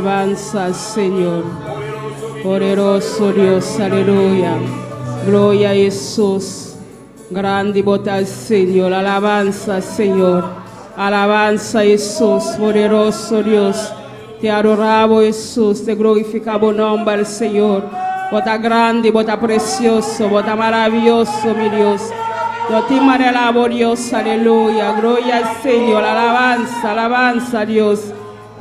Alabanza, Señor. Poderoso Dios, aleluya. Gloria a Jesús. Grande bo ta, Señor. Alabanza, Señor. Alabanza, Jesús. Poderoso Dios. Te adoramos, Jesús. Te glorificamos nombre, Señor. Bo ta grande, bo ta precioso, bo ta maraviyoso, mi Dios. No tin manera, oh Dios, aleluya. Gloria al Señor. Alabanza, alabanza, Dios.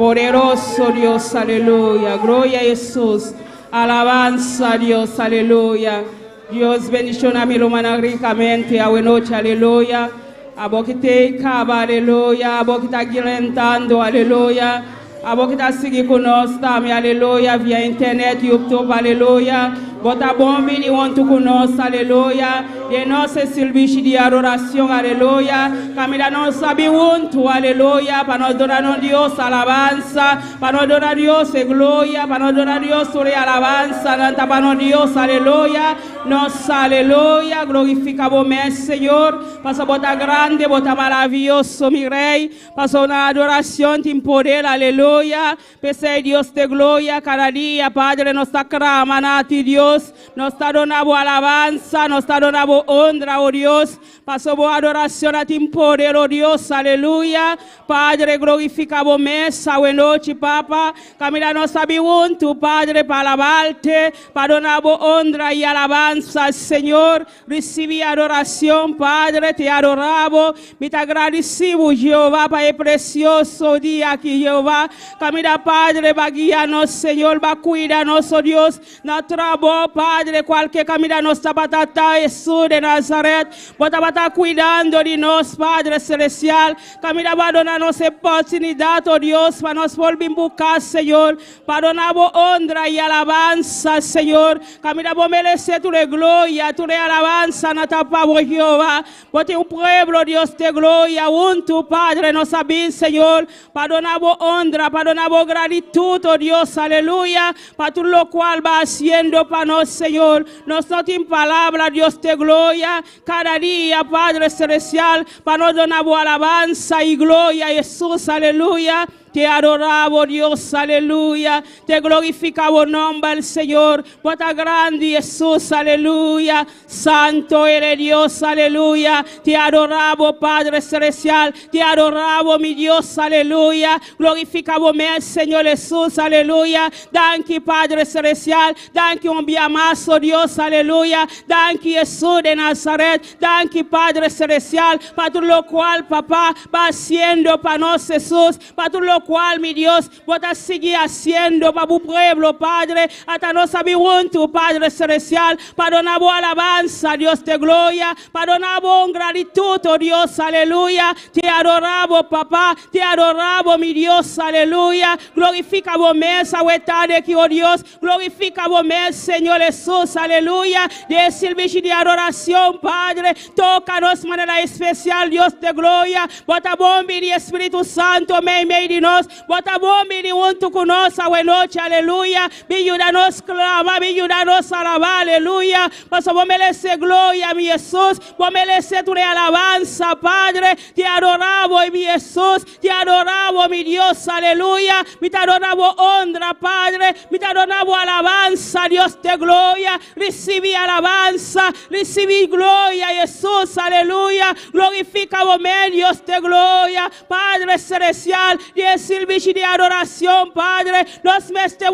Poderoso Dios, aleluya. Gloria a Jesús. Alabanza a Dios, aleluya. Dios bendiciona mi hermana ricamente. A noche, aleluya. Abo cu t'ey caba, aleluya. Abo cu ta drentando, aleluya. Abo cu ta sigui cu nos tambe, aleluya. Via internet, YouTube, aleluya. Bo ta bon bini hunto cu nos, aleluya. Den nos servicio di adoracion, aleluya. Caminda nos a bin hunto, aleluya. Pa nos duna Dios alabanza. Pa nos duna Dios gloria. Pa nos duna Dios alabanza. Pa Dios, aleluya. Nos, aleluya, glorifica bo Señor. Paso bo ta grandi, bo ta maraviyoso, mi Rey. Paso na adoracion tin poder, aleluya. P'esey Dios di gloria, cada dia, Padre, nos ta clama na Dios. Nos ta duna alabanza, nos ta duna honra, oh Dios. Paso bo adoracion tin poder, oh Dios, aleluya. Padre, glorifica bo mes, anochi, Papa. Caminda nos a bin hunto, Padre, pa alabarte, pa duna honra y alabanza, Señor. Recibi adoracion, Padre, te adoramos. Mi ta agradecido, Jehová, pa e precioso dia aki, Jehová. Caminda, Padre, bo a guia nos, Señor, bo a cuida nos, oh Dios. Na trabou, Padre, cualke caminda nos tabata, Jesús di Nazaret. Bo tabata cuidando di nos, Padre Celestial. Caminda bo a duna nos oportunidad, oh Dios, pa nos bolbe busca, Señor. Pa duna honra y alabanza, Señor. Caminda bo merece tur gloria, tur alabanza, na pa Jehová. Bo tin un pueblo, Dios di gloria, hunto, Padre, nos a bin, Señor, pa duna honra, pa duna gratitud, oh Dios, aleluya, pa tur locual bo ta haciendo pa nos, Señor. Nos no tin palabra, Dios di gloria, cada dia, Padre Celestial, pa nos duna alabanza y gloria, Jesús, aleluya. Te adoramos, Dios, aleluya. Te glorificamos nombre, Señor. Bo ta grandi, Jesús, aleluya. Santo eres Dios, aleluya. Te adoramos, Padre Celestial. Te adoramos, mi Dios, aleluya. Glorificamos, Señor Jesús, aleluya. Danki, Padre Celestial. Danki, un dia mas, oh Dios, aleluya. Danki, Jesús di Nazaret. Danki, Padre Celestial, pa tur locual, Papa, bo ta haciendo pa nos, Jesús. Pa tur locual, mi Dios, bo ta sigui haciendo pa e pueblo, Padre. Ata nos a bin hunto, Padre Celestial, pa duna alabanza, Dios di gloria, pa duna gratitud, oh Dios, aleluya. Te adoramos, Papá, te adoramos, mi Dios, aleluya. Glorifica bo mes, aki, oh Dios. Glorifica bo mes, Señor Jesús, aleluya. Den servicio di adoracion, Padre. Toca nos di manera especial, Dios di gloria. Bo ta bon, Spirito Santo, mey di nos. Bo ta bon, hunto cu nos, anochi, aleluya. Bin yuda nos clama, bin yuda nos alaba, aleluya. Paso bo merece gloria, mi Jesús. Bo merece tur alabanza, Padre. Te adoramos, mi Jesús. Te adoramos, mi Dios, aleluya. Mi ta adoramos honra, Padre. Mi ta adoramos alabanza, Dios de gloria. Recibi alabanza, recibi gloria, Jesús, aleluya. Glorifica bo Dios di gloria, Padre Celestial, den servicio di adoracion, Padre. Nos mester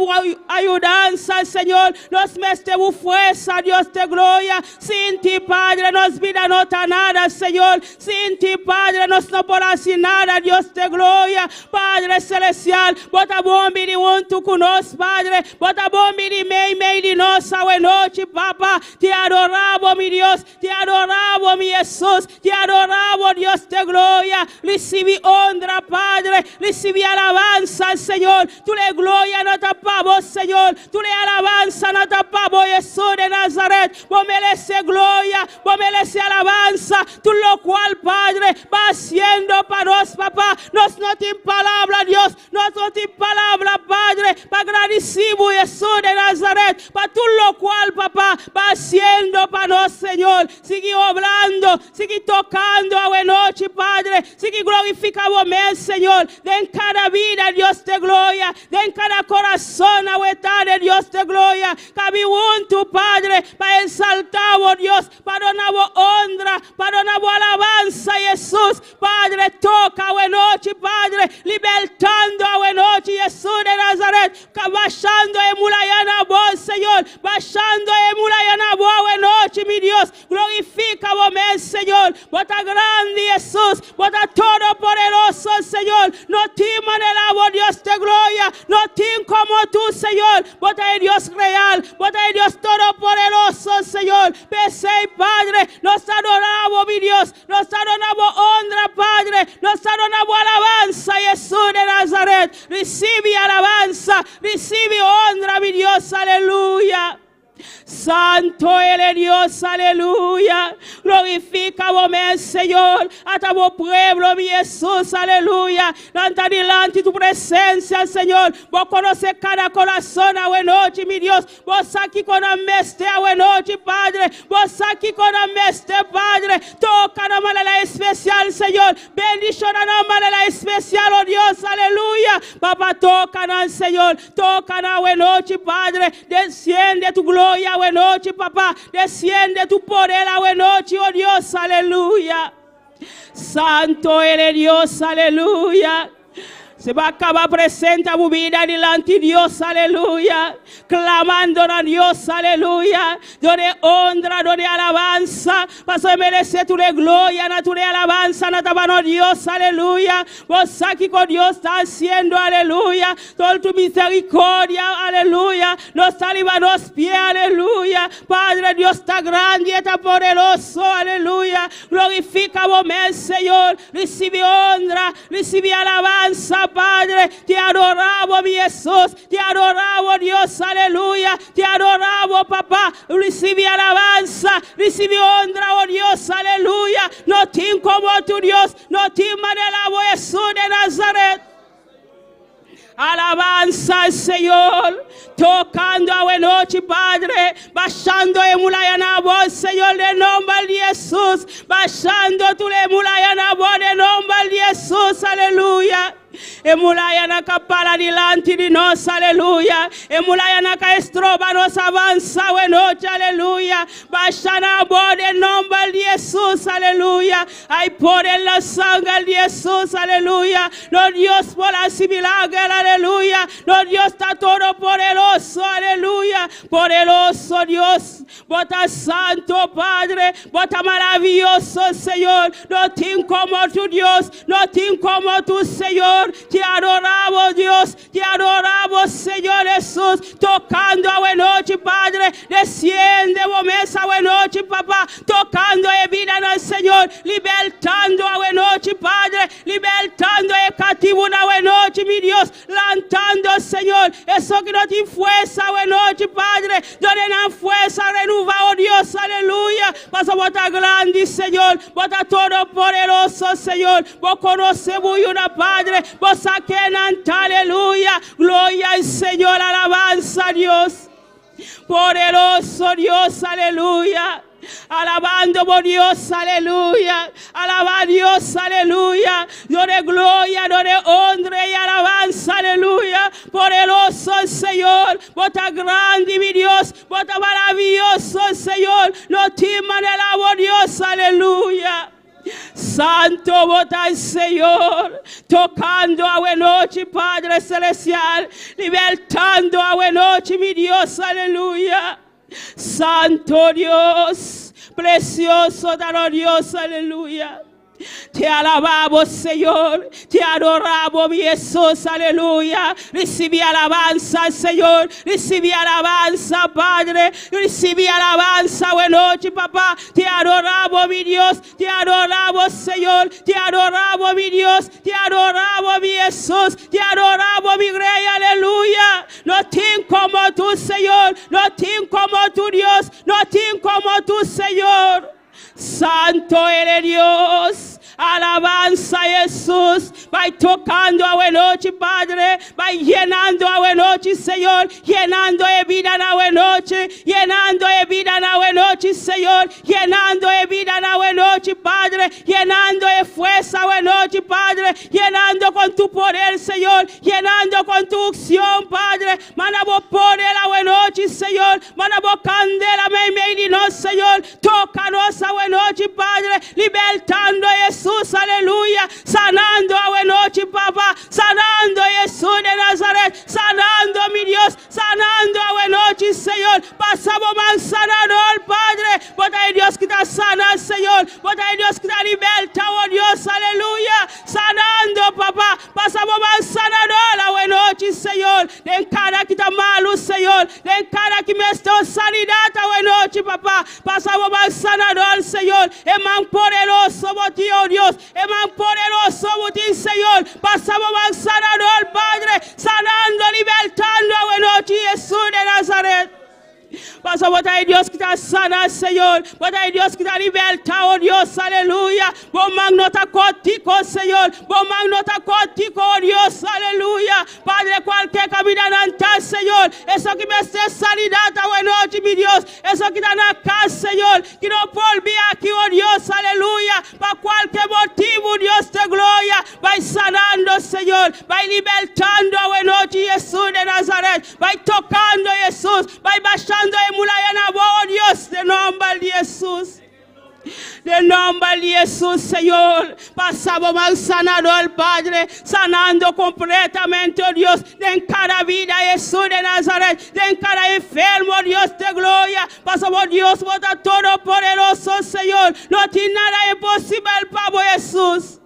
yudanza, Señor. Nos mester forza, Dios di gloria. Sin ti, Padre, nos bida no ta nada, Señor. Sin ti, Padre, nos no por haci nada, Dios di gloria. Padre Celestial, bo ta bon bini hunto cu nos, Padre. Bo ta bon bini mey di nos, anochi, Papa. Te adoramos, mi Dios. Te adoramos, mi Jesús. Te adoramos, Dios di gloria. Recibi honra, Padre. Recibi alabanza, Señor. Tur gloria no ta pa bo, Señor. Tur alabanza no ta pa bo, Jesús di Nazaret. Bo merece gloria, bo merece alabanza. Tur locual, Padre, bo ta haciendo pa nos, Papa. Nos no tin palabra, Dios. Nos no tin palabra, Padre, pa gradici, Jesús di Nazaret. Pa tur locual, Papa, bo ta haciendo pa nos, Señor. Sigui obrando, sigui tocando anochi, Padre. Sigui glorifica bo mes, Señor. Den cada kada bida, Dios di gloria, den kada kurason, awe tardi, Dios di gloria, kabi huntu, Padre, pa eksaltá, Dios, pa duna honra, pa duna alabansa, Hesus, Padre, toka awe nochi, Padre, libertando awe nochi, Hesus di Nazaret, bashando e muraya na bo, Señor, bashando e muraya na bo awe nochi, mi Dios, glorifiká bo mes, Señor, Bo ta grandi, Hesus, Bo ta todopoderoso, Señor, no tin manera, oh Dios di gloria, no tin komo tu, Señor, Bo ta Dios real, Bo ta Dios todopoderoso, Señor, P'esei, Padre, nos ta adorá, mi Dios, nos ta duna honra, Padre, nos ta duna alabansa, Hesus di Nazaret, risibí alabansa, risibí honra, mi Dios, aleluya. Santu E Dios, aleluya. Glorifiká bo mes, Señor. Ata bo pueblo, mi Hesus, aleluya. Lanta dilanti tu presensia, Señor. Bo konosé kada kurason awe nochi, mi Dios. Bo sa kiko nan mester awe nochi, Padre. Bo sa kiko nan mester, Padre. Toka na manera spesial, Señor. Bendishoná na manera spesial, oh Dios, aleluya. Papa, toka nan, Señor. Toka nan awe nochi, Padre. Desendé tu gloria awe nochi, Papa. Desendé tu poder awe nochi, oh Dios, aleluya. Santu E Dios, aleluya. Si bo a kaba presentá bo bida dilanti di Dios, aleluya. Klamando na Dios, aleluya. Dun'é honra, dun'é alabansa. Pasobra e meresé tur gloria, na tur alabansa, na tabano Dios, aleluya. Bo sa kiko Dios ta hasiendo, aleluya. Tur tu miserikòrdia, aleluya. Nos ta riba nos pia, aleluya. Padre, Dios ta grandi i ta poderoso, aleluya. Glorifiká bo mes, Señor. Risibí honra, risibí alabansa, Padre. Te adoramos, mi Hesus. Te adoramos, Dios, aleluya. Te adoramos, Papa. Risibí alabansa, risibí honra, oh Dios, aleluya. No tin komo tu Dios, no tin manera, oh Hesus di Nazaret. Alabansa, Señor. Tokando awe nochi, Padre. Bashando e muraya na bo, Señor, den nòmber di Hesus. Bashando tur e muraya na bo, den nòmber di Hesus. Aleluya. E murayanan ku a para dilanti di nos, aleluya. E murayanan ku a stroba nos avansá awe nochi, aleluya. Basha na bo den nòmber di Hesus, aleluya. Ai poder den sanger di Hesus, aleluya. Nos Dios por hasi milager, aleluya. Nos Dios ta todopoderoso, aleluya. Poderoso Dios, Bo ta santu, Padre, Bo ta maravioso, Señor. No tin komo tu Dios, no tin komo tu Señor. Te adoramos, Dios, te adoramos, Señor Hesus. Tokando awe nochi, Padre, desendé bo mes awe nochi, Papa. Tokando e bida na Señor, libertando awe nochi, Padre, libertando e katibu awe nochi, mi Dios, lantando, Señor, esun ku no tin forsa awe nochi, Padre, duna nan forsa, renobá, oh Dios, aleluya. Pasobra Bo ta grandi, Señor, Bo ta todopoderoso, Señor, Bo konosé bo Padre, Bo sa ken nan ta, aleluya. Gloria al Señor, alabansa Dios. Poderoso Dios, aleluya. Alabando por Dios, aleluya. Alaba a Dios, aleluya. Dun'é gloria, dun'é honra i alabansa, aleluya. Poderoso Señor, Bo ta grandi, mi Dios. Bo ta maravioso, Señor. No tin manera, oh Dios, aleluya. Santu Bo ta Señor, tokando awe nochi, Padre Selestial, libertando awe nochi, mi Dios, aleluya. Santu Dios, presioso ta Dios, aleluya. Te alabamos, Señor. Te adoramos, mi Jesús. Aleluya. Risibí alabansa, Señor. Risibí alabansa, Padre. Risibí alabansa, awe nochi, Papa. Te adoramos, mi Dios. Te adoramos, Señor. Te adoramos, mi Dios. Te adoramos, mi Jesús. Te adoramos, mi Rey. Aleluya. No tin komo tu, Señor. No tin komo tu, Dios. No tin komo tu, Señor. Santu E Dios. Alabansa Hesus. Bai tocando awe nochi, Padre. Bai yenando awe nochi, Señor. Yenando e bida awe nochi. Yenando e bida awe nochi, Señor. Yenando e bida awe nochi, Padre. Yenando e fuerza awe nochi, Padre. Llenando con tu poder, Señor. Llenando con tu unción, Padre. Manda bo poder awe nochi, Señor. Manda bo candela, meimei di nos, Señor. Toca nos awe nochi, Padre. Libertando Jesús, aleluya. Sanando awe nochi, Papá. Sanando Jesús de Nazaret. Sanando mi Dios. Sanando awe nochi, Señor. Pasa bo man sanador, Padre. Bo ta Dios cu ta sana, Señor. Bo ta Dios cu ta liberta, oh Dios, aleluya. Sanando, Papá. Pasa bo man sanador awe nochi, Señor. Den cada cu ta malo, Señor. Den cada cu mester sanidad awe nochi, Papá. Pasa bo man sanador, Señor. E man poderoso, bo tin, oh Dios. E man poderoso, bo tin, Señor. Pasa bo man sanador, Padre. Sanando, libertando awe nochi, Jesús de Nazaret. Pasa bo ta Dios cu ta sana, Señor. Bo ta Dios cu ta liberta, oh Dios, aleluya. Bo man no ta cortico, Señor. Bo man no ta cortico, oh Dios, aleluya. Padre, cualke caminda nan ta, Señor. Esun cu mester sanidad, awe nochi, mi Dios. Esun cu ta na cas, Señor. Cu no por bin aki, oh Dios, aleluya. Pa cualke motibo, Dios di gloria. Bai sanando, Señor. Bai libertando, awe nochi, Jesús de Nazaret. Bai tocando, Jesús. Bai bashando e muraya na oh Dios, den nomber di Jesús. Den nomber di Jesús, Señor. Pasa bo man sanador, Padre. Sanando completamente, oh Dios. Den cada bida, Jesús de Nazaret. Den cada enfermo, Dios di gloria. Pasa bo Dios, bo ta todopoderoso, Señor. No tin nada imposibel pa Jesús.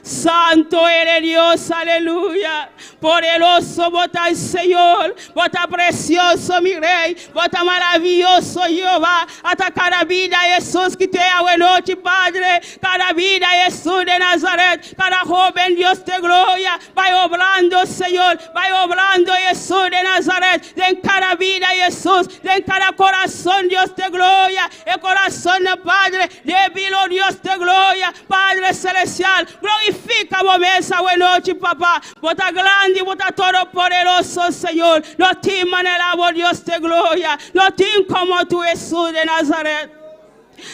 Santo eres Dios, aleluya. Poderoso bo ta Señor, bo ta precioso mi Rey, bo ta maraviyoso Jehová. Ata cada bida Jesús cu tin awe nochi, Padre. Cada bida Jesús de Nazaret, cada hoben Dios di gloria. Bai obrando, Señor, bai obrando Jesús de Nazaret. Den cada bida Jesús, den cada corazon Dios di gloria. E corazon Padre, debil, oh Dios di gloria, Padre celestial, glorifica bo mes awe nochi, Papá. Bo ta grandi, bo ta todopoderoso, Señor. No tin manera, oh Dios di gloria. No tin como tu Jesús de Nazaret.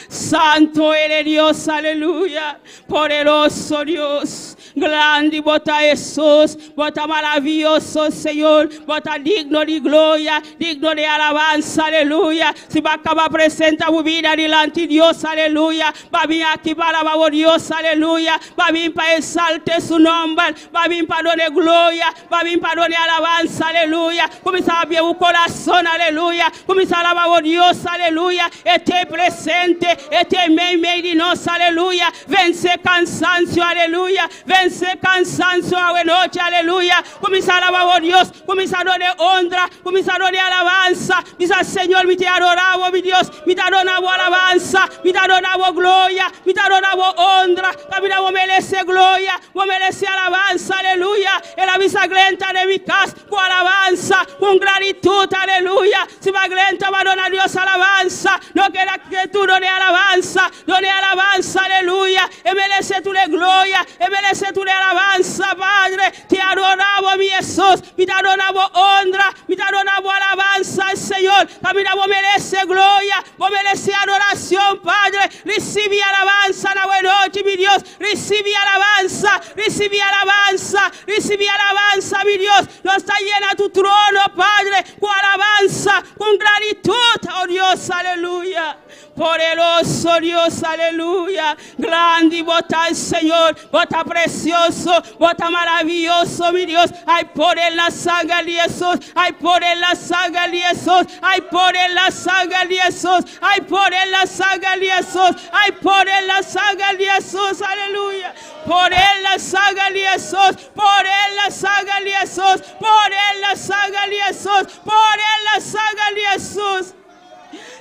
Santo eres Dios, aleluya. Poderoso Dios. Grandi bo ta Jesús, bo ta maraviyoso Señor, bo ta digno di gloria, digno di alabansa, aleluya. Si bo a caba presenta bo bida dilanti di Dios, aleluya. Bo a bin aki pa alaba Dios, aleluya. Bo a bin pa exalta su nomber, bo a bin pa duna gloria, bo a bin pa duna alabansa, aleluya. Cuminsa habri e curason, aleluya. Cuminsa alaba Dios, aleluya. E ta presente, e ta meimei di nos, aleluya. Vence cansancio, aleluya. Vence cansancio, awe nochi, aleluya. Cuminsa alaba Dios, cuminsa duna honra, cuminsa duna alabansa. Bisa Señor, mi ta adora, mi Dios, mi ta duna alabansa, mi ta duna gloria, mi ta duna honra. Caminda merece gloria, merece alabansa, aleluya. El a bisa drenta den mi cas cu alabansa, cu gratitud, aleluya. Si bo a drenta, bo a duna Dios alabansa. No keda keto, duna alabansa, duna alabansa, aleluya. E merece tur gloria, e merece tur alabansa, Padre. Te adoramos, mi Jesús. Mi te adoramos honra, mi te adoramos alabanza, Señor. Caminda merece gloria, merece adoración, Padre. Recibe alabanza na noche, mi Dios. Recibe alabanza, recibe alabanza, recibe alabanza, mi Dios. Nos ta yena tu trono, Padre, cu alabansa, cu gratitud, oh Dios, aleluya. Poderoso Dios, aleluya. Grandi bo ta Señor, bo ta precioso, bo ta maraviyoso, mi Dios. Hay poder en la sangre de Jesús, hay poder en la sangre de Jesús, hay poder en la sangre de Jesús, hay poder en la sangre de Jesús, hay poder en la sangre de Jesús, aleluya. Poder en la sangre de Jesús, poder en la sangre de Jesús, poder en la sangre de Jesús, poder en la sangre de Jesús.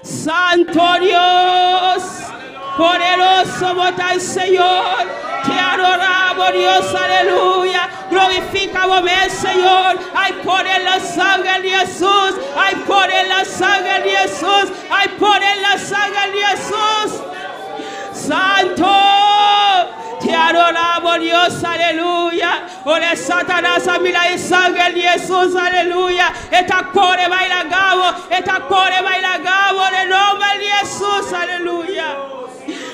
Santo Dios, poderoso bo ta Señor, te adoramos Dios, aleluya. Glorifica mes, Señor. Hay poder en la sangre de Jesús, hay poder en la sangre de Jesús, hay poder en la sangre de Jesús. Santo, Te adoramos, Dios, aleluya. Ora Satanás a mira e sanger di Hesus, aleluya. E ta kore bai laga bo, e ta kore bai laga bo, den nomber di Hesus, aleluya.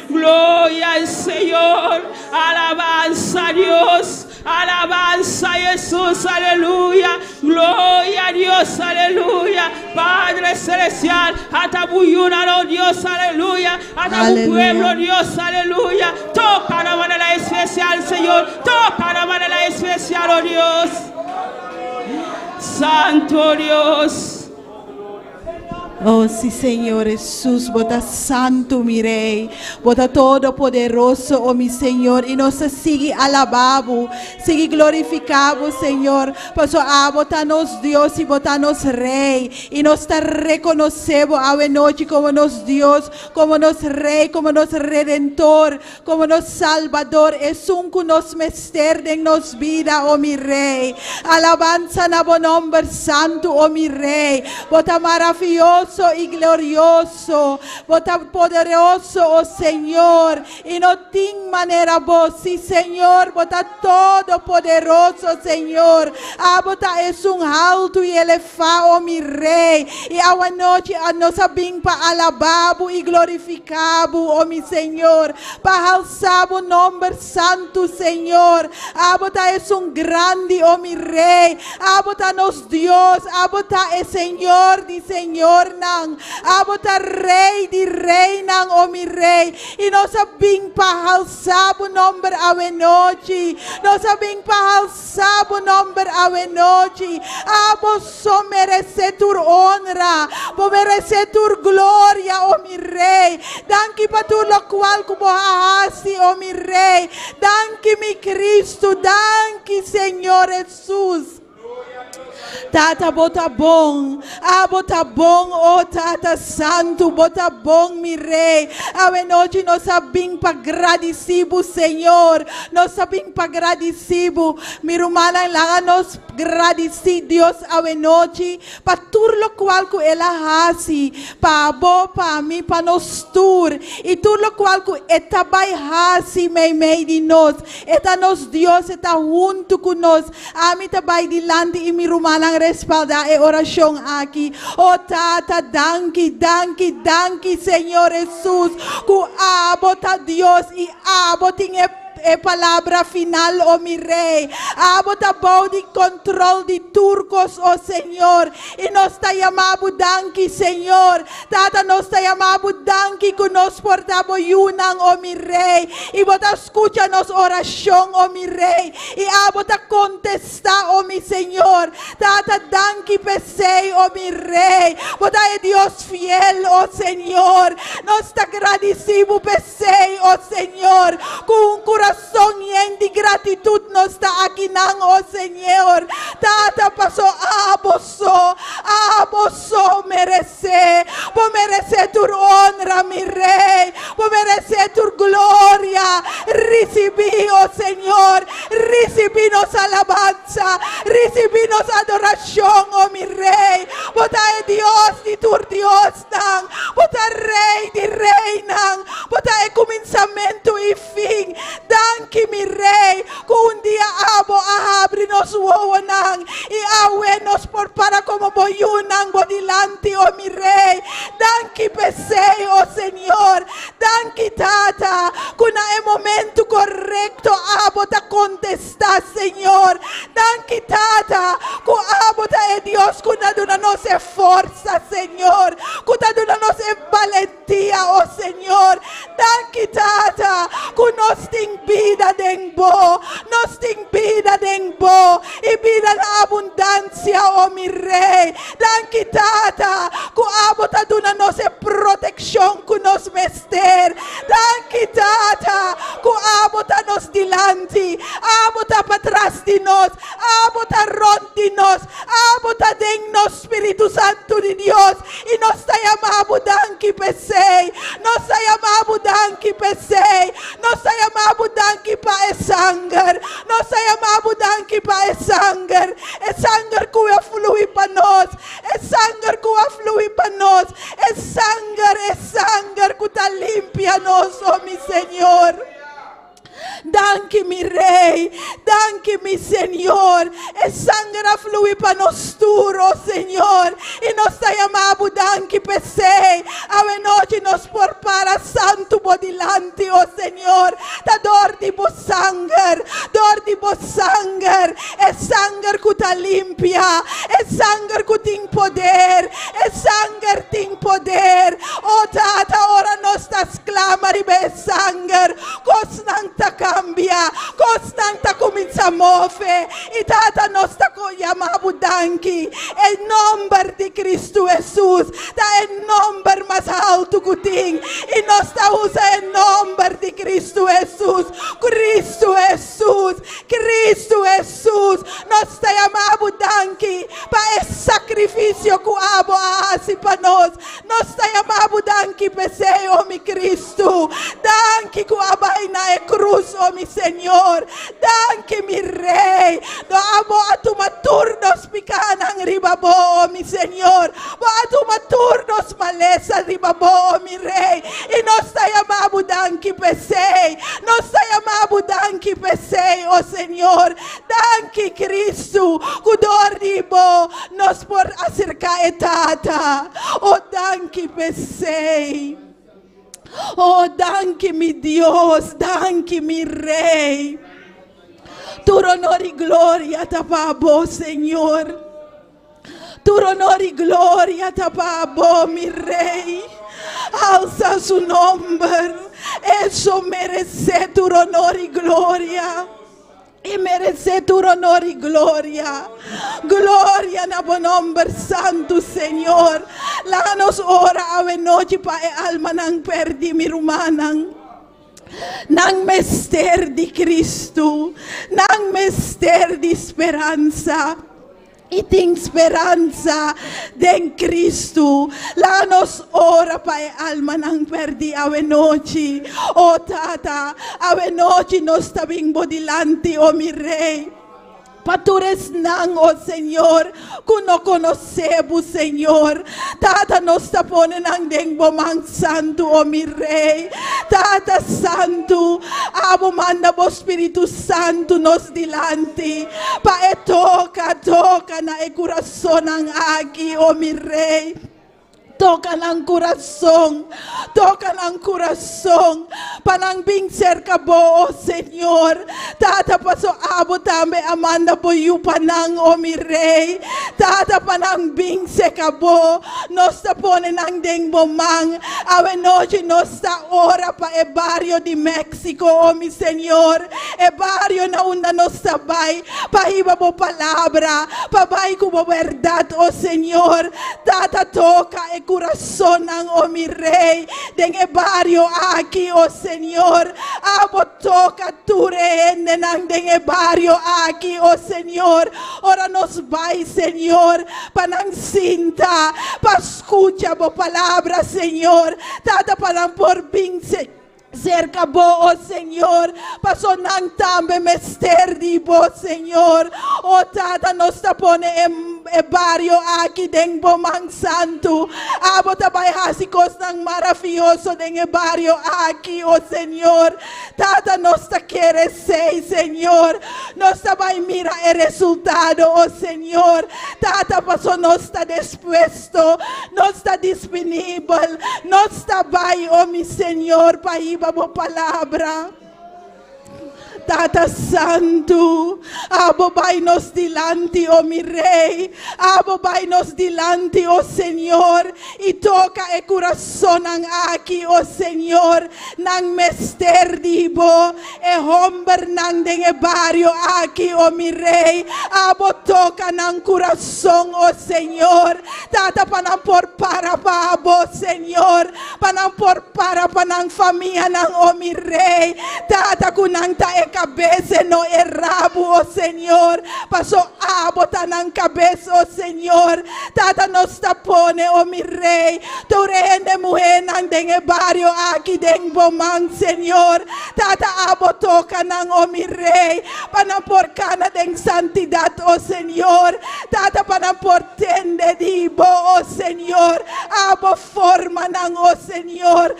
Gloria al Señor, alabanza Dios, alabanza Jesús, aleluya. Gloria a Dios, aleluya. Padre Celestial, ata bo yunan, Dios, aleluya. Ata bo pueblo, Dios, aleluya. Toka na manera espesial, Señor. Toka na manera espesial, oh Dios. Santo Dios. Oh, sí, Señor Jesús, bo ta santu, mi Rei, bo ta todopoderoso, oh mi Señor, i nos ta sigui alabá bo, sigui glorifiká bo, Señor, paso abo ta nos Dios i bo ta nos Rei, i nos ta rekonosé bo awe nochi komo nos Dios, komo nos Rei, komo nos Redentor, Komo nos Salbador, esun ku nos mester den nos bida, o mi Rei. Alabansa na bo nomber santu, o mi Rei. Bo ta maravioso i glorioso. Bo ta poderoso, o Señor, i no tin manera bo. Sí, Señor, bo ta todopoderoso, Señor. Abo ta esun haltu i elefá, o mi Rei. I awanochi nos a bin pa alabá bo i glorifiká bo, o mi Señor, pa halsá bo nomber santu, Señor. Abo ta esun grandi, o mi Rei. Abo ta nos Dios, abo ta e Señor di señornan, abo ta Rei di reinan, o mi Rei. I nos a bin pa halsá bo nomber awenochi. Nos a bin pa halsá. Sa bo nomber awenochi. Abo so meresé tur honra. Bo meresé tur gloria, o mi Rei. Danki pa tur lokual ku bo a hasi, o mi Rei. Danki, mi Kristu. Danki, Señor Hesus. Tata, bo ta bon. Abo ta bon, o Tata Santu. Bo ta bon, mi Rei. Awenochi nos a bin pa gradisí bo, Señor. Nos a bin pa gradisí bo. Mi rumannan, laga nos gradisí Dios awenochi pa tur lokual ku El a hasi pa bo, pa mi, pa nos tur, i tur lokual ku E ta bai hasi meimei di nos. E ta nos Dios, E ta huntu ku nos. Ami ta bai dilanti i mi rumannan respaldá e orashon aki. O Tata, danki, danki, danki, Señor Hesus, ku abo ta Dios i abo tin e e palabra final, o mi Rei. Abo ta bou di kontrol di tur kos, o Señor, i nos ta yama bo danki, Señor. Tata, nos ta yama bo danki ku nos por ta bo yunan, o mi Rei, i bo ta skucha nos orashon, o mi Rei, i abo ta kontestá, o mi Señor. Tata, danki p'esei, o mi Rei. Bo ta e Dios fiel, o Señor. Nos ta gradisí bo p'esei, o Señor. Ku un kurason yen di gratitut nos ta akinan, o Señor. Tata, paso abo so, abo so meresé. Bo meresé tur honra, mi Rei. Bo meresé tur gloria. Risibí, o Señor, risibí nos alabansa, risibí nos adorashon, o mi Rei. Bo ta e Dios di tur diosnan, bo ta Rei di reinan, bo ta e kuminsamentu i fin. Danki, mi Rei, ku un dia abo a habri nos wowonan i awe nos por para komo bo yunan bo dilanti, o mi Rei. Danki p'esei, o Señor. Danki, Tata, ku na e momentu korekto abo ta kontestá, Señor. Danki, Tata, ku abo ta e Dios ku ta duna nos e forsa, Señor, ku ta duna nos e balentia. Dia, o Señor. Danki, Tata, ku nos tin bida den Bo. Nos tin bida den Bo, i bida na abundansia, o mi Rei. Danki, Tata, ku Abo ta duna nos e protekshon ku nos mester. Danki, Tata, ku Abo ta nos dilanti, Abo ta patras di nos, Abo ta rònt di nos, Abo ta den nos, Spiritu Santu di Dios. I nos ta yama bo danki p'esei. Nos ta yama bo danki p'esei. Nos ta yama bo danki pa e sanger. Nos ta yama bo danki pa e sanger. E sanger ku a flui pa nos. E sanger ku a flui pa nos. E sanger, e sanger ku ta limpia nos, o mi Señor. Danki mi Rei, danki mi Señor. E sanger a flui pa nos tur, o Señor, i nos ta yama bo danki p'esei. Awe nochi nos por para santu bo dilanti, o Señor, ta dor di bo sanger, dor di bo sanger, e sanger ku ta limpia, e sanger ku tin poder, e sanger tin poder. O Tata, ora nos ta sklama riba e sanger, kosnan ta kambia, kosnan ta kuminsá move. I Tata, nos ta yama bo danki. E nòmber di Kristu Hesus ta e nòmber mas haltu ku tin. I nos ta usa e nòmber di Kristu Hesus. Kristu Hesus, Kristu Hesus, nos ta yama bo danki pa e sakrifisio ku abo a hasi pa nos. Nos ta yama bo danki p'esei, o mi Kristu. Danki ku a bai na e krus, o mi Señor. Danki, mi Rei. No abo a tuma tur nos pikanan riba bo, o mi Señor. Bo a tuma tur nos malesa riba bo, o mi Rei. I nos ta yama bo danki p'esei. Nos ta yama bo danki p'esei, o Señor. Danki, Kristu, ku dor di bo nos por aserká e Tata. O danki p'esei. O danki, mi Dios, danki, mi Rei. Tur honor i gloria ta pa bo, Señor. Tur honor i gloria ta pa bo, mi Rei. Alsa su nomber. Eso meresé tur honor i gloria. E meresé tur honor i gloria. Gloria na bo nomber santu, Señor. Laga nos ora awe nochi pa e almanan pèrdí, mi rumannan. Nan mester di Kristu. Nan mester di speransa. I tin speransa den Kristu. Laga nos ora pa e almanan pèrdí awe nochi. O Tata, awe nochi nos ta bin bo dilanti, o mi Rei. Pa tur esnan, o Señor, ku no konosé bo, Señor. Tata, nos ta pone nan den bo man santu, o mi Rei. Tata Santu, abo manda bo Spiritu Santu nos dilanti pa e toka, toka na e kurasonnan aki, o mi Rei. Toka nan kurason, toka nan kurason, pa nan bin serka bo, o Señor. Tata, paso abo tambe a manda bo yu pa nan, o mi Rei. Tata, pa nan bin serka bo. Nos ta pone nan den bo man. Awe nochi nos ta ora pa e bario di Mexico, o mi Señor, e bario na unda nos ta bai pa hiba bo palabra, pa bai ku bo bèrdat, o Señor. Tata, toka e kurasonnan, o mi Rei, den e bario aki, o Señor. Abo toka tur e hendenan den e bario aki, o Señor. Ora nos bai, Señor, pa nan sinta, pa skucha bo palabra, Señor. Tata, pa nan por bin serka bo, o Señor, paso nan tambe mester di bo, Señor. O Tata, nos ta pone e, e bario aki den bo man santu. Abo ta bai hasi kosnan maravioso den e bario aki, o Señor. Tata, nos ta kere esei, Señor. Nos ta bai mira e resultado, o Señor. Tata, paso nos ta dispuesto, nos ta disponibel, nos ta bai, o mi Señor, pa hiba bo palabra. Tata Santu, abo bai nos dilanti, o mi Rei. Abo bai nos dilanti, o Señor, i toka e kurasonnan aki, o Señor. Nan mester di bo, e hòmbernan den e bario aki, o mi Rei. Abo toka nan kurason, o Señor. Tata, pa nan por para pa abo, Señor. Pa nan por para pa nan famianan, o mi Rei. Tata, ku nan ta e kabes e no e rabu, o Señor. Paso. Abo ta nan kabes, o Señor. Tata, nos ta pone, o mi Rei, tur e hende muhénan den e bario aki den bo man, Señor. Tata, abo toka nan, o mi Rei, pa nan por kana den santidat, o Señor. Tata, pa nan por tende di bo, o Señor. Abo forma nan, o Señor.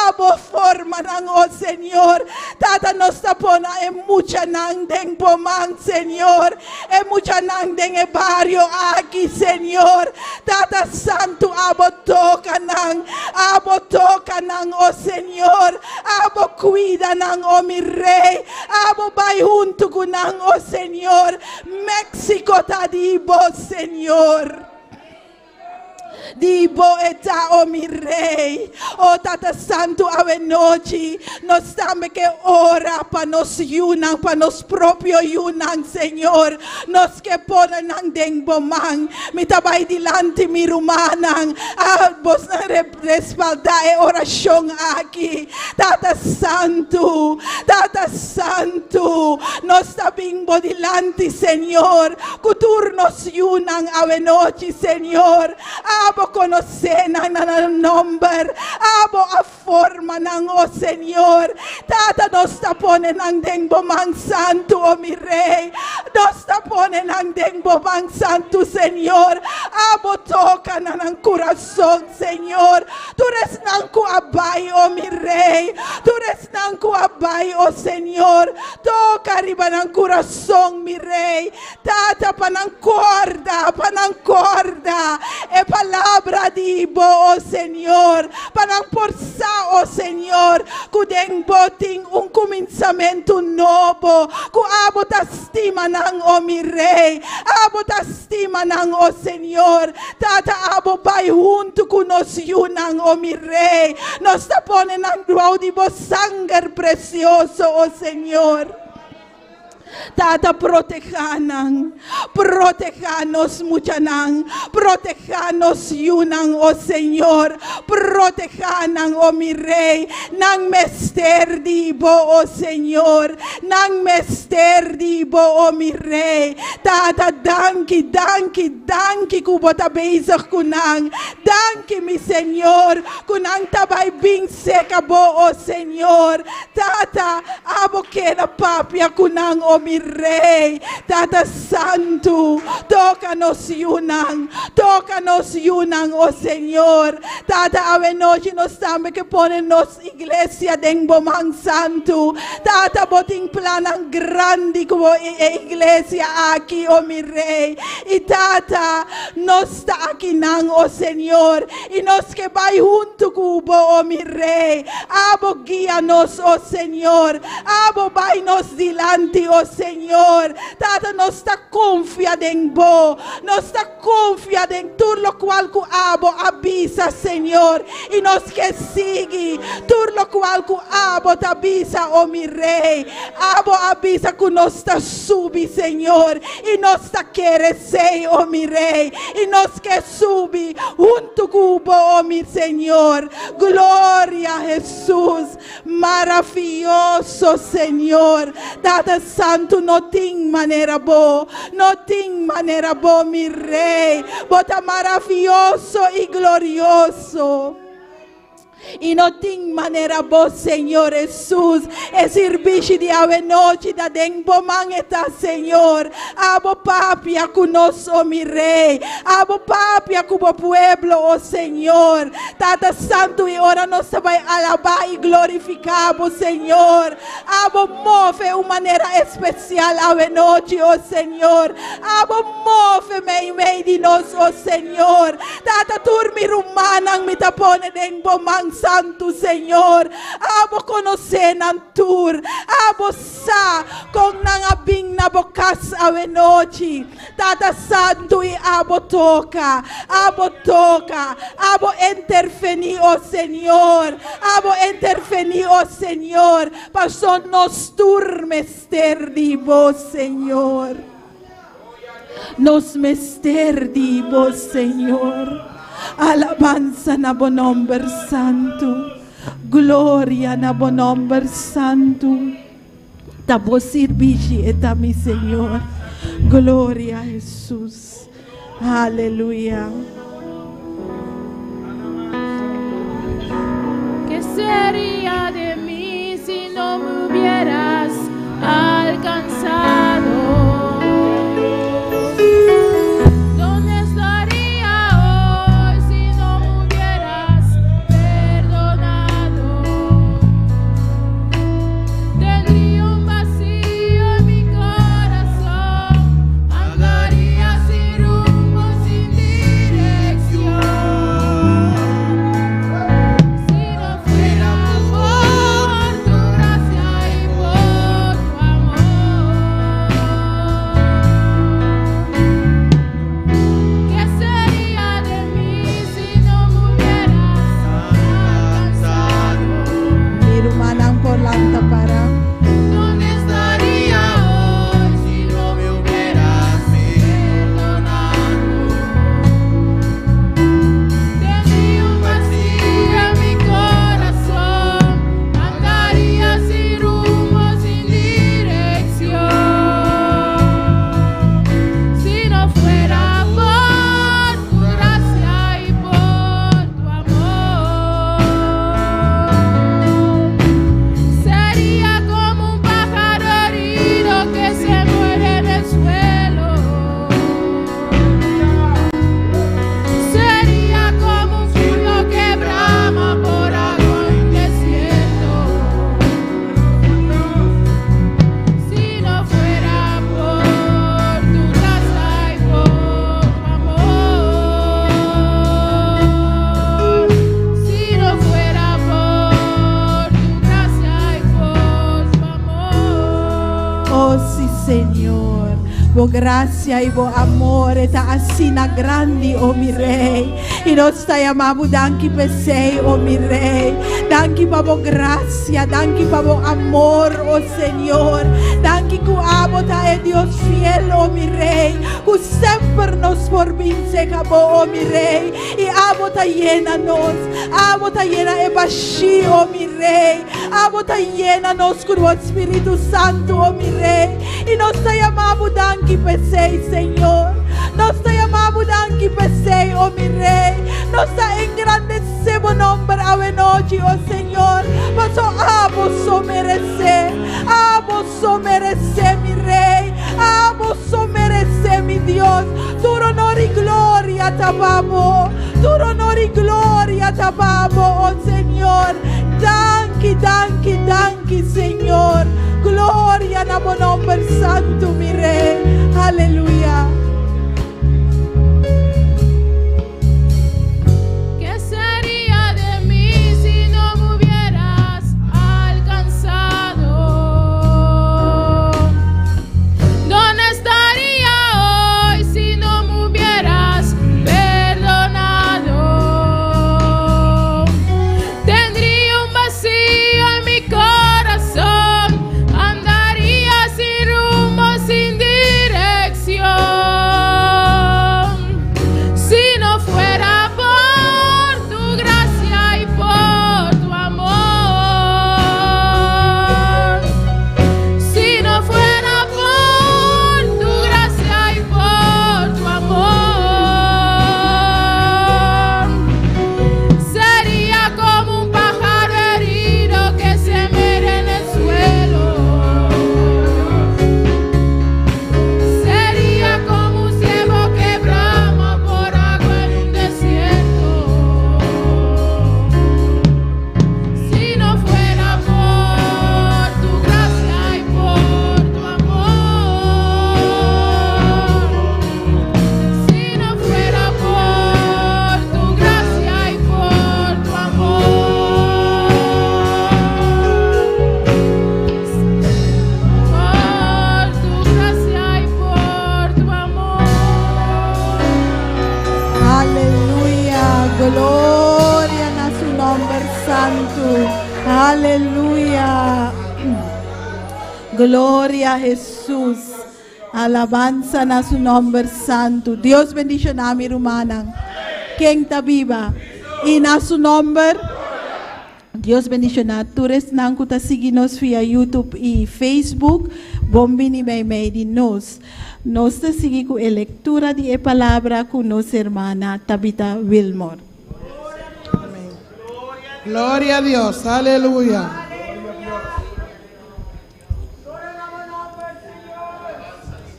Abo forma nan, o Señor. Tata, nos ta pone e muchanan den bo man, Señor. E muchanan den e bario aki, Señor. Tata Santu, abo toka nan. Abo toka nan, o Señor. Abo kuida nan, o mi Rei. Abo bai huntu ku nan, o Señor. Mexico ta di bo, Señor. Di bo e ta, o mi Rei. O Tata Santu, awe nochi nos tambe ke ora pa nos yunan, pa nos propio yunan, Señor. Nos ke pone nan den bo man. Mi ta bai dilanti mi rumannan. Ah, bosnan respaldá e orashon aki. Tata Santu, Tata Santu, nos ta bin bo dilanti, Señor, ku tur nos yunan awe nochi, Señor. Abo konosé nan na nan nòmber. Abo a forma nan, o Señor. Tata, nos ta pone nan den bo man santu, o mi Rei. Nos ta pone nan den bo man santu, Señor. Abo toka na nan kurason, Señor. Tur esnan ku a bai, o mi Rei. Tur esnan ku a bai, o Señor. Toka riba nan kurason, mi Rei. Tata, pa nan kòrda, pa nan kòrda e palabra di Bo, o Señor, pa nan por sa, o Señor, ku den Bo tin un kuminsamentu nobo, ku Abo ta stima nan, o mi Rei, Abo ta stima nan, o Señor. Tata, Abo bai huntu ku nos yunan, o mi Rei. Nos ta pone nan bou di Bo sanger presioso, o Señor. Tata, protehá nan, protehá nos muchanan, protehá nos yunan, o Señor, protehá nan, o mi Rei, nan mester di Bo, o Señor, nan mester di Bo, o mi Rei. Tata, danki, danki, danki ku Bo ta bezig ku nan. Danki, mi Señor, ku nan ta bai bin seka Bo, o Señor. Tata, abo keda papia ku nan, o mi Rei. Tata Santu, toka nos yunan, toka nos yunan, o Señor. Tata, awe nochi nos tambe ke pone nos iglesia den bo man santu. Tata, bo tin plannan grandi ku bo e iglesia aki, o mi Rei. I Tata, nos ta akinan, o Señor, i nos ke bai huntu ku bo, o mi Rei. Abo guia nos, o Señor. Abo bai nos dilanti, o Señor. Tata, nos ta konfia den bo. Nos ta konfia den tur lokual ku abo a bisa, Señor. I nos ke sigui tur lokual ku abo ta bisa, o mi Rei. Abo a bisa ku nos ta subi, Señor. I nos ta kere esei, o mi Rei. I nos ke subi huntu ku bo, o mi Señor. Gloria Hesus. Maravioso Señor. Tata Santu, no tin manera bo. No tin manera bo, mi Rei. Bo ta maravioso i glorioso. I no tin manera bo, Señor Hesus. E sirbishi di awe nochi ta den bo man e ta, Señor. Abo papia ku nos, o mi Rei. Abo papia ku bo pueblo, o Señor. Tata Santu, i ora nos ta bai alabá i glorifiká bo, Señor. Abo move un manera espesial awe nochi, o Señor. Abo move meimei di nos, o Señor. Tata, tur mi rumannan mi ta pone den bo man santu, Señor. Abo konosé nan tur. Abo sa kon nan a bin na bo kas awe nochi. Tata Santu, i abo toka, abo toka, abo intervení, o Señor. Abo intervení, o Señor, paso nos tur mester di bo, Señor. Nos mester di bo, Señor. Alabansa na bo nòmber santu. Gloria na bo nòmber santu. Ta bo sirbishi e ta, mi Señor. Gloria a Jesus. Aleluya. ¿Qué sería de mí si no me hubieras alcanzado? ¿Dónde estaría hoy si no me hubieras perdonado? Tendría un vacío en mi corazón, andaría sin rumbo, sin dirección. Si no fuera por tu gracia y por tu amor, ¿qué sería de mí si no me hubieras alcanzado? Mi rumannan por lanta para. ¿Dónde estaría hoy si no me hubieras perdonado? Tendría un vacío en mi corazón, andaría sin rumbo, sin dirección. Si no fuera por tu gracia y por tu amor, sería como un pájaro herido que se muere en el suelo. Sería como un ciervo que brama por agua en un desierto. Si no fuera por tu gracia y por tu amor, si no fuera por tu gracia y por tu amor. Oh, si, Señor. Bo gracia i bo amor ta asina grandi, oh mi Rei. I nos ta yama bo danki p'esei, oh mi Rei. Danki pa bo gracia, danki pa bo amor, oh Señor. Danki ku abo ta e Dios fiel, oh mi Rei. Ku semper nos por bin serka bo, oh mi Rei. I abo ta yena nos, abo ta yena e bashí, oh mi Rei. Abo ta yena nos ku Spiritu Santu, oh mi Rei. I nos ta yama bo danki p'esei, Señor. Nos ta yama bo danki p'esei, oh mi Rei. Nos ta engrandesé bo nòmber awe nochi, oh Señor. Paso abo so meresé. Abo so meresé, mi Rei. Abo so meresé, mi Dios. Tur honor i gloria ta pa bo. Tur honor i gloria ta pa bo, oh Señor. Danki, danki, danki, Señor. Gloria na bo nòmber santu, mi Rei. Aleluya. ¿Qué sería de mí si no me hubieras alcanzado? ¿Dónde estaría hoy si no me hubieras perdonado? Tendría un vacío en mi corazón, andaría sin rumbo, sin dirección. Si no fuera por tu gracia y por tu amor, si no fuera por tu gracia y por tu amor, sería como un pájaro herido que se muere en el suelo. Sería como un ciervo que brama por agua en un desierto. Si no fuera por tu gracia y por tu amor, si no fuera por tu gracia y por tu amor, por tu gracia y por tu amor. Aleluya. Gloria na su nòmber santu. Aleluya. Gloria a Jesus. Alabansa na su nòmber santu. Dios bendishoná mi rumannan. Ken ta biba? I na su nòmber. Dios bendishoná tur esnan ku ta sigui nos via YouTube i Facebook. Bon bini meimei di nos. Nos ta sigui ku e lektura di e palabra ku nos hermana Tabitha Wilmore. Gloria a Dios, aleluya.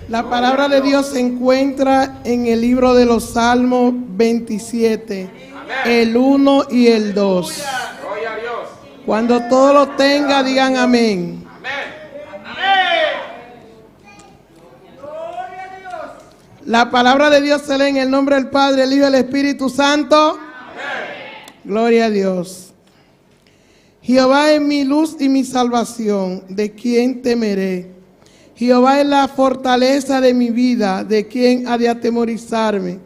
La palabra de Dios se encuentra en el libro de los Salmos 27, el 1 y el 2. Cuando todo lo tenga, digan amén. La palabra de Dios se lee en el nombre del Padre, el Hijo y el Espíritu Santo. Gloria a Dios. Jehová es mi luz y mi salvación, ¿de quién temeré? Jehová es la fortaleza de mi vida, ¿de quién ha de atemorizarme?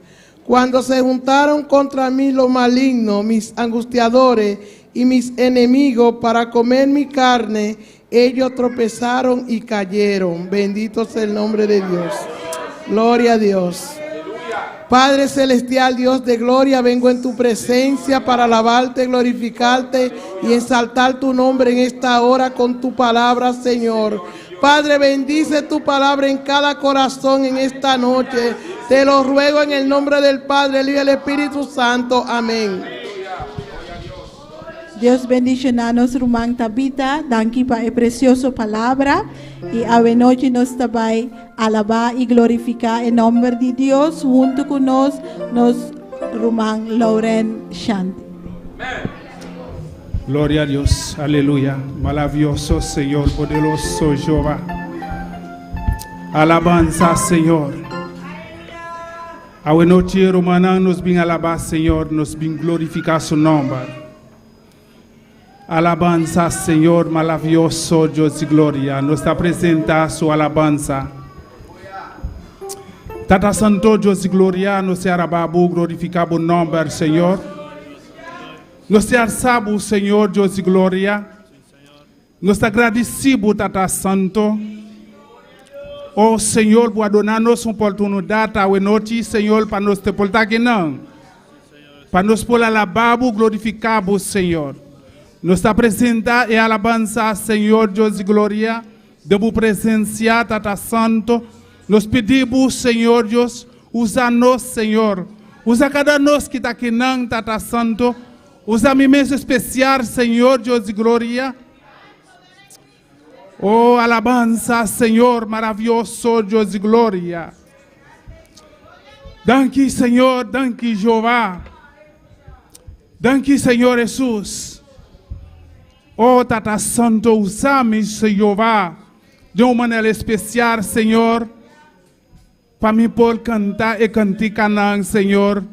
Cuando se juntaron contra mí los malignos, mis angustiadores y mis enemigos para comer mi carne, ellos tropezaron y cayeron. Bendito sea el nombre de Dios. Gloria a Dios. Padre celestial, Dios de gloria, vengo en tu presencia para alabarte, glorificarte y exaltar tu nombre en esta hora con tu palabra, Señor. Padre, bendice tu palabra en cada corazón en esta noche. Te lo ruego en el nombre del Padre, el Hijo y el Espíritu Santo. Amén. Dios bendishoná nos ruman Tabitha, danki pa e presioso palabra. I awe nochi nos ta bai alabá i glorifiká e nòmber di Dios huntu ku nos, nos ruman Lauren Shanti. Gloria a Dios, aleluya. Maravioso Señor, poderoso Jehová. Alabanza, Señor. Awe nochi, rumannan, nos bin alabá Señor, nos bin glorifiká su nòmber. Alabanza, Señor, maravioso Dios de gloria. Nos ta presentá su alabansa. Tata Santo, Dios di gloria, nos ta alabá bo, glorifiká bo nòmber, Señor. Nos ta alsa bo, Señor, Dios di gloria. Nos ta gradisí bo, Tata Santo. Oh Señor, bo a duna nos un oportunidat awe nochi, Señor, pa nos te por ta akinan. Pa nos por alabá bo, glorifiká bo, Señor. Nos ta presentá e alabansa, Señor Dios di gloria, den bo presensia, Tata Santo. Nos pidi bo, Señor Dios, usa nos, Señor. Usa kada nos ku ta akinan, Tata Santo. Usa mi mes spesial, Señor Dios di gloria. Oh, alabansa, Señor, maravioso Dios di gloria. Danki, Señor, danki, Jehová. Danki, Señor Hesus. Oh, Tata Santo, usa mi, Jehová, di un manera spesial, Señor, pa mi por kanta e kantikanan, Señor,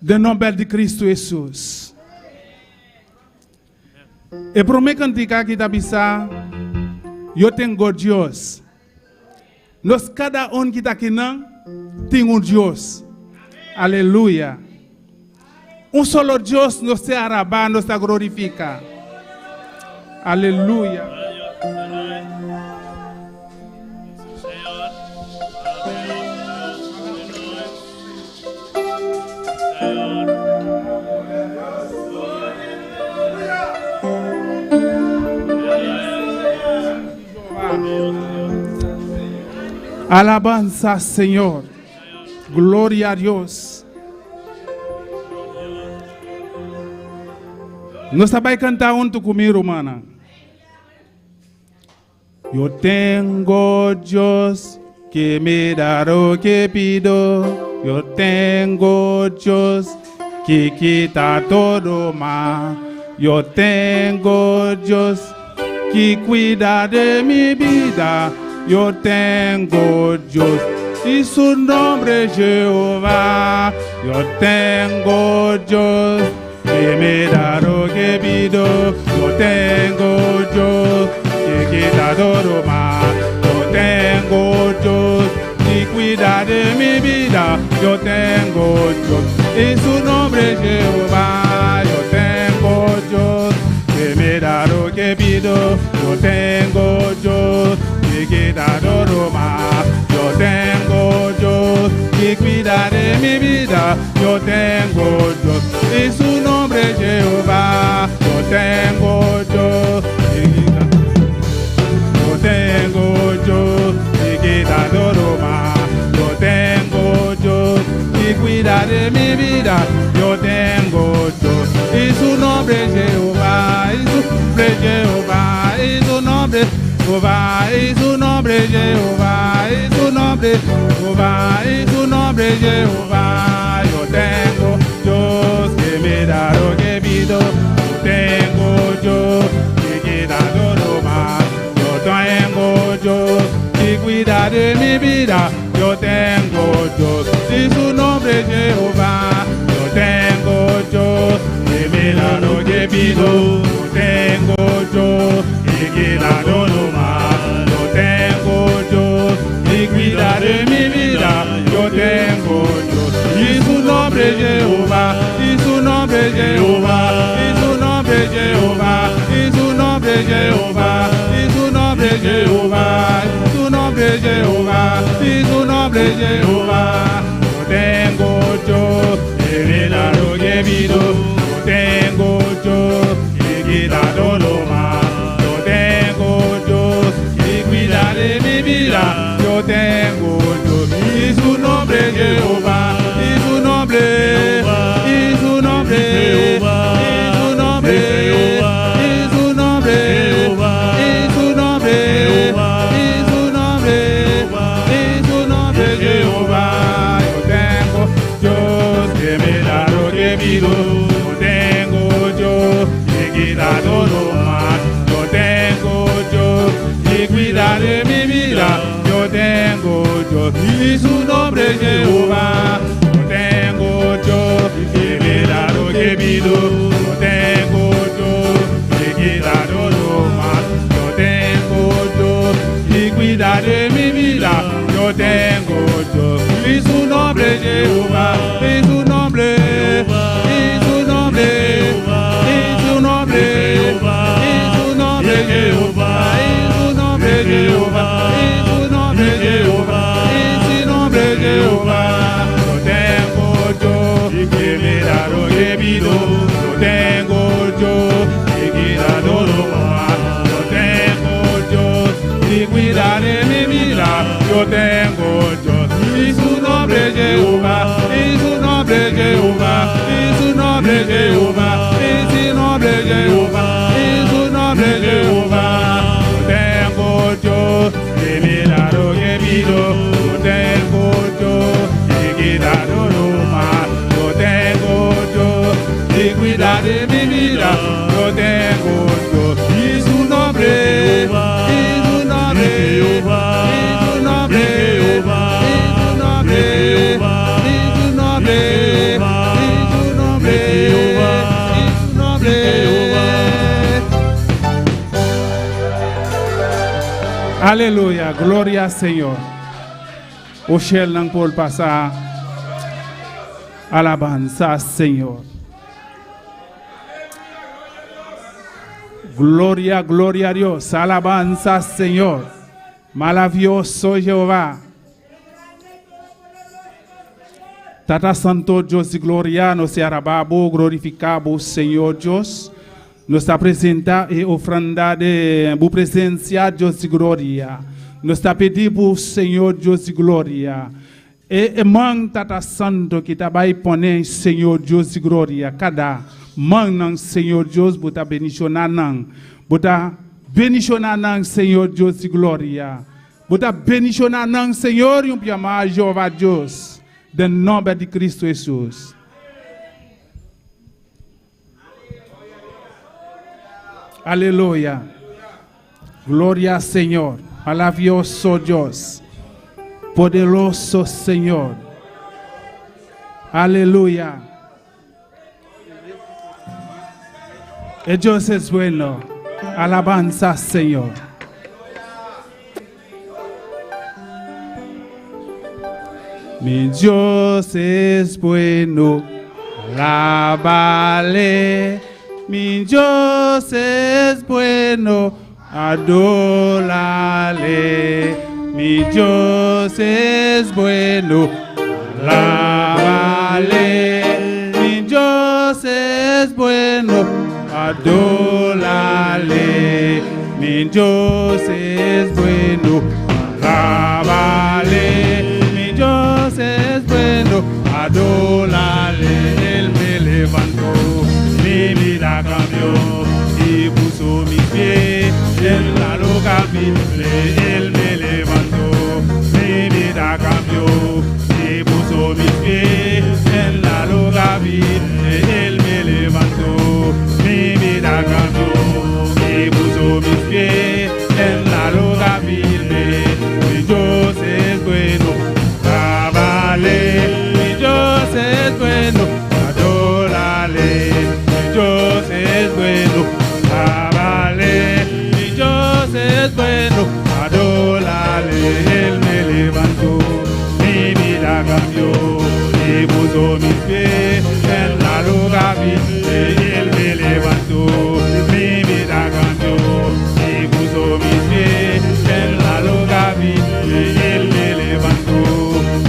den nòmber di Kristu Hesus. E promé kantika ku ta bisa, Yo tengo Dios. Nos kada un ku ta akinan tin un Dios. Aleluya. Un solo Dios nos ta alabá, nos ta glorifiká. Aleluya. Alabansa, Señor. Gloria a Dios. Nos ta bai kanta huntu ku mi, rumannan. Yo tengo Dios que me da lo que pido. Yo tengo Dios que quita todo mal. Yo tengo Dios que cuida de mi vida. Yo tengo Dios y su nombre es Jehová. Yo tengo Dios que me da lo que pido. Yo tengo Dios que quita todo mal. Yo tengo Dios que cuida de mi vida. Yo tengo Dios y su nombre es Jehová. Yo tengo Dios que me da lo que pido. Yo tengo Dios que quita todo mal. Yo tengo Dios que cuida de mi vida. Yo tengo Dios y su nombre es Jehová. Yo tengo Dios que quita. Yo tengo Dios. cuida de mi vida. Yo tengo Dios y su nombre es Jehová, y su nombre es Jehová, y su nombre Jehová, y su nombre es Jehová, y su nombre Jehová, y su nombre es Jehová. Yo tengo Dios que me da lo que pido. Yo tengo Dios que quita todo mal. Yo tengo Dios que cuida de mi vida. Yo tengo Dios y su nombre es Jehová. Yo tengo Dios que me da lo que pido. Yo tengo Dios que quita todo mal. Yo tengo Dios que cuida de mi vida. Yo tengo Dios y su nombre es Jehová. Y su nombre es Jehová. Y su nombre es Jehová. Y su nombre es Jehová. Y su nombre es Jehová. Su nombre es Jehová. Y su nombre es Jehová. Yo tengo yo que me da lo que pido. Yo tengo yo que quita todo mal. Yo tengo yo que cuida de mi vida. Yo tengo yo y su nombre es Jehová. Y su nombre, y su nombre, y su nombre, y su nombre, y su nombre, y su nombre, y su nombre es Jehová. Yo tengo Dios que me da lo que pido. Yo tengo yo que quita todo mal. Yo tengo yo que cuida de mi vida. Yo tengo yo y su nombre es Jehová. Yo tengo yo que me da lo que pido. Yo tengo yo que quita todo mal. Yo tengo yo que cuida de mi vida. Yo tengo yo y su nombre es Jehová. Y su nombre, y su nombre, y su nombre, y su nombre es Jehová. Y su nombre es Jehová. Y su nombre es Jehová. Y su nombre es Jehová. Yo tengo yo que me da lo que pido. Yo tengo yo que quita todo mal. Yo tengo yo que cuida de mi vida. Yo tengo yo y su nombre es Jehová. Y su nombre es Jehová. Y su nombre es Jehová. Y su nombre es Jehová. Y su nombre es Jehová. Yo tengo yo que me da lo que pido. Yo tengo yo que quita todo mal. Yo tengo yo que cuida de mi vida. Yo tengo yo y su nombre, y su nombre, y su nombre, y su nombre, y su nombre, y su nombre, y su nombre. Aleluya, gloria al Señor. Ushernan por pasa alabanza, Señor. Gloria, gloria a Dios. Alabanza, Señor. Maravilloso Jehová. Tata Santo Dios de gloria, nos alabamos, glorificamos, Señor Dios. Nos presenta e ofrenda de bu presencia, Dios de gloria. Nos pedimos, Señor Dios de gloria. E, e man Tata Santo que ta vai poner, Señor Dios de gloria. Cada man nan, Señor Dios, bota bendicionar nan. Bota bendicionar nan, Señor Dios de gloria. Bota bendicionar nan, Señor, e um piamar Jehová Dios. Del nombre de Cristo Jesús. Aleluya. Gloria al Señor. Maravilloso Dios. Poderoso Señor. Aleluya. El Dios es bueno. Alabanza, Señor. Mi Dios es bueno, alábale. Mi Dios es bueno, adórale. Mi Dios es bueno, alábale. Mi Dios es bueno, adórale. Mi Dios es bueno, alábale. Mi Dios es bueno, bueno, adórale. Él me levantó, mi vida cambió y puso mis pies en la roca firme. Él me levantó, mi vida cambió y puso mis pies en la roca firme. Él me levantó, mi vida cambió y puso mis pies en la roca firme. Mi Dios es bueno, alábale. Mi Dios es bueno, adórale. Mi Dios es bueno, alábale. Mi Dios es bueno, adórale. Él me levantó, mi vida cambió y puso mis pies en la roca firme. Él me levantó, mi vida cambió y puso mis pies en la roca firme. Él me levantó,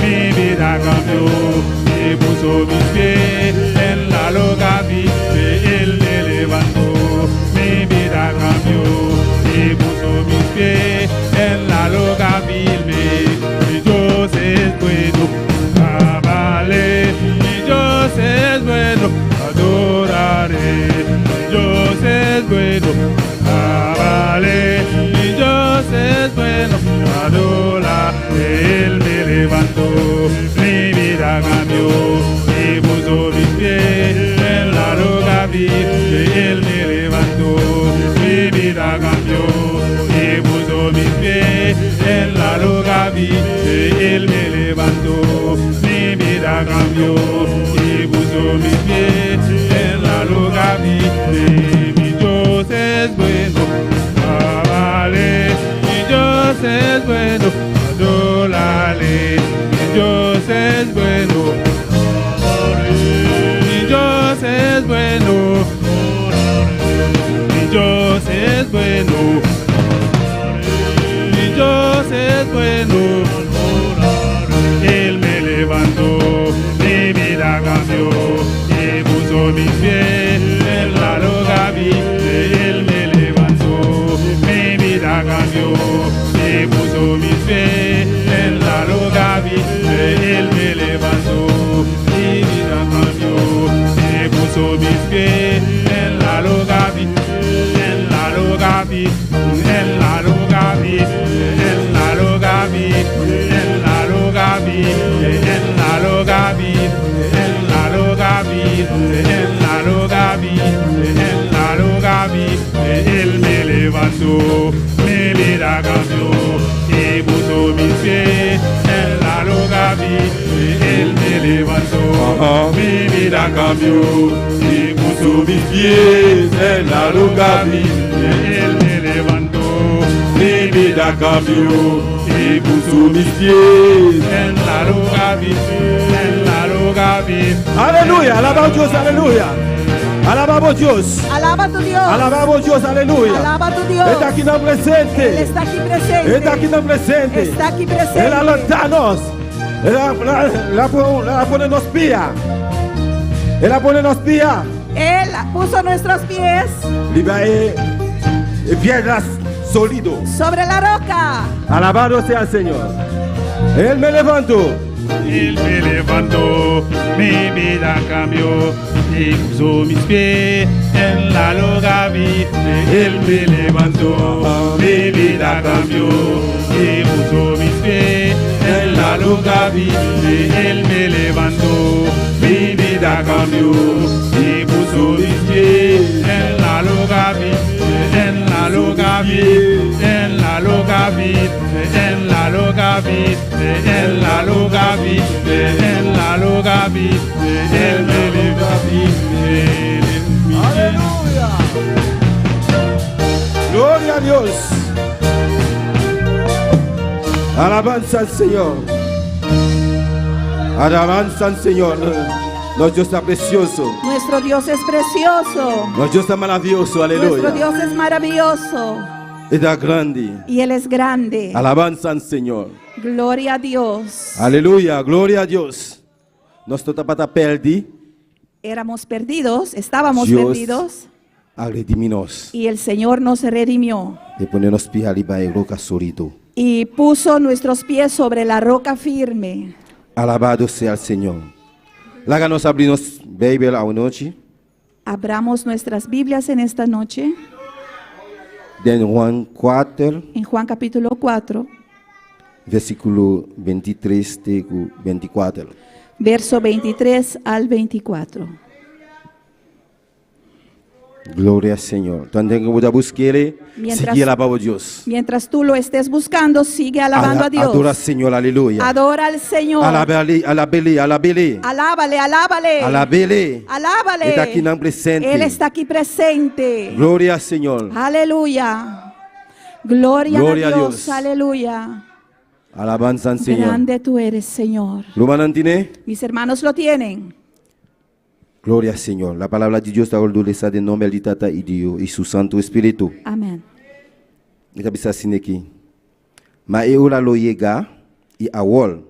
mi vida cambió y puso mis pies en la roca firme. Él me levantó, mi vida cambió y puso mis pies en la roca firme. Mi Dios es bueno, alábale. Mi Dios es bueno, adoraré. Mi Dios es bueno, alábale. Mi Dios es bueno, adórale. Él me levantó, mi vida cambió y puso mis pies en la roca firme. Él me levantó, mi vida cambió y puso mis pies en la roca firme. Él me levantó, mi vida cambió y puso mis pies en la roca firme. Mi Dios es bueno, alábale. Mi Dios es bueno, adórale. Mi Dios es bueno, mi Dios es bueno, mi Dios es bueno, mi Dios es bueno. Él me levantó, mi vida cambió y puso mis pies en la roca firme. Él me levantó, mi vida cambió y puso mis pies en la roca firme. Él me levantó, mi vida cambió y puso mis pies en la roca firme, en la roca firme, en la roca firme, en la roca firme, en la roca firme, en la roca firme, en la roca firme, en la roca firme, en la roca firme. Él me levantó, mi vida cambió y puso mis pies en la roca firme. Él me levantó, mi vida cambió y puso mis pies en la roca firme. Él me levantó, mi vida cambió y puso mis pies en la roca firme, en la roca firme. Aleluya, alabamos Dios, aleluya. Alabamos Dios. Alaba tu Dios. Alabamos Dios, aleluya. Alaba tu Dios. E ta aki nan presente. Él está aquí presente. E ta aki nan presente. Está aquí presente. El a lanta nos. El a, el a, el a pone nos pia. El a pone nos pia. Él puso nuestros pies Riba e piedra sólido. Sobre la roca. Alabado sea el Señor. Él me levantó. Él me levantó, mi vida cambió y puso mis pies en la roca firme. Él me levantó, mi vida cambió y puso mis pies en la roca firme. Él me levantó, mi vida cambió y puso mis pies en la roca firme, en la roca firme, en la roca firme, en la roca firme, en la roca firme, en la roca firme. Él me levantó. Aleluya. Gloria a Dios. Alabanza al Señor. Alabanza al Señor. Nos Dios ta presioso. Nuestro Dios es precioso. Nos Dios ta maravioso. Nuestro Aleluya. Dios es maravilloso. E ta grandi. Y Él es grande. Alabanza al Señor. Gloria a Dios. Aleluya. Gloria a Dios. Nos tabata pèrdí. Éramos perdidos, estábamos Dios perdidos a redimí nos. y el Señor nos redimió I pone nos pia riba e roka sólido. Y puso nuestros pies sobre la roca firme. Alabado sea el Señor. Laga nos habri nos Beibel awe nochi. Abramos nuestras Biblias en esta noche. Den Juan 4. En Juan capítulo 4. Versíkulo 23 te 24. Verso 23 al 24. Gloria al Señor. Tanten ku bo ta busk'é, sigui alabá bo Dios. Mientras tú lo estés buscando, sigue alabando a Dios. Adora Señor, aleluya. Adora al Señor. Alab'é, alab'é, alab'é. Alábale, alábale. Alab'é. Alábale. E ta akinan presente. Él está aquí presente. Gloria al Señor. Aleluya. Gloria, Gloria a a Dios. Dios. Aleluya. Alabanza al Señor. Grande tú eres, Señor. Rumannan tin'é? Mis hermanos lo tienen. Gloria al Señor. La palabra di Dios ta wòrdu lesá den nòmber di Tata i di Yu i su Santu Spiritu. Amén. E ta bisa asina aki, Ma e ora lo yega, i awor,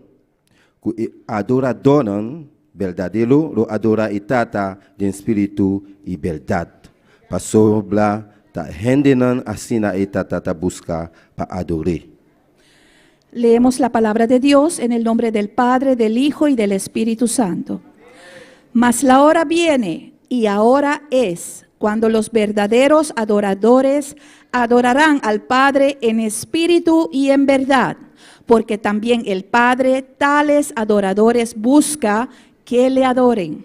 ku e adoradónan berdadero lo adorá e Tata den spiritu i bèrdat, pasobra ta hendenan asina e Tata ta buska pa ador'é. Leemos la palabra de Dios en el nombre del Padre, del Hijo y del Espíritu Santo. Mas la hora viene, y ahora es, cuando los verdaderos adoradores adorarán al Padre en espíritu y en verdad, porque también el Padre tales adoradores busca que le adoren.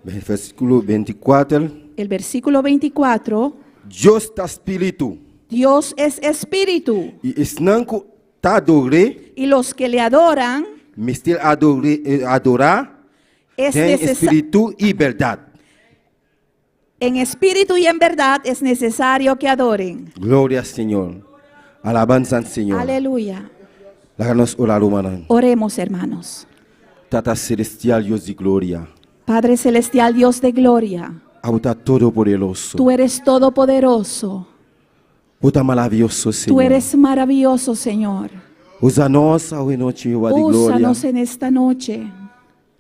Versíkulo 24. El versículo 24. Dios ta spiritu. Dios es espíritu. I esnan ku ta ador'é. Y los que le adoran. Mester ador'é, adorá Es den necesa- espíritu i bèrdat. En espíritu y en verdad es necesario que adoren. Gloria Señor. Alabanza al Señor. Aleluya. Laga nos ora rumannan. Oremos, hermanos. Tata Celestial Dios di Gloria. Padre Celestial, Dios de gloria. Abo ta todopoderoso. Tú eres todopoderoso. Bo ta maravioso, Señor. Tú eres maravilloso, Señor. Usa nos awe nochi, Jehová di Gloria. Úsanos en esta noche.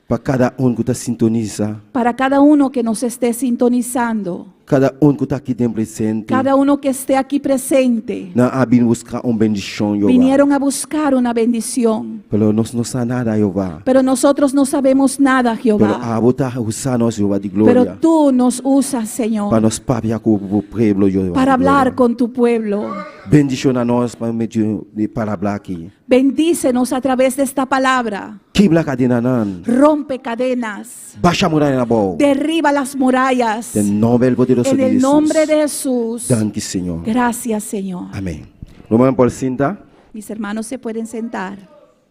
Pa kada un ku ta sintonisá. Para cada uno que nos esté sintonizando. Kada un ku ta aki den presente. Cada uno que esté aquí presente. Nan a bin buska un bendishon, Jehová. Vinieron a buscar una bendición. Pero nos no sa nada, Jehová. Pero nosotros no sabemos nada, Jehová. Pero abo ta usa nos, Jehová di Gloria. Pero tú nos usas, Señor. Pa nos papia ku bo pueblo, Jehová. Para hablar con tu pueblo. Bendishoná nos pa medio di palabra aki. Bendícenos a través de esta palabra. Kibra kadenanan. Rompe cadenas. Basha murayanan abou. Derriba las murallas. Den nomber poderoso En di el Hesus. nombre de Jesús. Danki, Señor. Gracias, Señor. Amén. Rumannan por sinta. Mis hermanos se pueden sentar.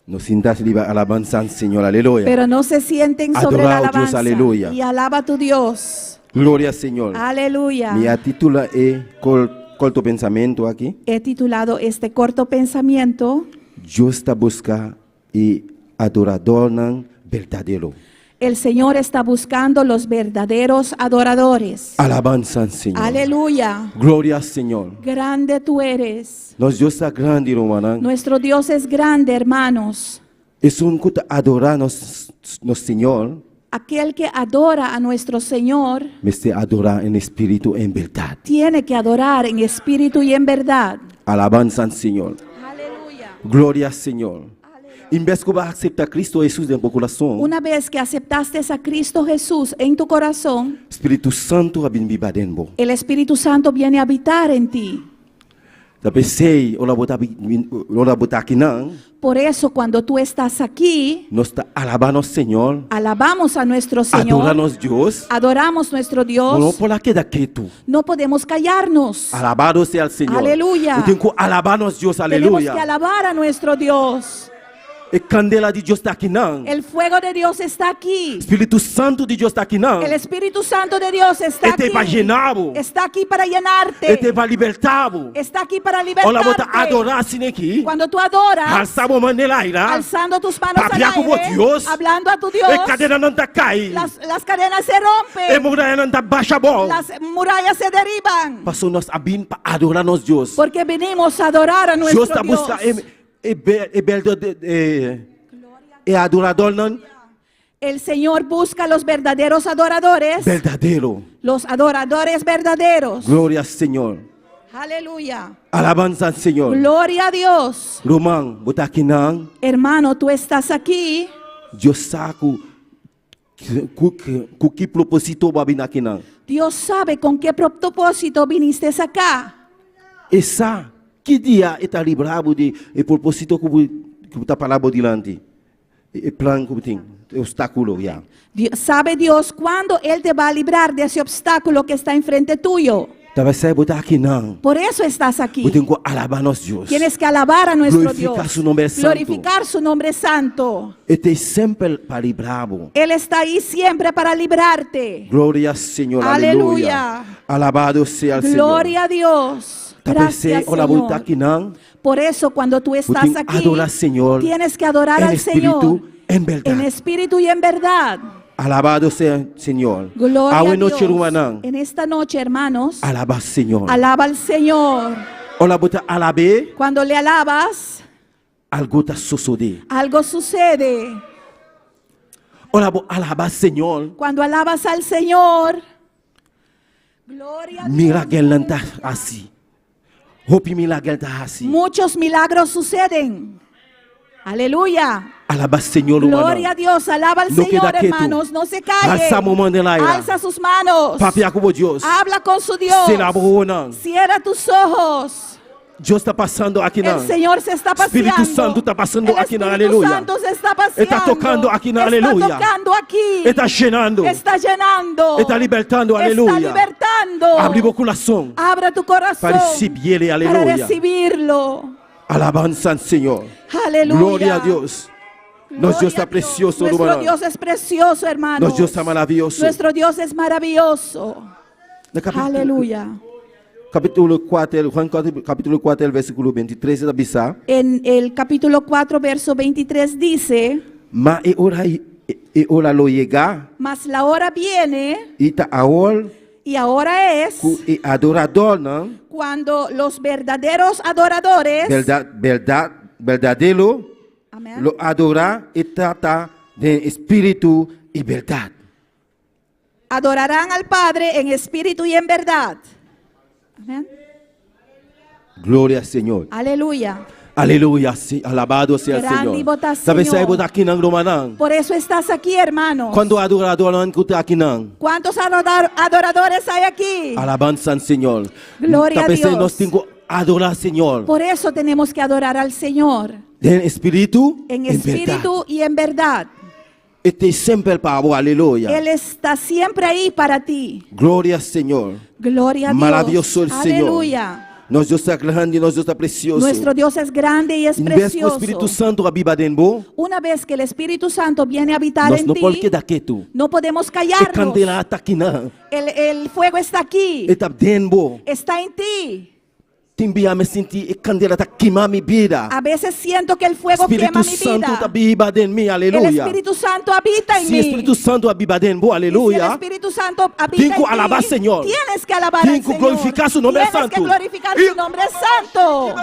No sinta riba alabansa, Señor. Aleluya. Pero no se sienten sobre la Adora a Dios, alabanza. aleluya. Y alaba a tu Dios. Gloria, Señor. Aleluya. Mi a titula e korto pensamentu aki. He titulado este corto pensamiento. Dios ta buska e adoradornan berdadero. El Señor está buscando los verdaderos adoradores. Alabanza al Señor. Aleluya. Gloria al Señor. Grande tú eres. Nos Dios ta grandi, rumannan. Nuestro Dios es grande, hermanos. Esun ku ta adorá nos, nos Señor. Aquel que adora a nuestro Señor. Mester adorá en espíritu en berdad. Tiene que adorar en espíritu y en verdad. Alabanza al Señor. Aleluya. Gloria al Señor. En bes ku bo a akseptá Kristu Hesus den bo kurason. Una vez que aceptaste a Cristo Jesús en tu corazón. Spiritu Santu a bin biba den bo. El Espíritu Santo viene a habitar en ti. Ta p'esei ora bo ta ora bo ta akinan. Por eso cuando tú estás aquí. Nos ta alabá nos Señor. Alabamos a nuestro Señor. Adorá nos Dios. Adoramos nuestro Dios. Bo no por a keda ketu. No podemos callarnos. Alabado sea el Señor. Aleluya. Bo tin ku alabá nos Dios, aleluya. Tenemos que alabar a nuestro Dios. E kandela di Dios ta akinan. El fuego de Dios está aquí. Spiritu Santu di Dios ta akinan. El Espíritu Santo de Dios está E ta aquí. pa yena bo. Está aquí para llenarte. E ta pa libertá bo. Está aquí para Ora bo ta libertarte. adorá asina aki. Cuando tú adoras. Alsa bo man den aire. Alzando tus manos al Papia ku bo aire. Dios. Hablando a tu Dios. E kadenanan ta kai. Las, las cadenas se rompen. E murayanan ta basha abou. Las murallas se derriban. Paso nos a bin pa adorá nos Dios. Porque venimos a adorar a nuestro Dios ta Dios. buska e e e e e adoradornan. El Señor busca los verdaderos adoradores. Berdadero. Los adoradores verdaderos. Gloria al Señor. Aleluya. Alabanza al Señor. Gloria a Dios. Ruman, bo ta akinan. Hermano, tú estás aquí. Dios sa ku ku ku ki propósito bo a bini akinan. Dios sabe con qué propósito viniste acá. E sa ki dia e ta libra bo di e propósito ku bo ku bo ta para bo dilanti. E plan ku bo tin, e obstákulo, ya. Dios, sabe Dios cuándo Él te va a librar de ese obstáculo que está enfrente tuyo. Ta p'esei bo ta akinan. Por eso estás aquí. Bo tin ku alabá nos Dios. Tienes que alabar a nuestro Glorifiká Dios. su nomber santu. Glorificar su nombre santo. E t'ei semper pa libra bo. Él está ahí siempre para librarte. Gloria Señor, Aleluya. aleluya. Alabado sea el Señor. Gloria a Dios. Ta p'esei Gracias, ora bo ta Señor. akinan, Por eso cuando tú bo estás tin aquí, adorá Señor tienes que adorar en al espíritu, Señor en bèrdat. en espíritu y en verdad. Alabado sea el Señor. Gloria a Awe Dios. nochi rumannan, En esta noche, hermanos, alabá Señor. alaba al Señor. Ora bo ta alab'é, Cuando le alabas, algu ta sosodé. algo sucede. Ora bo alabá Señor, Cuando alabas al Señor, gloria a Dios. milagernan ta hasi. Hopi milager ta hasi. Muchos milagros suceden. Aleluya. Alabá Señor, Gloria a rumannan. Dios. Alaba al No Señor, keda ketu. hermanos. No se calle. Alsa bo man den laira. Alza sus manos. Papia ku bo Dios. Habla con su Dios. Sera bo wowonan. Cierra tus ojos. Dios ta pasando akinan. El Señor se está paseando. Spiritu Santu ta pasando El akinan, Espíritu aleluya. Santo se está paseando. E ta tokando akinan, Está aleluya. tocando aquí. E ta yenando. Está llenando. E ta libertando, Está aleluya. libertando. Habri bo kurason. Abra tu corazón. Pa risibié, Para aleluya. recibirlo. Alabansa al Señor. Aleluya. Gloria a Dios. Nos Gloria Dios ta a Dios. presioso, Nuestro hermano. Dios es precioso, hermano. Nos Dios ta maravioso. Nuestro Dios es maravilloso. Na kapítulo, Aleluya. Kapítulo 4, Juan 4, kapítulo 4, versíkulo 23, ta bisa. En el capítulo 4, verso 23 dice, Ma e ora e ora lo yega mas la hora viene i ta awor y ahora es ku e adoradónan cuando los verdaderos adoradores bèrdat bèrdat berdadero Amén. lo adorá e Tata den spiritu i bèrdat. adorarán al Padre en espíritu y en verdad. Amén. Gloria al Señor. Aleluya. Aleluya, sí, alabado sea el Grandi Señor. bo ta, Sabe Señor. si bo ta akinan rumannan? Por eso estás aquí, hermanos. Kuantu adoradónan ku ta akinan? ¿Cuántos adoradores hay aquí? Alabansa al Señor. Gloria a Ta p'esei Dios. nos tin ku adorá Señor. Por eso tenemos que adorar al Señor. Den spiritu, En en espíritu bèrdat. y en verdad. E ta semper pa bo, aleluya. Él está siempre ahí para ti. Gloria al Señor. Gloria a Dios. Maravioso el Señor. Aleluya. Nos Dios ta grandi, nos Dios ta presioso. Nuestro Dios es grande y es Un bes ku precioso. Spiritu Santu a biba den bo, Una vez que el Espíritu Santo viene a habitar nos en no por ti, keda ketu. no podemos E callarnos. kandela ta akinan. El fuego está aquí. E ta den bo. Está en ti. Tin bia mi sinti e kandela ta kima mi bida. A veces siento que el fuego Spiritu quema mi Santu vida. ta biba den mi, El aleluya. Espíritu Santo habita en Si mí. Spiritu Santu a biba den bo, Y si el aleluya. Espíritu Santo habita Tin ku en alabá ti, Señor. Tienes que alabar Tin al ku Señor. glorifiká su nòmber Tienes que santu. glorificar su nombre santo.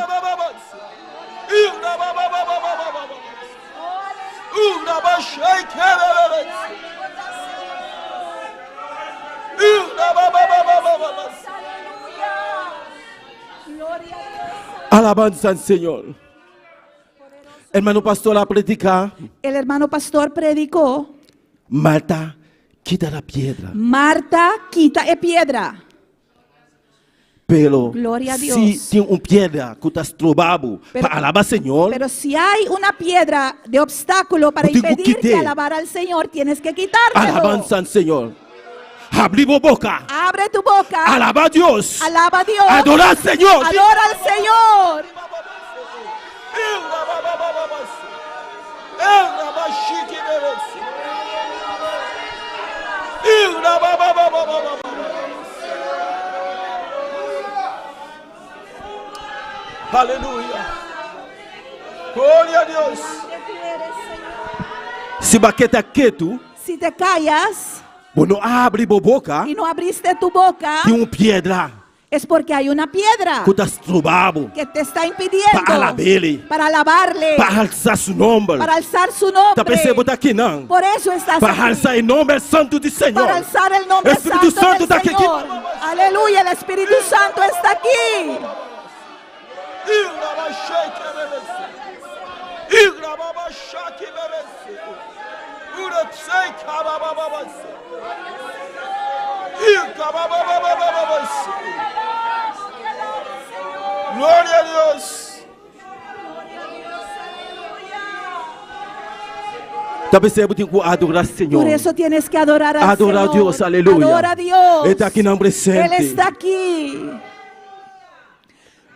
Alabansa al Señor. Hermano pastor a prediká. El hermano pastor predicó, Marta, kita e piedra. Marta, kita e piedra. Pero Gloria a Dios. si tin un piedra ku ta stroba bo Pero- pa alabá Señor, Pero si hay una piedra de obstáculo para Bo tin ku impedirte kit'é. alabar al Señor, tienes que quitártelo. Alabansa al Señor. Habri bo boka. Abre tu boca. Alabá Dios. Alaba a Dios. Adorá Señor. Adora al Señor. Aleluya. Gloria a Dios. Si bo a keda ketu, Si te callas bo no habri bo boka, y no abriste tu boca, tin un piedra es porque hay una piedra ku ta stroba bo que te está impidiendo pa alab'é, para alabarle, pa halsa su nòmber. para alzar su nombre. Ta p'esei bo ta akinan. Por eso estás Pa aquí. halsa e nòmber santu di Señor. Para alzar el nombre Spiritu santo Santu del ta aki. Señor. Aleluya, el Espíritu Santo está aquí. Gloria a Dios. Ta p'esei bo tin ku adorá Señor. Por eso tienes que adorar al Adora Señor. Dios, aleluya. Adora a Dios. E ta akinan presente. Él está aquí.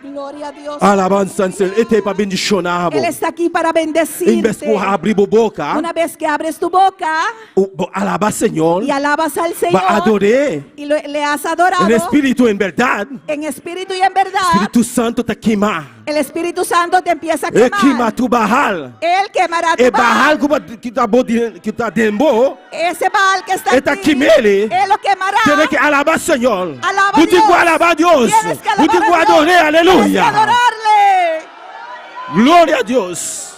Gloria a Dios. Alabansa al Señor. E ta ei pa bendishoná bo. Él está aquí para En bes bendecirte. ku habri bo boka, Una vez que abres tu boca bo alabá Señor, y alabas al bo Señor ador'é y lo- le has adorado en espíritu en bèrdat, en espíritu y en verdad, Spiritu Santu ta kima. el Espíritu Santo te empieza a E kima quemar. tur Baal. Él quemará tu E Baal Baal. ku ku ta bo ku ta den bo, Ese Baal que está e en ta ti, kim'é. Él lo quemará. Tene ke alabá Señor. Alaba Bo tin ku Dios. alabá Dios. Tienes que Bo tin alabar ku a Dios. ador'é, Tienes que aleluya. adorarle. Gloria a Dios.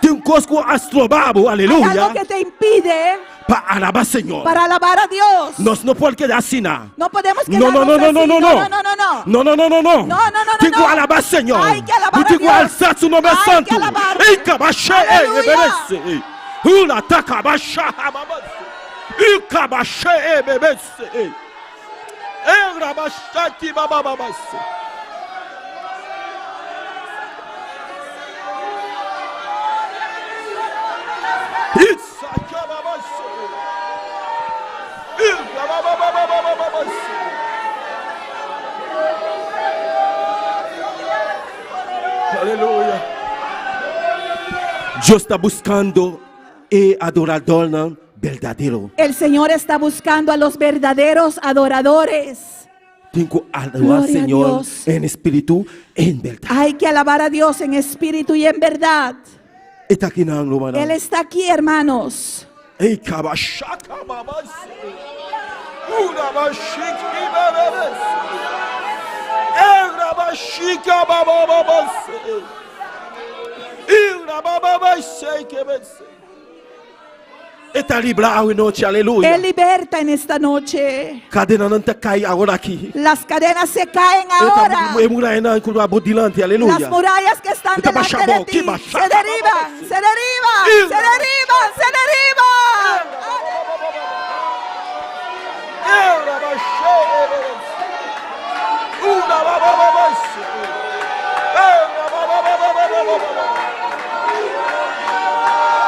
Tin kos ku a stroba bo, Hay aleluya, algo que te impide pa alabá Señor. para alabar a Dios. Nos no por keda asina. No podemos No, no, quedarnos no, no, así. no, no, no. No, no, no, no. No, no, no, no, no. No, no, no, no, Tin ku no. alabá Señor. Hay que alabar Bo tin a ku Dios. alsa su nomber Hay que santu. alabar. Ei, kabashe, ei, Aleluya. ebebese, ei. Ula ta kabasha, ababase. I kabashe, ebebese, ei. Ei, rabashati, babababase. Aleluya. Dios ta buskando e adoradónan berdadero. El Señor está buscando a los verdaderos adoradores. Tin ku adorá Gloria a Señor Dios. en espíritu, en bèrdat. Hay que alabar a Dios en espíritu y en verdad. E ta akinan, rumannan. Él está aquí, hermanos. Ei, kabashaka babase. Ura bashiki babase. Era bashika bababase. Ira bababase kebese. E ta libra awe nochi, aleluya. Él liberta en esta noche. Kadenanan ta kai awor aki. Las cadenas se caen E ta ahora. e murayanan ku ta bo dilanti, aleluya. Las murallas que están Eta delante de bashabo, ti ki basha- se derriban, se derriban, se derriban, se derriban. Era bashe Ura bababase. Era babababababa.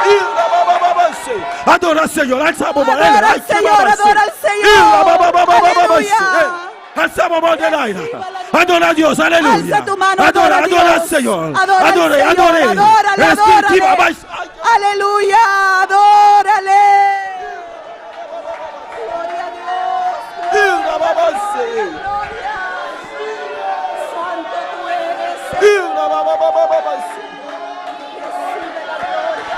Ira babababase. Adora Señor, alsa bo Adora al Señor, adora al Señor. Aleluya. Alsa bo mano den aire. Adora a Dios, aleluya. Alza tu mano, Adora, adora a adora al Dios. Señor. Adora al Adore, Señor, adore. adórale, Espíritu, adórale. babas. Aleluya, adórale. Gloria a Dios. Ira babase. Gloria. Santo tú eres, Señor. Ira bababababase.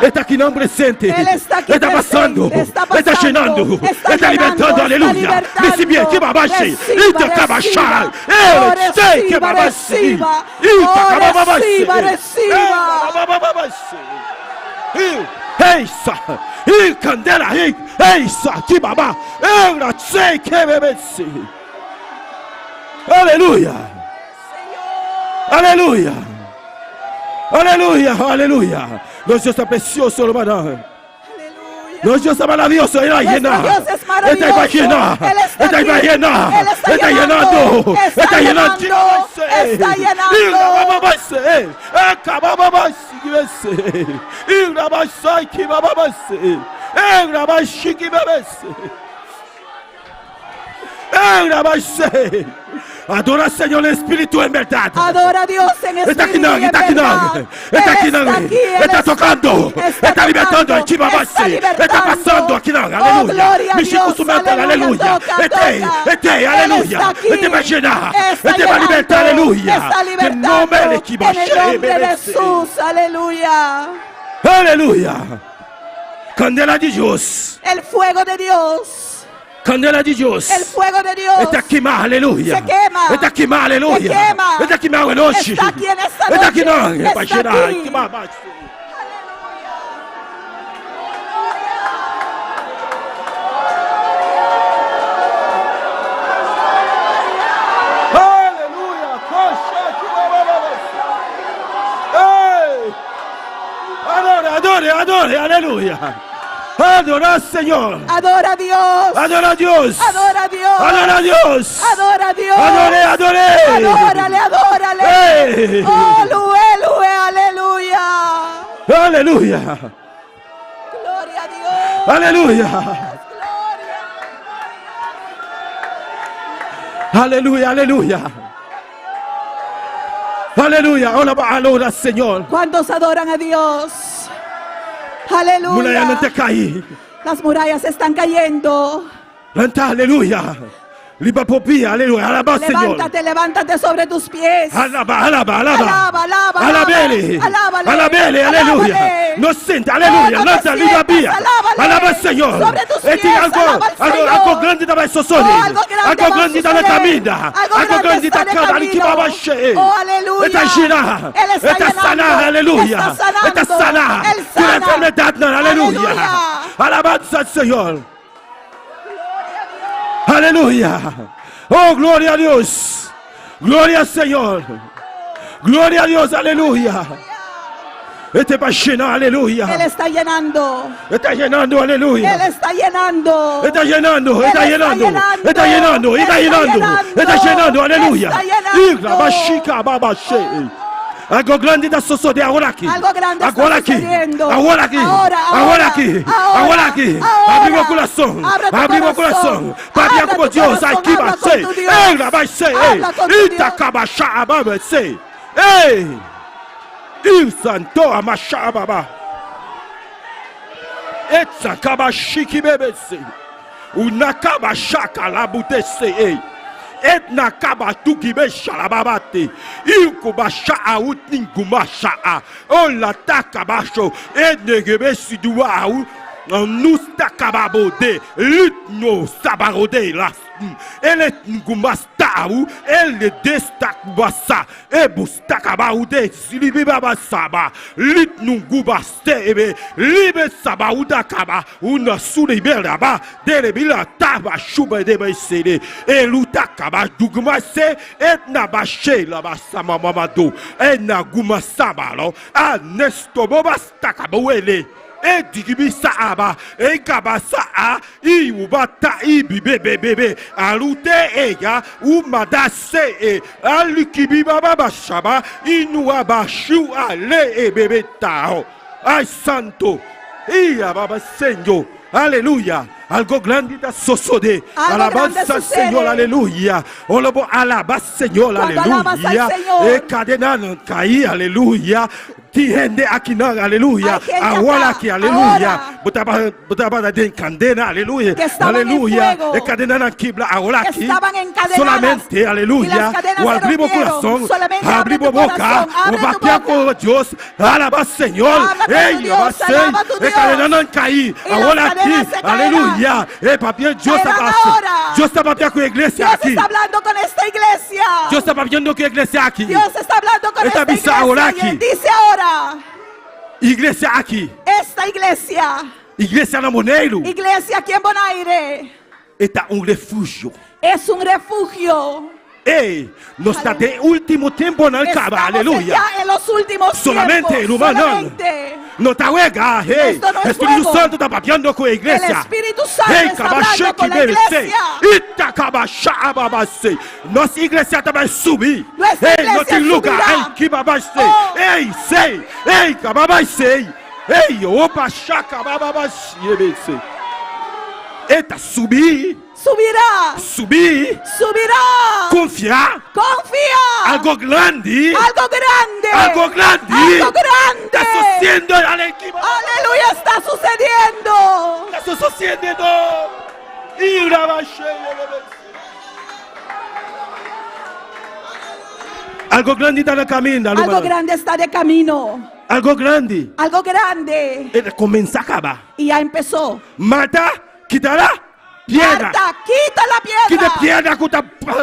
E ta akinan presente. Él está aquí E ta pasando. presente, está E ta pasando, yenando. está E ta llenando, libertando. está Aleluya. libertando. Risibí, ke babashe. Reciba, Ita kabasha. reciba. Ele, Oh, sei ke reciba, babashe. reciba. Ita Oh, kabababashe. reciba, reciba. Babababashe. Ei, sa. I candela. Ei, ei, sa. Ki baba. Era sei ke bebese. Aleluya. Aleluya. Aleluya, aleluya. Nos Dios ta presioso, rumannan. Aleluya. Nos Dios ta maravioso, E ta Nuestro yena. Dios es E ta maravilloso. yena. Él está E ta aquí. yena. Él está E ta llenando. yenando. Está E ta yenando. llenando. Está llenando. Adora Señor en espíritu en bèrdat. Adora a Dios en E ta espíritu aki y en e ta aki verdad. e ta Él aki está aquí, Él e ta está tokando, aquí, está e ta libertando, tocando, aki está e ta pasando aki, libertando. aleluya. Oh, gloria a Mi Dios, aleluya. aleluya. Toca, E t'ei, toca. e t'ei, Él aleluya. está aquí. E ta bai yena, Está e ta bai libertá, llenando, aleluya. Está Den nòmber libertando. di En el nombre de Jesús, aleluya. Aleluya. Kandela di Dios. El fuego de Dios. Kandela di Dios. El fuego de Dios. E ta kima, aleluya. Se kema. E ta kima, aleluya. Se kema. E ta kima anochi. Está aquí en esta E ta aki noche. no. Está aquí. Aleluya. Kosha ki babababase. Hey! Adora, adora. Adore, aleluya. Adora al Señor. Adora a Dios. Adora a Dios. Adora a Dios. Adora a Dios. Adora a Dios. Adore, adore. Adórale, adórale. ¡Ey! Oh, lue, lue, aleluya. Aleluya. Gloria a Dios. Aleluya. Gloria. Aleluya, aleluya. Aleluya. Hola, adora al Señor. ¿Cuántos adoran a Dios? Muraya Aleluya. no te caí. Las murallas están cayendo. Lanta, aleluya. Liba popia, aleluya. Alaba, Señor. Levántate, levántate sobre tus pies. Alaba, alaba, alaba. Alaba, alaba, Alabele. alábale. Alabele, aleluya. Alábale. No sienta, aleluya. Oh, no te Lanta, liba sientas, pia. alábale. Alaba al Señor. Sobre tus Este pies, algo, alaba al algo, Señor. algo grande estaba eso solo. Oh, algo grande Algo va a grande está la suceder. camina. Algo Algo grande grande está está de acá. camino. Oh, aleluya. Está llena. Él está Está llenando. sana, aleluya. Está sanando. Está sana. Él Tu sana. enfermedad, no, aleluya. Aleluya. Alabanza al Señor. Aleluya. Oh, gloria a Dios. Gloria al Señor. Gloria a Dios, aleluya. Este va llenar, Él aleluya. está llenando. Está llenando, Él aleluya. está llenando. Está llenando, Él está llenando, está llenando, Él está llenando, está llenando, aleluya. Está llenando. Igla, bashica, babashe. Algo grande está sucediendo ahora aquí. Algo grande está Ahora aquí. sucediendo. Ahora aquí. Ahora, Ahora ahora, aquí. ahora, Ahora aquí. ahora. Abrimos corazón. Abre tu Abrimos corazón. corazón. Papia Abre como tu Dios. corazón. Aquí va Habla a con ser. tu Dios. Ey, la va a ser. Habla con tu Dios. Itakabasha, baba, se. Ey. Il santo amasha baba. Etsakabashiki bebese. Unakabashaka labutese. Ey. Etnakabatuki beshalababate. Ilkubasha autningumasha. Olatakabasho. Etnegebesidua au. Nustakababode. Litno sabarode las. Eletngumastaau. Ele destakbasa. Ebustakabaude. Silibibabasaba. Litnungubaste ebe. Libe sabaudakaba. Una suliberaba. Delebila taba shube debesele. Elutakaba dugmase. Etnabashe labasama mamado. Enagumasabalo. Anestobobastakabawele. Edigibi saaba, ekaba saa, iwuba ta ibibe bebebe, alute eya, umada se e, alukibi baba bashaba, inuaba bashu ale e bebe tao. Ay santo, iya baba señor, aleluya. Algo grande está sucede. Algo Alabanza grande al sucede. Señor, aleluya. Olobo, alaba Señor, Cuando alabas al aleluya. Señor. E cadena no caí, aleluya. Ti gente aquí no, aleluya. Hay gente Ahora acá, aquí, aleluya. ahora. Botaba, botaba de candena, aleluya. Que estaban en Aleluya. fuego. E cadena aquí, ahora Que aquí. estaban encadenadas. Solamente, Y aleluya. las cadenas O se abrimos rompieron. corazón, Solamente abre abrimos tu boca, corazón, abre o tu batea boca. con Dios. Alaba Señor. Habla con tu Ey, Dios, va a ser. alaba tu E Dios. cadena no caí. Y las Ahora aquí, cadenas se caerán. aleluya. Eh, papi, Dios Caerán está ahora. Dios está papiando con la iglesia Dios aquí. está hablando con esta iglesia. Dios está papiando con la iglesia aquí. Dios está hablando con Esta esta misa iglesia. ahora Y aquí. él dice ahora, Iglesia aquí. esta iglesia, Iglesia no Moneiro. iglesia aquí en Bonaire, Está un refugio. es un refugio. Ey, nos está de último tiempo en el caba, Estamos aleluya. ya en los últimos Solamente, tiempos. hermano. Solamente. No está huega, hey. Esto no es Espíritu juego. Santo está papiando con la iglesia. El Espíritu Santo Hey, está hablando con la kabasheki bebe, iglesia. Itakabashababase. Nossa iglesia também subir. Nuestra Ei, iglesia não tem lugar. subirá. Ei, que babase. Oh. Ei, sei. Ei, kababase. Ei, opa, chaca, bababase. Eita, subir, Subirá. subir, Subirá. confiar. Confía. Algo grande. Algo grande. Algo grande. Algo grande. Está sucediendo. Aleluya, está sucediendo. Está sucediendo. Algo grande está no caminho, Algo grande está de camino. Algo grande. Algo grande. Ele começa a acabar. Y ya empezó. Mata, quitará. piedra. Marta, quita la Kita piedra. piedra ku ta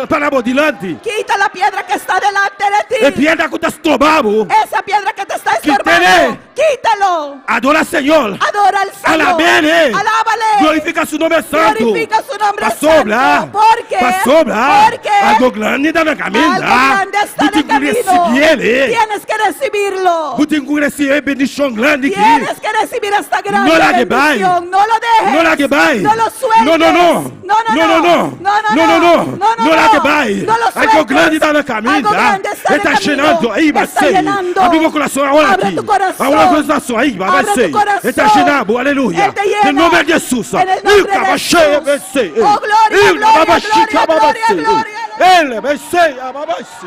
para bo dilanti. Quita la piedra que está delante de E ti. piedra ku ta stroba bo. Esa piedra que te está Quítele. estorbando. Quítalo. Adora Señor. Adora al Señor. Alabele. Alábale. Glorifica su nombre santo. Glorifica su nombre Pasobra. santo. Porque- Pasobra. porque Algo grande ta na kaminda. Algo grande está en el camino. Risibié. Tienes que recibirlo. Bo tin ku risibí bendishon grandi aki. Tienes que recibir esta grande No la que bendición. No lo dejes. No la que bai. No lo sueltes. No, no, no. No, no, No, no, no. No, no, No, no, no. No, no, No la no. que bai. No lo Algo sueltes. grande ta na kaminda. Algo grande está en Está el camino. llenando. Ahí va Está ser. llenando. Abre tu corazón ahora Abre aquí. tu corazón. Ahora corazón ahí va Abre tu ser. corazón. Está llenando. Aleluya. Él te llena. En nombre de Jesús. En el nombre de Jesús. Oh, gloria, gloria, gloria, gloria, gloria. Ele vai ser, ababase.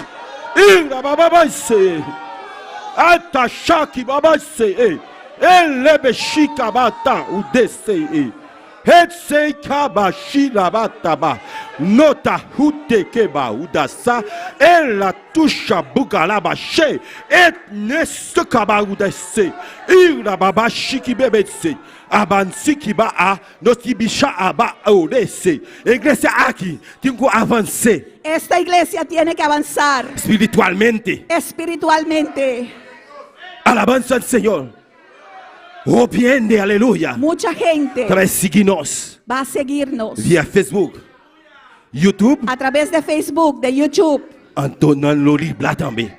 Ira bababase. Ata shaki babase. Ele beshika bata udese. Hetse kaba shila bataba. Nota hute keba udasa. Ela tusha bugalaba she. Et nesu kaba udese. Ira baba shiki bebetse. Abansi kiba a. Noti bisha aba odese. Iglesia aki. Tin ku avansá Esta iglesia tiene que avanzar espiritualmente. espiritualmente. Alabanza al Señor. Hopi hende, aleluya. Mucha gente Ta bai sigui nos va a seguirnos via Facebook, YouTube, a través de Facebook, de YouTube anto nan lo libra tambe.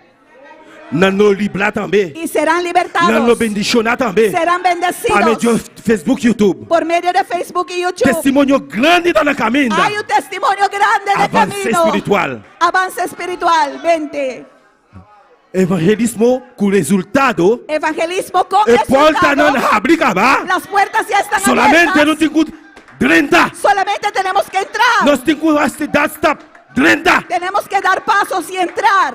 Nan lo libra tambe. y serán Nan lo libertados. bendishoná tambe. Serán Pa medio bendecidos Facebook, YouTube. por medio de Facebook y YouTube. Testimonio grandi ta na kaminda. Hay un testimonio grande de Avance camino. espiritual. Avance espiritual. Vente. Evangelismo ku resultado. Evangelismo con E portanan resultado. habrí kaba. Las puertas ya están Solamente abiertas. nos tin ku drenta. Solamente tenemos que entrar. Nos tin ku dal stap. Drenta. Tenemos que dar pasos y entrar.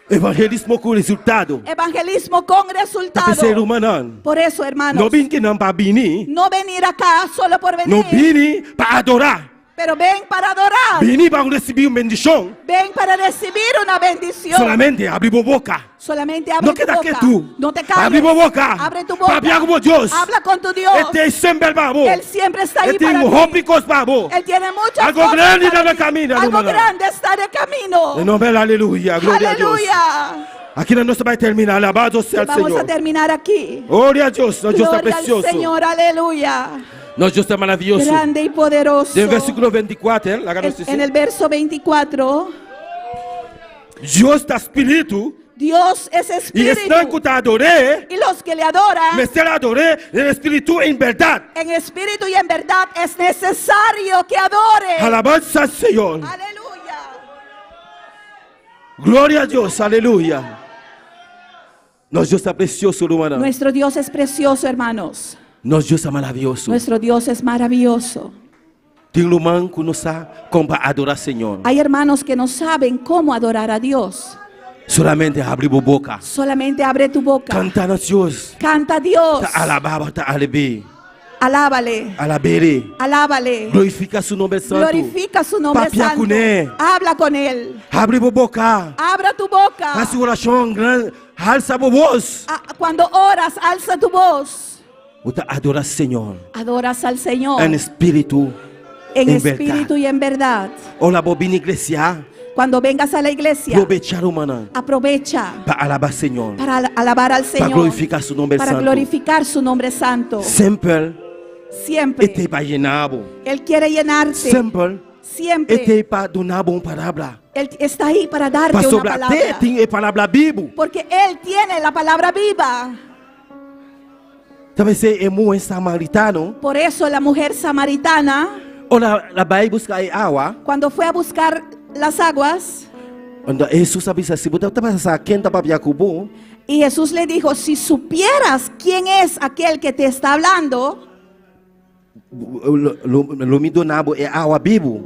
Evangelismo ku resultado. Evangelismo con Ta resultado. p'esei rumannan. Por eso, hermanos, No bin akinan pa bini. no venir acá solo por venir, No bini pa adorá. pero ven para adorar. Bini pa risibí un bendishon. Ven para recibir una bendición. Solamente habri bo boka. Solamente abre No tu keda boca. ketu. No te calles. Habri bo boka. Abre tu boca. Papia ku Dios. Habla con tu Dios. E t'ei semper pa bo. Él siempre está ahí E tin para ti. hopi kos pa bo. Él tiene muchas Algo cosas grande para está ti. de camino, Algo hermano. grande está de camino. En nombre, aleluya. Gloria a Dios. Aleluya. Aki nos ta bai terminá. Alabado sea el Vamos a Señor. terminar aquí. Gloria a Dios. Nos Dios ta Gloria al precioso. Señor, aleluya. Nos Dios ta maravioso. Grande y poderoso. Del versículo 24, la En, en el verso 24, Dios ta spiritu. Dios es I espíritu. esnan ku ta ador'é, Y los que le adoran mester ador'é den spiritu i berdat. en espíritu y en verdad es necesario que adoren. Alabanza al Señor. Aleluya. Gloria a Dios, aleluya. Nos Dios ta presioso, ruman. Nuestro Dios es precioso, hermanos. Nos Dios ta maravioso. Nuestro Dios es maravilloso. Tin ruman ku no sa kon pa adorá Señor. Hay hermanos que no saben cómo adorar a Dios. Solamente habri bo boka. Solamente abre tu boca. Kanta na Dios. Canta a Dios. Ta alabá, ta alab'é. Alábale. Alab'é. Alábale. Glorifiká su nòmber santu. Glorifica su nombre Papia santo. kuné. Habla con él. Habri bo boka. Abra tu boca. Hasi orashon grandi. Alsa bo bos. Ah, Cuando oras, alza tu voz. Bo ta adorá Señor. Adoras al Señor En spiritu. en en espíritu berdat. y en verdad. Ora bo bin iglesia. Cuando vengas a la iglesia, Probechá ruman. aprovecha Pa alabá Señor. para alabar al Señor. glorifiká su nòmber Para santu. glorificar su nombre santo. Semper. Siempre. E t'ei pa yena bo. Él quiere llenarte. Semper. Siempre. E t'ei pa duna bo un palabra. Él está ahí para darte una Pasobra palabra. t'e tin e palabra bibu. Porque Él tiene la palabra viva. Ta p'esei e muhé samaritano. Por eso la mujer samaritana, Ora el a bai buska e awa. cuando fue a buscar las aguas, Anto Hesus a bisa si bo tabata sa ken ta papia ku bo. y Jesús le dijo, si supieras quién es aquel que te está hablando, Lo, lo, lo mi duna bo e awa bibu.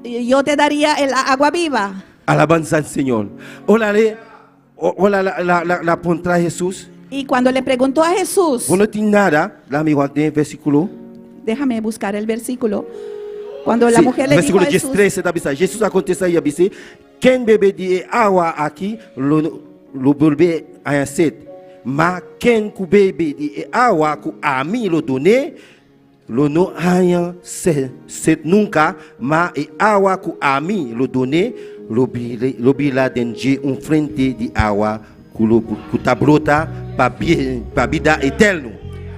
yo te daría el agua viva. Alabanza al Señor. Ora le, ora el a, el a, el a puntra Hesus. Y cuando le preguntó a Jesús, No tin nada, laga mi wak e versíkulo. déjame buscar el versículo, cuando la Sí, mujer le dijo versíkulo a Jesús, 13 ta bisa. Hesus a kontestá i a bis'é, ken bebe di e awa aki, lo, lo bolbe haña set. Ma ken ku bebe di e awa ku ami lo dun'é, lo no haña set nunka, ma e awa ku ami lo dun'é lo lo bira den dje un fuente di awa ku lo ku ta brota pa pa bida eterno.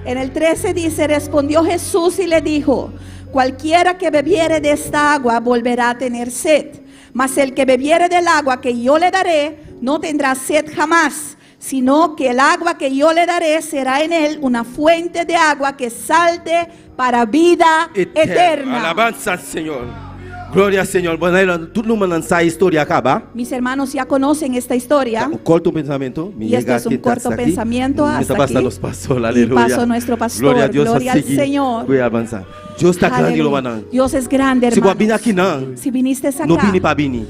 En el 13 dice, respondió Jesús y le dijo, cualquiera que bebiere de esta agua volverá a tener sed, mas el que bebiere del agua que yo le daré no tendrá sed jamás, sino que el agua que yo le daré será en él una fuente de agua que salte para vida eterna. Alabansa na Señor. Gloria na Señor. Bueno, tur ruman sa e historia kaba. Mis hermanos ya conocen esta historia. Un korto pensamentu. Y este es un corto pensamiento hasta aquí. Nos pastor, Y aleluya. paso nuestro pastor. Gloria a Dios. Gloria al Señor. Voy a avanzar. Dios ta grandi, Aleluya. ruman. Dios es grande, Si bo hermanos. bini aki no. Si viniste acá, No bini pa bini.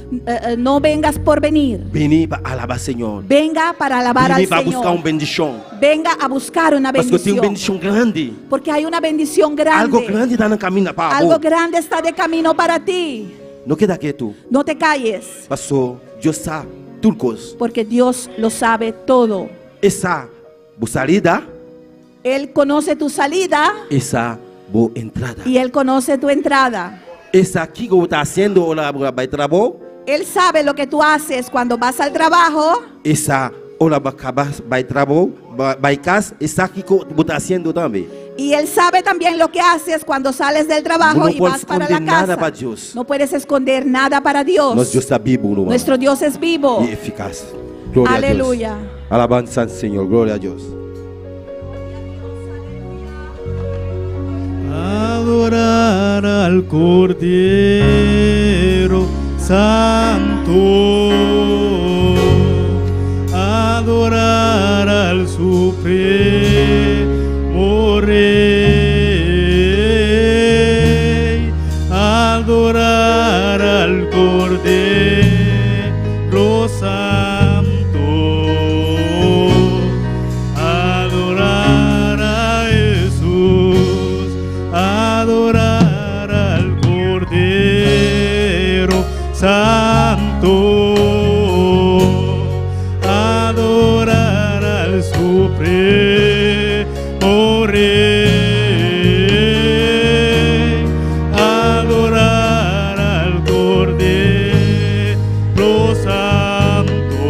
No vengas por venir. Bini pa alabá Señor. Venga para alabar Bini al pa buska Señor. un bendishon. Venga a buscar una Pasobra tin un bendición. bendishon grandi. Porque hay una bendición grande. Algu grandi ta na kaminda pa Algo grande está de camino para ti. No keda ketu. No te calles, Paso Dios sa tur kos. porque Dios lo sabe todo. E sa bo salida, Él conoce tu salida e sa bo entrada. y Él conoce tu entrada. E sa kiko bo ta hasiendo ora bo bai trabou. Él sabe lo que tú haces cuando vas al trabajo. E sa ora bo kaba bai trabou, bai kas, e sa kiko bo ta hasiendo tambe. Y Él sabe también lo que haces cuando sales del trabajo No y puedes vas para la esconder nada casa. para Dios. No puedes esconder nada para Dios. Nos Dios ta bibu, ruman. Nuestro Dios es vivo. I efikas. Gloria Aleluya. a Dios. Alabansa na Señor. Gloria a Dios. Adorar al Cordero Santo, adorar al Supremo Rey, adorar al Cordero Santo, adorar a Jesús, adorar al Cordero Santo, adorar al Supremo Rey, adorar al Cordero Santo,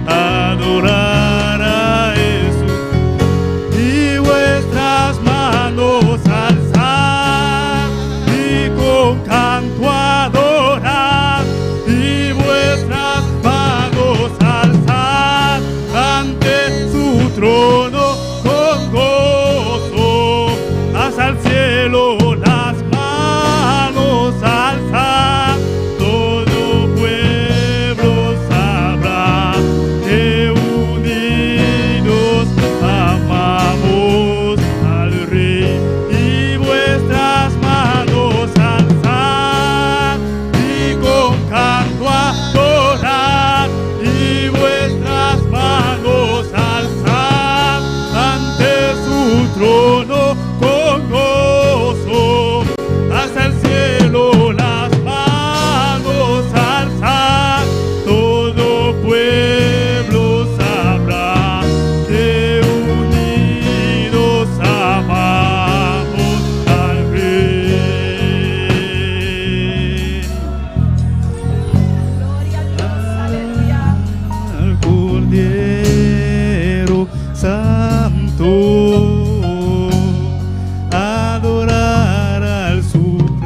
adorar a Jesús y vuestras manos alzad y con canto adorar y vuestras manos alzad ante su trono con gozo hasta el cielo las manos alzad todo pueblo sabrá que unidos amamos al Rey y vuestras manos alzad y con canto adorar y vuestras manos alzad ante su trono con gozo hasta el cielo las manos alzad todo pueblo sabrá que unidos amamos al Rey. Al Cordero Santo, adorar al Supremo.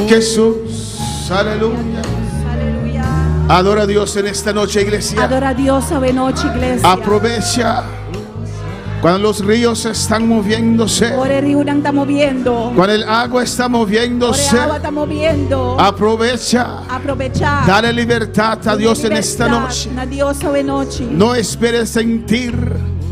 Jesús, aleluya. Aleluya. Adora a Dios en esta noche, iglesia. Adora a Dios awe nochi, iglesia. Aprovecha cuando los ríos están moviéndose, Ora e riunan ta moviendo. cuando el agua está Ora e moviéndose. awa ta moviendo. Aprovecha. Probechá. Dale libertad a Dios en esta noche. Na Dios awe nochi. No esperes sentir.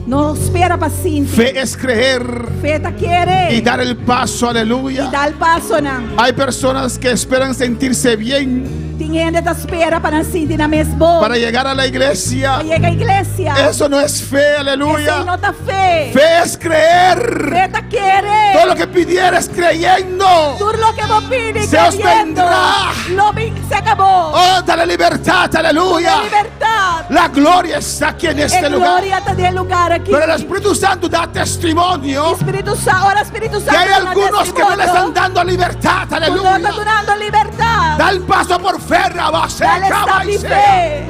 No spera pa sinti. Fe es creer Fe ta kere. y dar el paso. I Aleluya. dal pasonan. Hay personas que esperan sentirse bien. Tin hende ta spera pa nan sinti nan mes bon. Para llegar a la iglesia. Pa yega iglesia. Eso no es fe, aleluya. Esei no ta fe. Fe es creer. Fe ta kere. Todo lo que pidieres creyendo. Tur loke bo pidi Se os kreyendo. vendrá. Lo bin serka bo. Oh, dale libertad, aleluya. Duna libertat. La gloria está aquí en este E lugar. gloria ta den e lugar aki. Pero el Espíritu Santo da testimonio Spiritu Santu, ora Spiritu que hay Santu duna algunos que no le están testimonio dando libertad, ku no ta aleluya. dunando libertat. Da el paso por fe, rabase, Dal e stap di fe.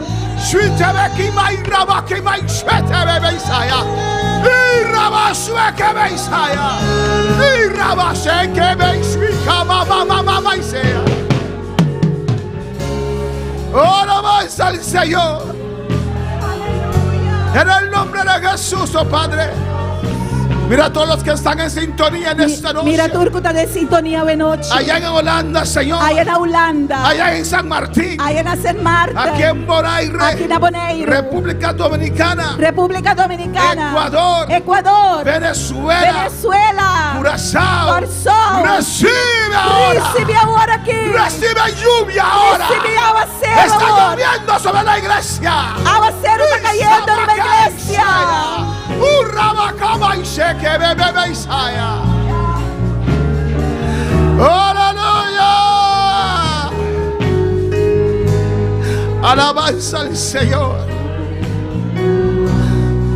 Alabanza al Señor. En el nombre de Jesús, oh Padre. Mira a todos los que están en sintonía en esta noche. Mira tur ku ta den sintonia awe nochi. Allá en Holanda, Señor. Aya na Hulanda. Allá en San Martín. Aya na Sint Maarten. Aquí en Bonaire. Aki na Boneiru. República Dominicana. Repúblika Dominikana. Ecuador. Ecuador. Venezuela. Venezuela. Curazao. Kòrsou. Recibe ahora. Risibí awor aki. Recibe lluvia ahora. Risibí áwaseru Está awor. lloviendo sobre la iglesia. Áwaseru ta kayendo riba iglesia. Aleluya. Alabanza al Señor.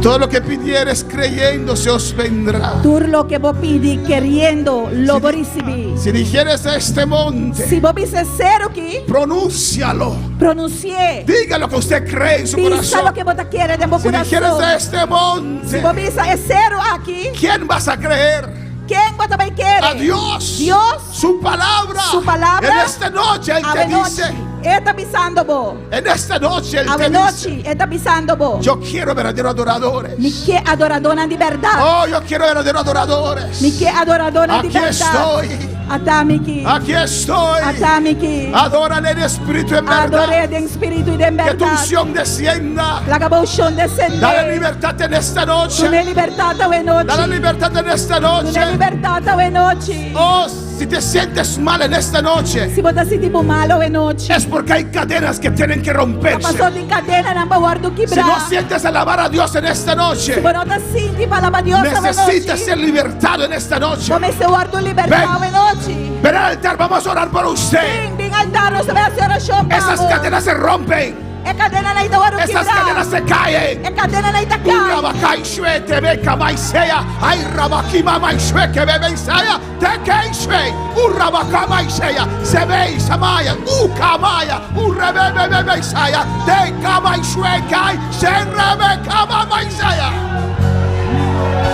Todo lo que pidieres creyendo se os vendrá. Tur loke bo pidi keriendo lo bo risibí. Si dijeres a este monte, Si bo bisa e seru aki, pronúncialo. Pronunsi'é. Diga lo que usted cree en su Bisa corazón. loke bo ta kere den bo Si dijeres kurason. a este monte, Si bo bisa e seru aki, ¿quién vas a creer? Ken bo ta bai kere? A Dios. Dios. Su palabra. Su palabra. En esta noche Él te Awe nochi, dice. E ta bisando bo. En esta noche Él Awe te dice. nochi, E ta bisando bo. Yo quiero verdaderos adoradores. Mi ke adoradónan di bèrdat. Oh, yo quiero verdaderos adoradores. Mi ke adoradónan di Aquí bèrdat. estoy. Ata mi aki. Aquí estoy. Ata mi aki. Adórale en espíritu en verdad. Ador'é den spiritu i den Que tu bèrdat. unción descienda. Laga bo unshon desendé. Dale libertad en esta noche. Dun'é libertat awe nochi. Dale libertad en esta noche. Dun'é libertat awe nochi. Oh, si te sientes mal en esta noche. Si bo ta sinti bo malu awe nochi. Es porque hay cadenas que tienen que romperse. Pasó tin kadenanan pa wòrdu Si kibrá. no sientes alabar a Dios en esta noche. Si bo no ta sinti pa alabá Dios awe Necesitas nochi. ser libertado en esta noche. Bo mester wòrdu libertá awe nochi. Ven al altar, vamos a orar por usted. Bin, bin altar, nos ta bai hasi orashon pa Esas bo. cadenas se rompen. E kadenanan ei ta wòrdu Esas kibrá. cadenas se caen. E kadenanan ei ta kai. Urabacay, shue, te ve, camay, sea. Ay, rabaquima, may, shue, que bebe, y sea. Te que, shue. Urabacama, y sea. Se ve, y samaya. Ucamaya. Urrebe, bebe, be, sea. Te cama, y shue, kai. Se rebe, cama, may, sea.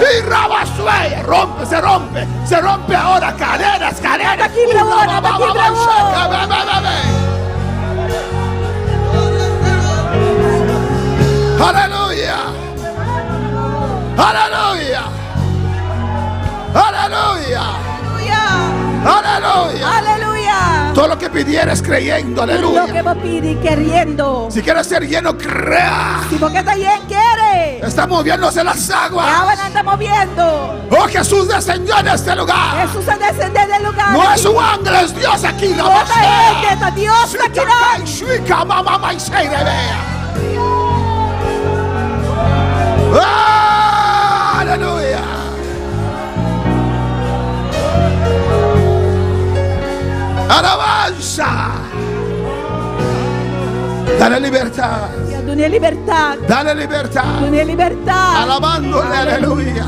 Y rabasue. Rompe, se rompe. Se rompe ahora. Cadenas, cadenas. Ta kibra awor, ta kibra awor. Urababa, be, be, be. Aleluya. Aleluya. Aleluya. Aleluya. Aleluya. Todo lo que pidieres creyendo, aleluya. Loke bo pidi keriendo. Si quieres ser lleno, crea. Si bo ke ta yen, kere. Está moviéndose las aguas. E awanan ta moviendo. Oh, Jesús descendió en este lugar. Jesús a desendé den e lugá. No es un ángel, es Dios aquí. No ta hende, ta Dios akinan. Aleluya. Alabanza. Dale libertad. Dun'é libertat. Dale libertad. Dun'é libertat. Alabándole, aleluya.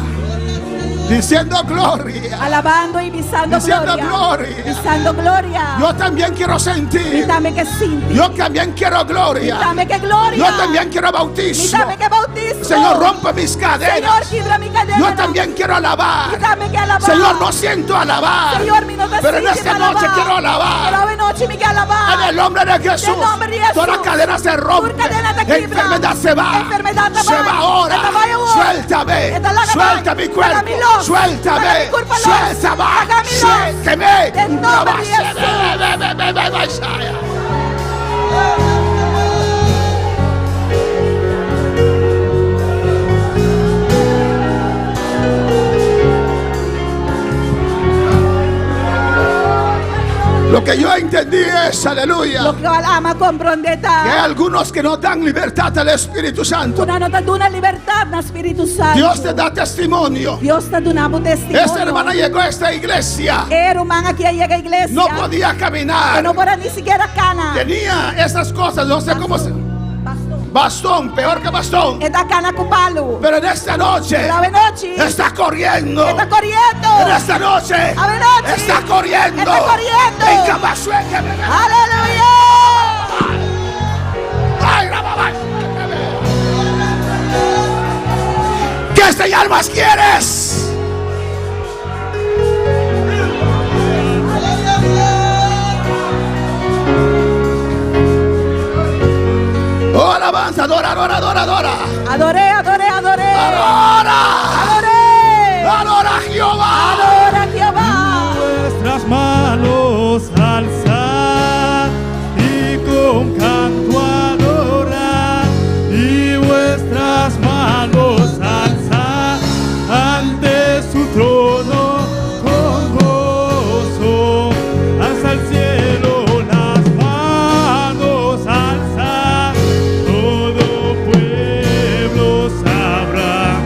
Diciendo gloria. Alabando i bisando Diciendo gloria. gloria. Bisando gloria. Yo también quiero sentir. Mi tambe ke sinti. Yo también quiero gloria. Mi tambe ke gloria. Yo también quiero bautismo. Mi tambe ke boutismo. Señor, rompe mis cadenas. Señor, kibra mi kadena. Yo también quiero alabar. Mi tambe ke alabá. Señor, no siento alabar. Señor, mi no ta Pero en sinti esta noche alabá. quiero alabar. Pero awe nochi mi ke alabá. En el nombre de Jesús. En nomber di Jesús. Toda cadena se rompe. Tur kadena ta kibra. Enfermedad se va. Enfermedat ta Se bai. va ahora. E ta bai awor. Suéltame. E ta laga Suelta bai. mi cuerpo. Laga mi los. Suéltame. Laga mi kurpa los. Suéltame. Laga mi los. Suéltame. Den nomber di Jesús. Lo que que yo entendí es, aleluya, Loke ami a komprondé que hay ta. algunos que no dan libertad al Espíritu Santo. Ku nan no ta duna libertat na Spiritu Santu. Dios te da testimonio. Dios ta duna bo testimonio. Esta hermana llegó a esta iglesia. E ruman aki a yega iglesia. No podía E caminar. no por a ni sikiera kana. Tenía esas cosas, no sé cómo se. Bastón. Bastón, peor que bastón. E ta kana ku palu. Pero en esta noche Pero awe nochi. está corriendo. E ta koriendo. En esta noche Awe nochi. está corriendo. Está corriendo. En Camasueque. Aleluya. Ay, Rababá. ¿Qué señal más quieres? Oh, alabanza, adora, adora, adora, adora. Ador'é, ador'é, ador'é. Adora. Ador'é. Adora a Jehová. Adora Jehová. Vuestras manos alzad y con canto adorad y vuestras manos alzad ante su trono con gozo hasta el cielo las manos alzad todo pueblo sabrá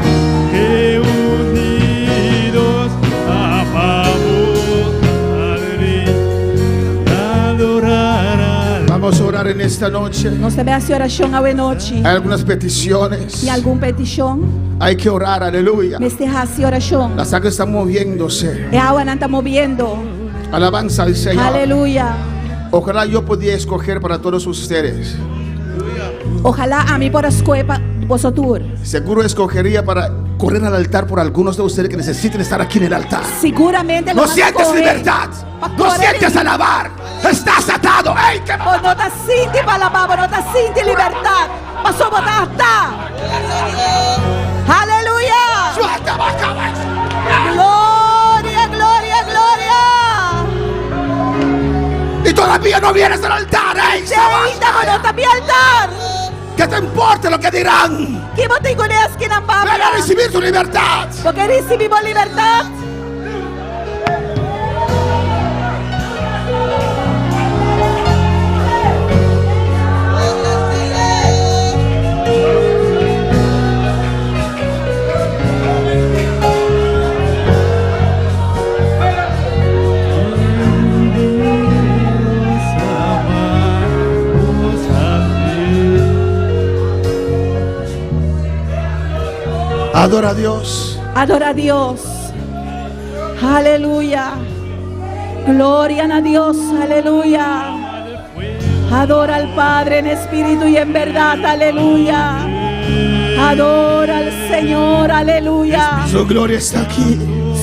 que unidos amamos al Rey adorar al Vamos a orar en esta noche. Nos ta bai hasi orashon awe nochi. Hay algunas peticiones. Tin algun petishon? Hay que orar, aleluya. Mester hasi orashon. La sangre está moviéndose. E awanan ta moviendo. Alabanza al Señor. Aleluya. Ojalá yo pudiera escoger para todos ustedes. Ohalá ami por a skohe pa boso tur. Seguro escogería para correr al altar por algunos de ustedes que necesiten estar aquí en el altar. Siguramente No sientes libertad. Pa No kore sientes alabar. Estás atado. ¡Ey, qué Bo no ta sinti pa alabá, bo no ta sinti libertat. Paso bo ta atá. Aleluya. Suelta, baja, baja. Gloria, gloria, gloria. Y todavía no vienes al altar. ¡Ey, Te ainda bo no ta bin altar. ¿Qué te importa lo que dirán? Ki bo tin kuné loke nan Ven a papia? recibir tu libertad. Bo ke risibí bo libertat. Unidos amamos al Rey. Adora a Dios. Adora a Dios. Aleluya. Gloria a Dios. Aleluya. Adora al Padre en espíritu y en verdad. Aleluya. Adora al Señor. Aleluya. Su gloria está aquí.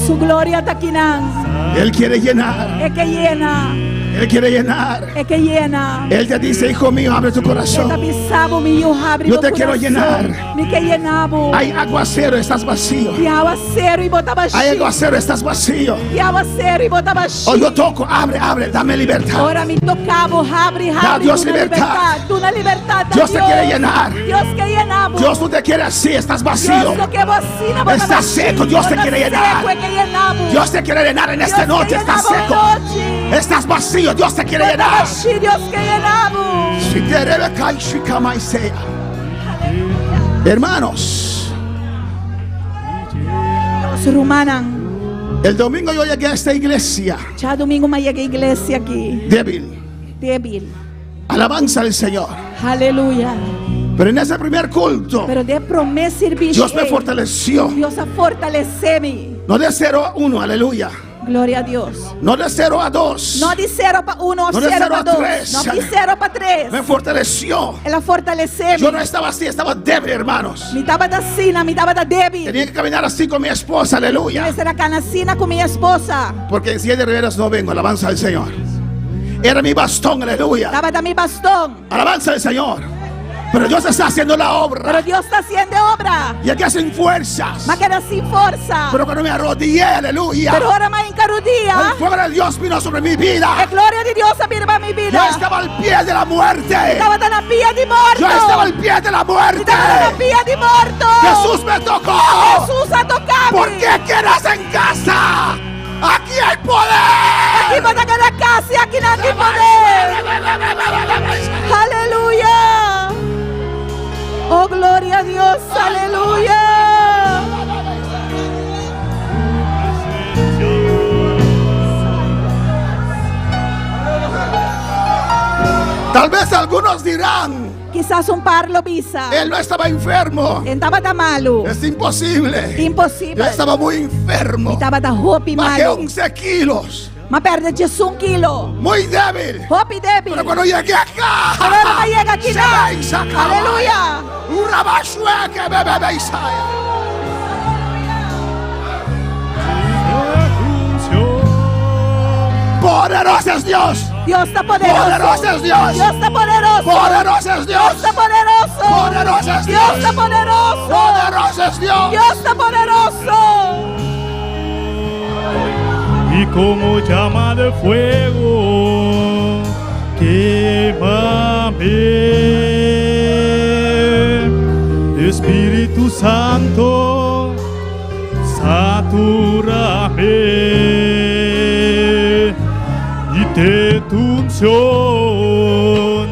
Su gloria ta akinan. Él quiere llenar. E ke yena. Él quiere llenar. E ke yena. Él te dice, hijo mío, abre tu corazón. E ta bisa bo mi yu habri Yo bo te quiero kurason. llenar. Mi ke yena bo. Hay aguacero, estás vacío. Tin áwaseru i bo ta Hay bashí. aguacero, estás vacío. Tin áwaseru i bo ta bashí. Oh, yo toco, abre, abre, dame libertad. Ora mi toka bo, habri, Da habri. Dios Duna libertad. libertat. Duna libertat. Dios te quiere llenar. Dios ke yena bo. Dios no te quiere así, estás vacío. Dios no ke bo asina, bo ta Estás bashí. seco, Dios te Bo ta quiere llenar. seku, E ke yena bo. Dios te quiere llenar en esta Dios noche, ke estás yena bo seco. anochi. Estás vacío, Dios te quiere Bo ta llenar. bashí, Dios ke yena bo. Si te debe caer, si cama y sea. Hermanos, Dios rumannan. el domingo yo llegué a esta iglesia Djadumingu m'a yega e iglesia aki. débil. Débil. Alabanza al Señor. Aleluya. Pero en ese primer culto, Pero den promé servisio. Dios me fortaleció. Dios a fortalesé mi. No de 0 a 1, aleluya. Gloria na Dios. No de 0 a 2. No di 0 pa 1, No de 0 cero pa a 2. tres. No di 0 pa 3. Me fortaleció. El a fortalesé mi. Yo no estaba así, estaba débil, hermanos. Mi tabata asina, mi tabata débil. Tenía que caminar así con mi esposa, aleluya. Mester a kana asina ku mi esposa. Porque si es de veras no vengo, alabanza al Señor. Era mi bastón, aleluya. Tabata mi bastón. Alabanza al Señor. Pero Dios está haciendo la obra. Pero Dios ta hasiendo obra. Y aquí hacen fuerzas. M'a keda sin forsa. Pero cuando me arrodillé, aleluya. Pero ora m'a hinka rudia. El fuego de Dios vino sobre mi vida. E gloria di Dios a bin riba mi Yo bida. estaba al pie de la muerte. Tabata na pia di morto. Yo estaba al pie de la muerte. Tabata na pia di morto. Jesús me tocó. Hesus a toka mi. ¿Por qué quedas en casa? Aquí hay poder. Pakiko bo ta keda kas? Akinan tin Gloria a Dios, aleluya. Tal vez algunos dirán, Kisas un par lo bisa. él no estaba enfermo. E n' tabata malu. Es imposible. Imposibel. Yo estaba muy enfermo. Mi tabata hopi Bajé malu. 11 kilos. M'a pèrdè 11 kilo. Muy débil. Hopi débil. Pero cuando llegué acá, Pero ora m'a yega aki se nan. ve y se acaba. Aleluya. Un rabashue que bebe be Isaiah. Poderoso es Dios. Dios ta poderoso. Poderoso es Dios. Dios ta poderoso. Poderoso es Dios. Dios ta poderoso. Poderoso es Dios. Dios ta poderoso. Poderoso es Dios. Dios ta poderoso. Y como llama de fuego, quémame. Espíritu Santo, satúrame y de tu unción,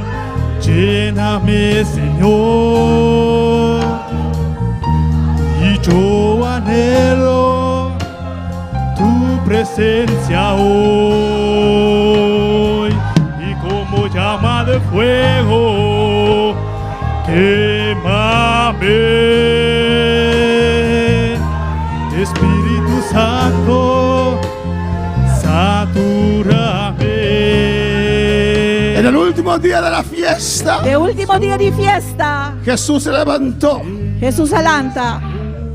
lléname, Señor. Y yo anhelo tu presencia hoy y como llama de fuego quémame Espíritu Santo satúrame En el último día de la fiesta, E último dia di fiesta, Jesús se levantó Hesus a lanta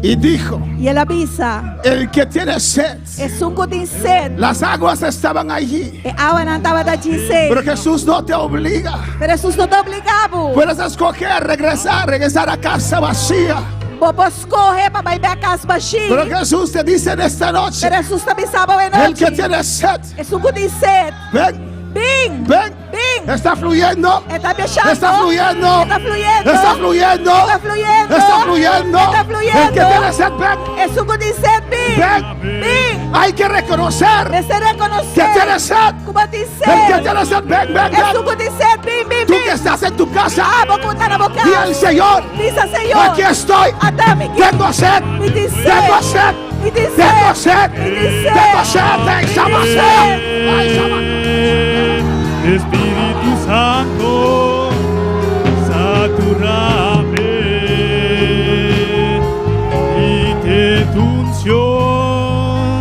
y dijo, i el a bisa, el que tiene sed, Esun ku tin set, las aguas estaban allí. e awanan tabata ei. Pero Jesús no te obliga. Pero Hesus no ta obligá bo. Puedes escoger regresar, regresar a casa vacía. Bo por skohe pa bai bèk kas bashí. Pero Jesús te dice en esta noche, Pero Hesus ta bisa bo el que anochi, tiene sed, Esun ku tin set, ven, bin, ven, bin. está fluyendo, E ta bashando. está fluyendo, E ta fluyendo. está fluyendo, E ta fluyendo. está fluyendo. E ta fluyendo. El que tiene sed, ven, Esun ku tin set, bin, ven. bin. Hay que reconocer Mester rekonosé que tiene sed. ku bo tin El que set. tiene sed, ven, ven, Esun ven. ku tin set, bin, bin, Tú bin. que estás en tu casa, Abo ku ta na bo kas. di al Señor, Bisa Señor. aquí estoy. Ata mi aki. Tengo sed, Mi tin set. tengo sed, Mi tin set. tengo sed, Mi tin set. tengo sed, Mi tin tengo sed. set. Ay, sama. Espíritu Santo, satúrame y de tu unción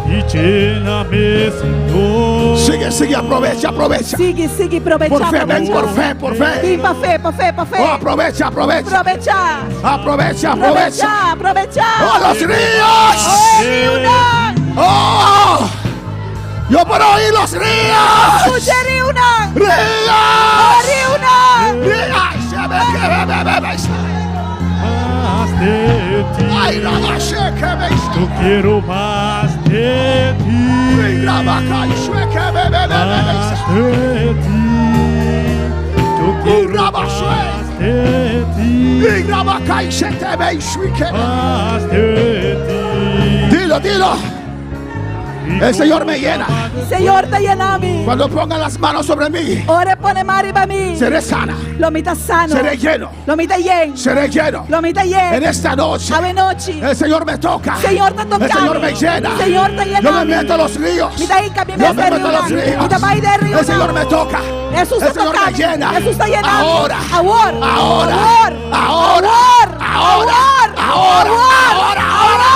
y lléname, Señor. Sigue, sigue, aprovecha, aprovecha. Sigui, sigui, probechá. Por fe, ven por fe, por fe. Bin pa fe, pa fe, pa fe. Oh, aprovecha, aprovecha. Probechá. Aprovecha, aprovecha. Probechá, probechá. Oh, los ríos. Oh, riunan. Oh, yo puedo oír los ríos. Skucha riunan. Ríos. Oh, riunan. Ríos. Se ve que ve, ve, ve, ve. Más de ti. Ay, la se que ve. Yo quiero más de ti. La vaca y se que ve, ve, ve, ve, ve. Más de ti. Yo quiero más de ti. Y la vaca y se te ve y se que ve. Más de ti. Dilo, dilo. El Señor me llena. Señor ta yena mi. Cuando ponga las manos sobre mí, Ora e pone man riba mi. seré sana. Lo mi ta sano. Seré lleno. Lo mi ta yen. Seré lleno. Lo mi ta yen. En esta noche, Awe nochi. el Señor me toca. Señor ta toca El Señor mi. me llena. Señor ta llena Yo me mi. meto a los ríos. Mi ta hinka mi Yo me mes meto a los riunan. ríos. Mi ta bai den riunan. El Señor me toca. Jesús El ta Señor toca me mi. llena. Jesús ta yena mi. Ahora. Awor. Ahora. Awor. Ahora. Awor. Ahora. Awor. Ahora. Awor. Ahora. Ahora. Awor.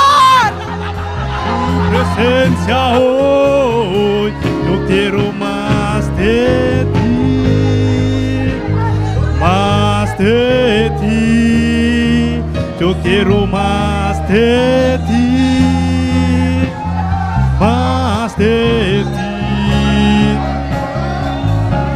Presencia hoy, yo quiero más de ti, más de ti, yo quiero más de ti, más de ti.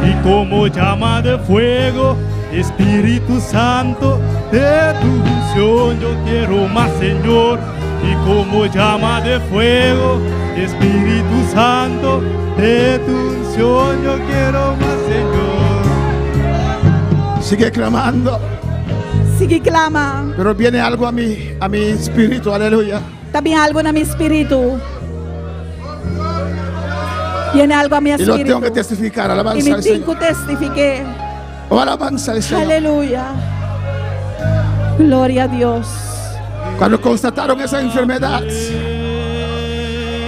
Y como llama de fuego, Espíritu Santo, de tu unción yo quiero más, Señor. Y como llama de fuego, Espíritu Santo, de tu unción yo quiero más, Señor. Sigue clamando. Sigui klama. Pero viene algo a mi espíritu. Aleluya. Ta bin algu na mi spiritu. Viene algu na mi Y lo spiritu. tengo que testificar. I Alabanza mi al tin Señor. ku testifiká. Oh, alabanza al Señor. Aleluya. Gloria na Dios. Cuando constataron esa enfermedad,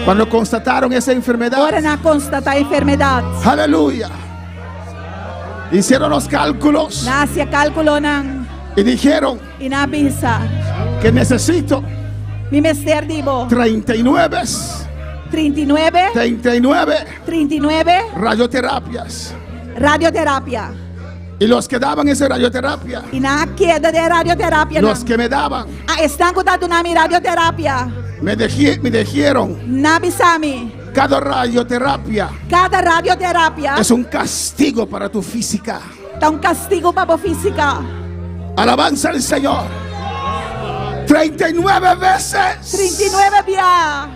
cuando constataron esa enfermedad, Ora nan a konstatá enfermedat. Aleluya. Hicieron los cálculos Nan a hasi kálkulonan. Y dijeron I nan a bisa. Que necesito Mi mester di bo. 39, 39. 39 39 radioterapias. Radioterapia. Y los que daban esa radioterapia, I nan a keda den radioterapia. Los que me daban, Ah, esnan ku ta duna mi radioterapia. me dijeron, Nan a bisa mi. Cada radioterapia Kada radioterapia es un castigo para tu física. Ta un kastigu pa bo físika. Alabanza al Señor. 39 veces. 39 bia.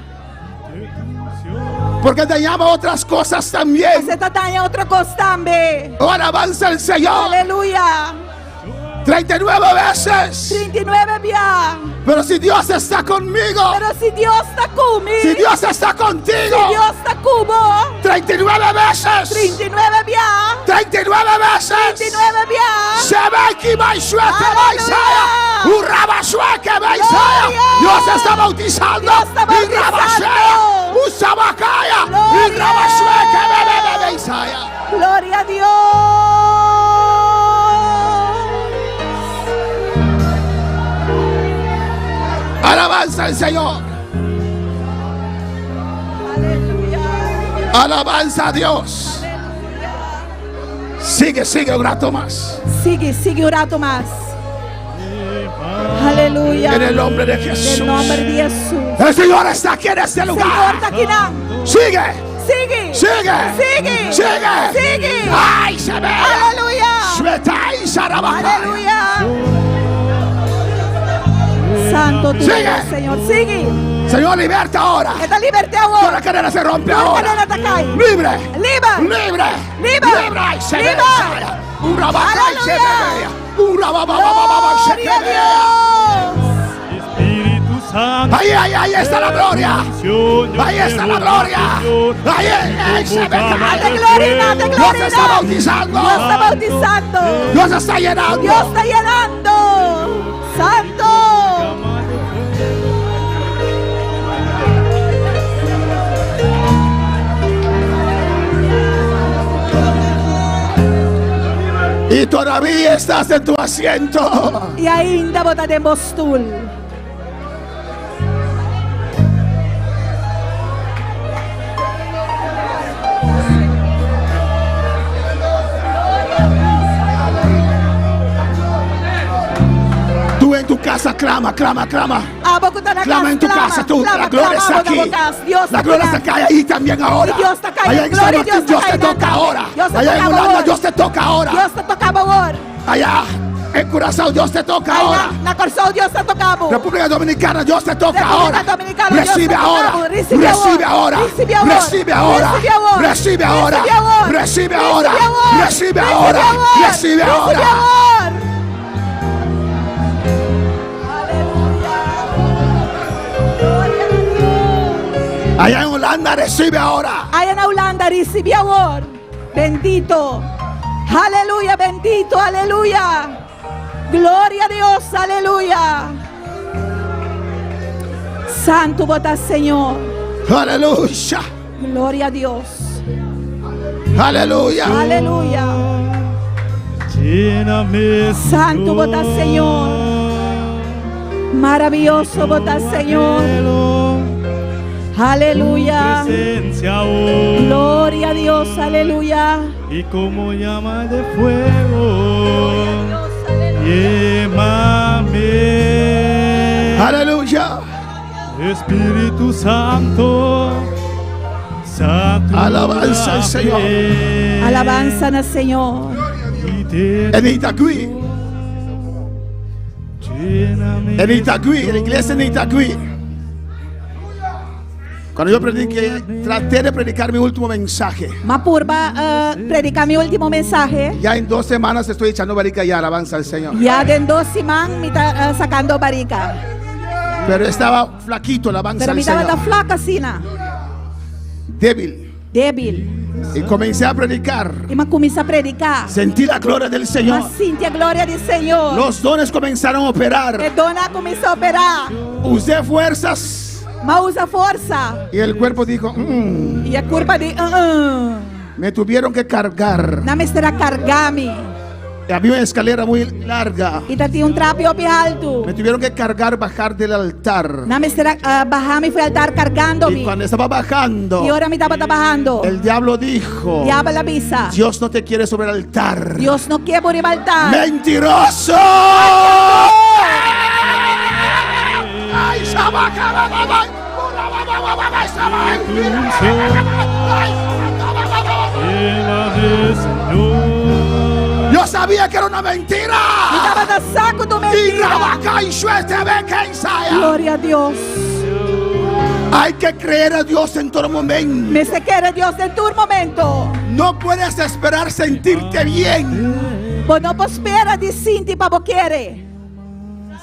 Porque dañaba otras cosas también. E ta daña otro kos tambe. Oh, alabanza al Señor. Aleluya. 39 veces. 39 bia. Pero si Dios está conmigo. Pero si Dios ta ku mi. Si Dios está contigo. Si Dios ta ku bo. 39 veces. 39 bia. 39 veces. 39 bia. Se ve que va y suerte va y sea. Urraba sueque va y sea. Dios está bautizando. Dios está Y rabashea. Bautizando. Usabacaya. Y Gloria. rabashueque bebe bebe y sea. Gloria a Dios. Alabanza al Señor. Alabanza a Dios. Sigue, sigue un rato más. Sigui, sigui un ratu mas. Aleluya. En el nombre de Jesús. En nòmber di Hesus. El Señor está aquí en este Señor lugar. ta akinan. Sigue. Sigui. Sigue. Sigui. Sigue. Sigui. Ay, se ve. Aleluya. Suelta y sarabacaya. Aleluya. Santu tu Sigui. Dios, Señor. Sigui. Señor, liberta ahora. E ta libertá Toda awor. la cadena se rompe Toda ahora. kadena ta kai. Libre. Liber. Libre. Liber. Libre. Ay, se ve. Liber. Un rabacay se Aleluya. ve. Un rabababababa se Gloria a ve. Dios. Espíritu Santo. Ahí, ahí, ahí está la gloria. Ahí está la gloria. Ahí, ahí se ve. Te gloria, te Dios gloria. está bautizando. Dios ta boutisando. Dios está llenando. Dios ta yenando. Santu. Y todavía estás en tu asiento. I ainda bo ta den bo stul. Tú en tu casa clama, clama, clama. Abo ku ta na Clama kas, en tu clama, casa, tú. clama, La gloria clama, está abo na aquí. bo kas. Dios La gloria está acá ahí también ahora. Dios está acá. Allá en San Gloria, Martín, Dios Dios está te acá. toca ahora. Dios te Allá en toca Holanda, ahora. Dios te toca ahora. Dios ta toka bo awor. Allá en Curazao, Dios te toca Ei ahora. na, na Kòrsou, Dios ta toka bo. República Dominicana, Dios te toca Repúblika ahora. Dominikana, Dios Recibe te toca ahora. ahora. Recibe Recibe ahora. ahora. Recibe ahora. Recibe ahora. Recibe ahora. Recibe ahora. Recibe ahora. Recibe ahora. Recibe ahora. Recibe ahora. Recibe Recibe ahora. ahora. Recibe ahora. Allá en Holanda, recibe ahora. Aya na Hulanda, risibí awor. Bendito. Aleluya, bendito, aleluya. Gloria a Dios, aleluya. Santu bo ta, Señor. Aleluya. Gloria a Dios. Aleluya. Aleluya. Lléname, Santu bo ta, Señor. Maravioso bo ta, Señor. Aleluya. Presencia hoy. Gloria a Dios, aleluya. Y como llama de fuego, llévame. Aleluya. Espíritu Santo, Alabanza al Señor. Alabanza al Señor. En Itagüí. En Itagüí, en la iglesia en Itagüí. Cuando yo prediqué, traté de predicar mi último mensaje. M'a purba prediká mi último mensahe. Ya en 2 semanas estoy echando barriga y alabanza al Señor. Ya den 2 siman mi ta sakando barika. Pero estaba flaquito, alabanza Pero al mi tabata Señor. flaku asina. Débil. Débil. Y comencé a predicar. I m'a kuminsá prediká. Sentí la gloria del M'a Señor. sinti e gloria di Señor. Los dones comenzaron a operar. E donnan a kuminsá operá. Usé fuerzas. M'a usa forsa. Y el cuerpo dijo, I e kurpa di, uh-uh. me tuvieron que cargar. Nan mester a karga mi. Había una escalera muy larga. I tabatin un trapi hopi haltu. Me tuvieron que cargar, bajar del altar. Nan mester a baha mi for di altar kargando Y mi. cuando estaba bajando, I ora mi tabata bahando. el diablo dijo, Diabel a bisa. Dios no te quiere sobre el altar. Dios no ke bo riba altar. ¡Mentiroso! ¡Ay, Yo sabía que era una mentira. Mi tabata sa ku ta un mentira. Gloria a Dios. Hay que creer a Dios en todo momento. Mester kere Dios den tur momento. No puedes esperar sentirte bien. Bo no por spera di sinti pa bo kere.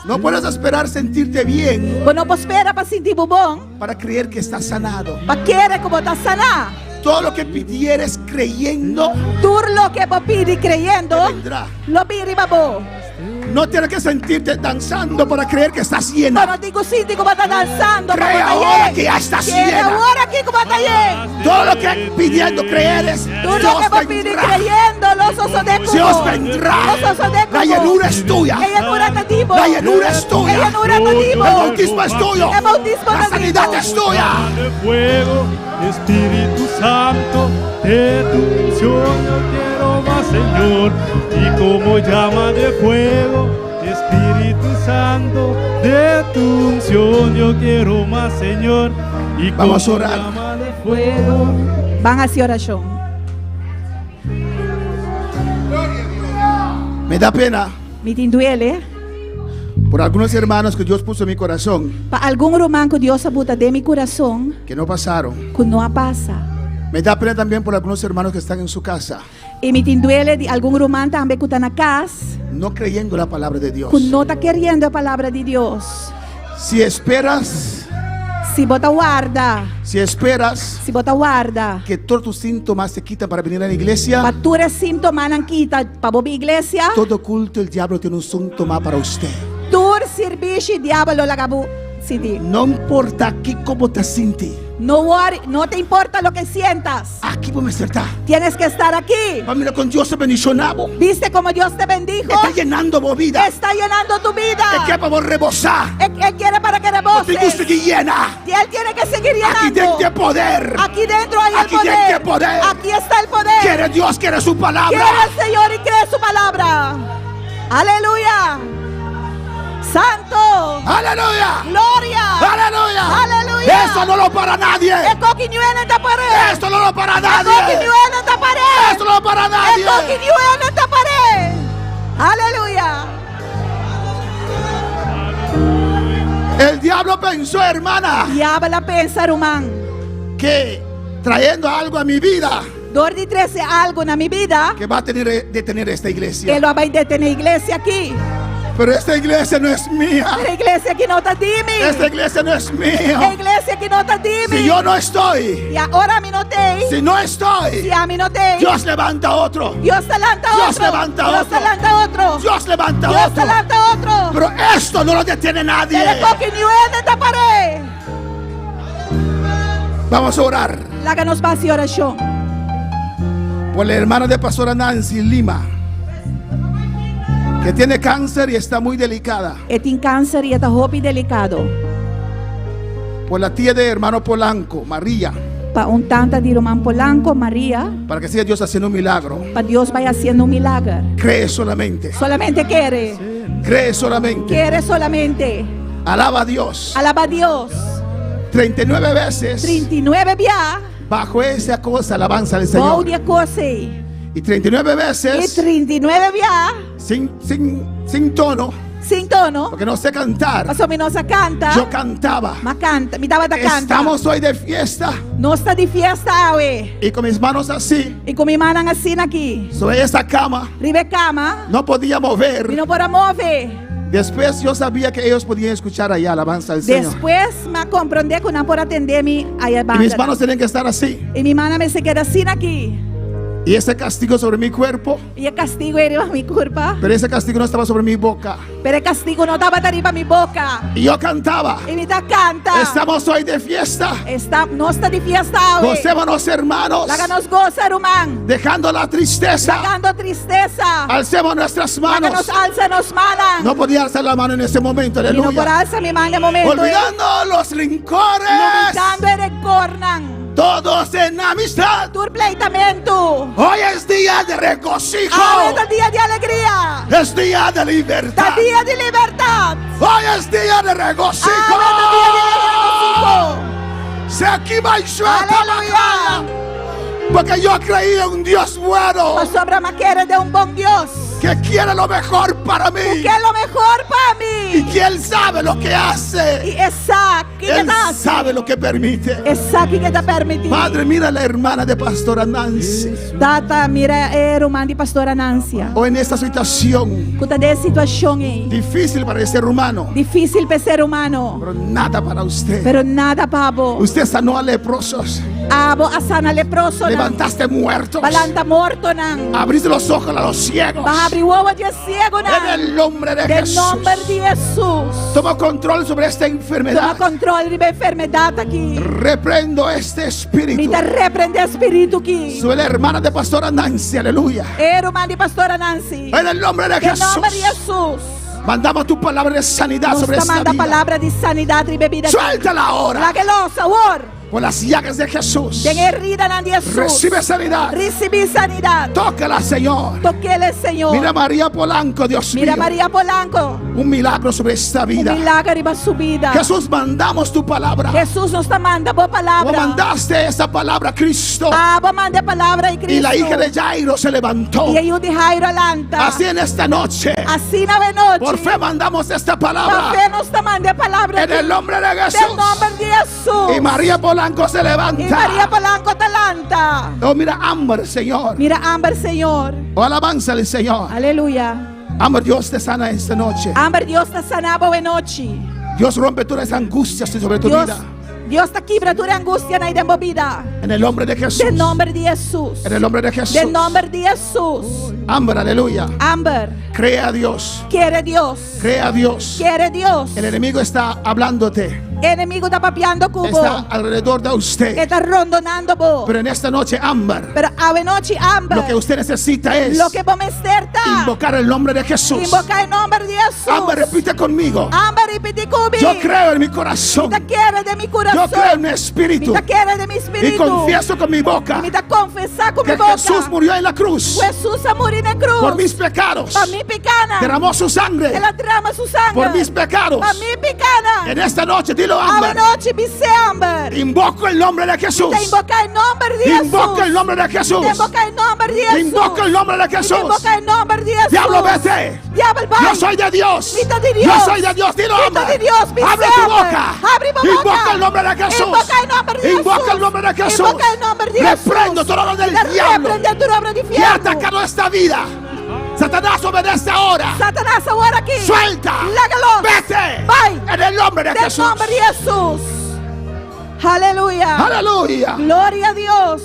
No puedes esperar sentirte bien. Bo no por spera pa sinti bo bon. Para creer que estás sanado. Pa kere ku bo ta saná. Todo lo que pidieres creyendo, Tur loke bo pidi kreyendo, vendrá. Lo bin riba bo. No tienes que sentirte danzando para creer que estás llena. Bo no tin ku sinti ku bo ta dansando. Cree ahora que ya estás Kere llena. awor aki ku bo ta yen. Todo lo que pidiendo creeres, Tur Dios loke bo pidi vendrá. kreyendo, lo sosodé ku bo. Dios vendrá. Lo sosodé ku bo. La llenura es tuya. E llenura ta di bo. La llenura es tuya. E llenura ta di bo. El bautismo es tuyo. E boutismo La ta di sanidad bo. es tuya. De fuego, Espíritu Santo, de tu unción yo quiero más, Señor. Y como llama de fuego, Espíritu Santo, de tu unción yo quiero más, Señor. Y Vamos como a orar. llama de fuego. Ban hasi orashon. Me da pena Mi tin duele. por algunos hermanos que Dios puso en mi corazón Pa algun ruman ku Dios a buta den mi kurason. que no pasaron. Ku no a pasa. Me da pena también por algunos hermanos que están en su casa, I mi tin duele di algun ruman tambe ku ta na kas. no creyendo la palabra de Dios. Ku no ta keriendo e palabra di Dios. Si esperas, Si bo ta warda. Si esperas. Si bo ta warda. Que todos tus síntomas se quitan para venir a la iglesia. Pa tur e síntomanan kita pa bo bin iglesia. Todo culto el diablo tiene un síntoma para usted. Tur sirbishi diabel lo laga bo sinti. No importa aquí cómo te sientes. No worry, no te importa lo que sientas. Aki bo mester ta. Tienes que estar aquí. Bo a mira kon Dios a bendishoná bo. ¿Viste cómo Dios te bendijo? E ta yenando bo bida. Está llenando tu vida. E ke pa bo rebosá. Él quiere para que Bo tin ku reboses. sigui yena. Y Él tiene que seguir Aki llenando. den tin poder. Aquí dentro hay el Aki den poder. tin poder. Aquí está el poder. Kere Dios, kere su palabra. Quiere al Señor y cree su palabra. Aleluya. Santo. Aleluya. Gloria. Aleluya. Aleluya. Esto no lo para nadie. E kos aki niun ta par'é. Esto no lo para E kos nadie. aki niun ta par'é. Esto no lo para nadie. E kos aki niun ta par'é. Aleluya. El diablo pensó, hermana. Diabel a pensa, ruman. Que trayendo algo a mi vida. Dor di trese algu na mi bida. Que va a tener detener esta iglesia. E lo bai detené e iglesia aki. Pero esta iglesia no es mía. Pero e iglesia aki no ta di mi. Esta iglesia no es mía. E iglesia aki no ta di mi. Si yo no estoy. I ora mi no t'ei. Si no estoy. Si ami no t'ei. Dios levanta otro. Dios ta lanta Dios otro. levanta Dios otro. ta lanta otro. Dios levanta Dios otro. ta lanta otro. Pero esto no lo detiene nadie. Pero e kos aki niun hende ta par'é. Vamos a orar. Laga nos hasi orashon. Por la hermana de pastora Nancy Lima. Que tiene cáncer y está muy delicada. E tin kanser i e ta hopi delikado. Por la tía de hermano Polanco, María. Pa un tanta di ruman Polanco, María. Para que siga Dios haciendo un milagro. Pa Dios bai hasiendo un milager. Cree solamente. Solamente kere. Cree solamente. Kere solamente. Alaba a Dios. Alaba Dios. 39 veces. 39 bia. Bajo esa cosa, alabanza al Bou Señor. di e kos ei. Y 39 I veces. 39 bia. Sin, sin, sin tono. Sin tono. Porque no sé cantar. Paso mi no sa kanta. Yo cantaba. M'a kanta, mi tabata kanta. Estamos hoy de fiesta. Nos ta di fiesta awe. Y con mis manos así. I ku mi mannan asina aki. Sobre esa cama. Riba e kama. No podía mover. Mi no por a move. Después yo sabía que ellos podían escuchar allá alabanza al Señor. Despues m'a komprondé ku nan por a tende mi aya Y banda. mis manos tienen que estar así. I mi mannan mester keda asina aki. Y ese castigo sobre mi cuerpo, I e kastigu ei riba mi kurpa. pero ese castigo no estaba sobre mi boca. Pero e kastigu no tabata riba mi boka. Y yo cantaba. I mi ta kanta. Estamos hoy de fiesta. Esta, nos ta di fiesta awe. Gocémonos, hermanos. Laga nos gosa, ruman. Dejando la tristeza. Lagando tristesa. Alcemos nuestras Laga manos. nos alsa nos mannan. No podía alzar la mano en ese momento, Mi no por aleluya. alsa mi man na e momento. Olvidando los rencores. Lubidando e renkornan. Todos en amistad. Tur pleitamentu. Hoy es día de regocijo. Awe ta dia di alegria. Es día de Ta libertad. dia di libertat. Hoy es día de regocijo. Awe ta dia di regosiho. Se aquí va y suelta la Aleluya. cara. Porque yo creí en un Dios bueno Pasobra m'a kere den un bon Dios. que quiere lo mejor para mí Ke lo mehor pa y mi. que Él sabe lo que hace. I e sa kiko Él e ta hasi. sabe lo que permite. E sa kiko e ta permití. Padre, mira a la hermana de Pastora Nancy. Tata, mira e ruman di Pastora Nancy. O en esta situación Ku ta den e situashon ei. difícil para el ser humano, Difísil pa ser humano. pero nada para usted. Pero nada pa bo. Usted sanó a leprosos, Abo a sana leprosonan. levantaste muertos, B'a lanta mortonan. abriste los ojos a los ciegos. B'a habri wowo di siegunan. En el nombre de Den Jesús. nòmber di Hesus. Toma control sobre esta Tuma enfermedad. kontròl riba e enfermedat aki. Reprendo este espíritu. Mi ta reprendé e spiritu aki. Sobre la hermana de Pastora Nancy, aleluya. E ruman di Pastora Nancy. En el nombre de Den Jesús. nòmber di Hesus. Mandamos tu palabra de sanidad Nos sobre esta manda vida. palabra di sanidat riba e bida. Suéltala ahora. Lag'é los awor. Por las llagas de Jesús. Den e heridanan di Hesus. Recibe sanidad. Risibí sanidat. Tócala, Señor. Tok'é, Señor. Mira a María Polanco, Dios Mira mío. Maria Polanco. Un milagro sobre esta Un vida. milager riba su bida. Jesús, mandamos tu palabra. Hesus, nos ta manda bo Como palabra. mandaste esa palabra, Cristo. Abo a manda e palabra ei Y la hija Kristu. de Jairo se levantó. I e yu di Jairo a lanta. Así en esta noche. Asina awe nochi. Por fe mandamos esta Pa palabra. fe nos ta manda e palabra. En el nombre de Den Jesús. nòmber di Hesus. Y María Polanco se I levanta. Maria Polanco ta lanta. Oh, mira Amber, Señor. Mira Amber, Señor. Oh, alabanza al Señor. Aleluya. Amber, Dios te sana esta noche. Amber, Dios ta sana bo awe nochi. Dios rompe todas las angustias sobre tu Dios, vida. Dios ta kibra tur angustianan den bo bida. En el nombre de Jesús. Den nòmber di Hesus. En el nombre de Jesús. Den nòmber di Hesus. Amber, aleluya. Amber, Cree a Dios. kere Dios. Cree a Dios. Kere Dios. El enemigo está hablándote. Enemigu ta papiando ku bo. Está alrededor de usted. E ta rondonando bo. Pero en esta noche, Amber, Pero awe nochi, Amber. lo que usted necesita es Loke bo mester ta. invocar el nombre de Jesús. Invoká e nòmber di Hesus. Amber, repite conmigo. Amber, ripití ku mi. Yo creo en mi corazón. Mi ta kere den mi kurason. Yo creo en mi espíritu. Mi ta kere den mi Y spiritu. confieso con mi boca I mi ta konfesá ku mi que boka. Jesús murió en la cruz Hesus a muri na krus. por mis pecados. Pa mi pikánan. Derramó su sangre El a drama su sanger. por mis pecados. Pa mi pikánan. En esta noche, dilo, Awe Amber. nochi, bis'é Amber. Invoco el nombre de Jesús. Ta invoká e nòmber di Hesus. Invoca el nombre de Jesús. Ta invoká e nòmber di Hesus. Invoca el nombre de Jesús. Invoká e nòmber di Hesus. Diablo, vete. Diabel, bai. Yo soy de Dios. Mi ta di Dios. Yo soy de Dios. Dilo, Mi ta Amber. di Dios. Bis'é Abre tu Amber. boca. Habri bo boka. Invoca el nombre de Jesús. Invoká e nòmber di Hesus. Invoca el nombre de Jesús. Invoká e nòmber di Hesus. Reprendo toda obra del Ta diablo reprendé tur obra di que ha fièrnu. atacado esta vida. Satanás obedece ahora. Satanas, awor aki. Suelta. Laga los. Vete. Bai. En el nombre de Den Jesús. nòmber di Hesus. Aleluya. Aleluya. Gloria a Dios.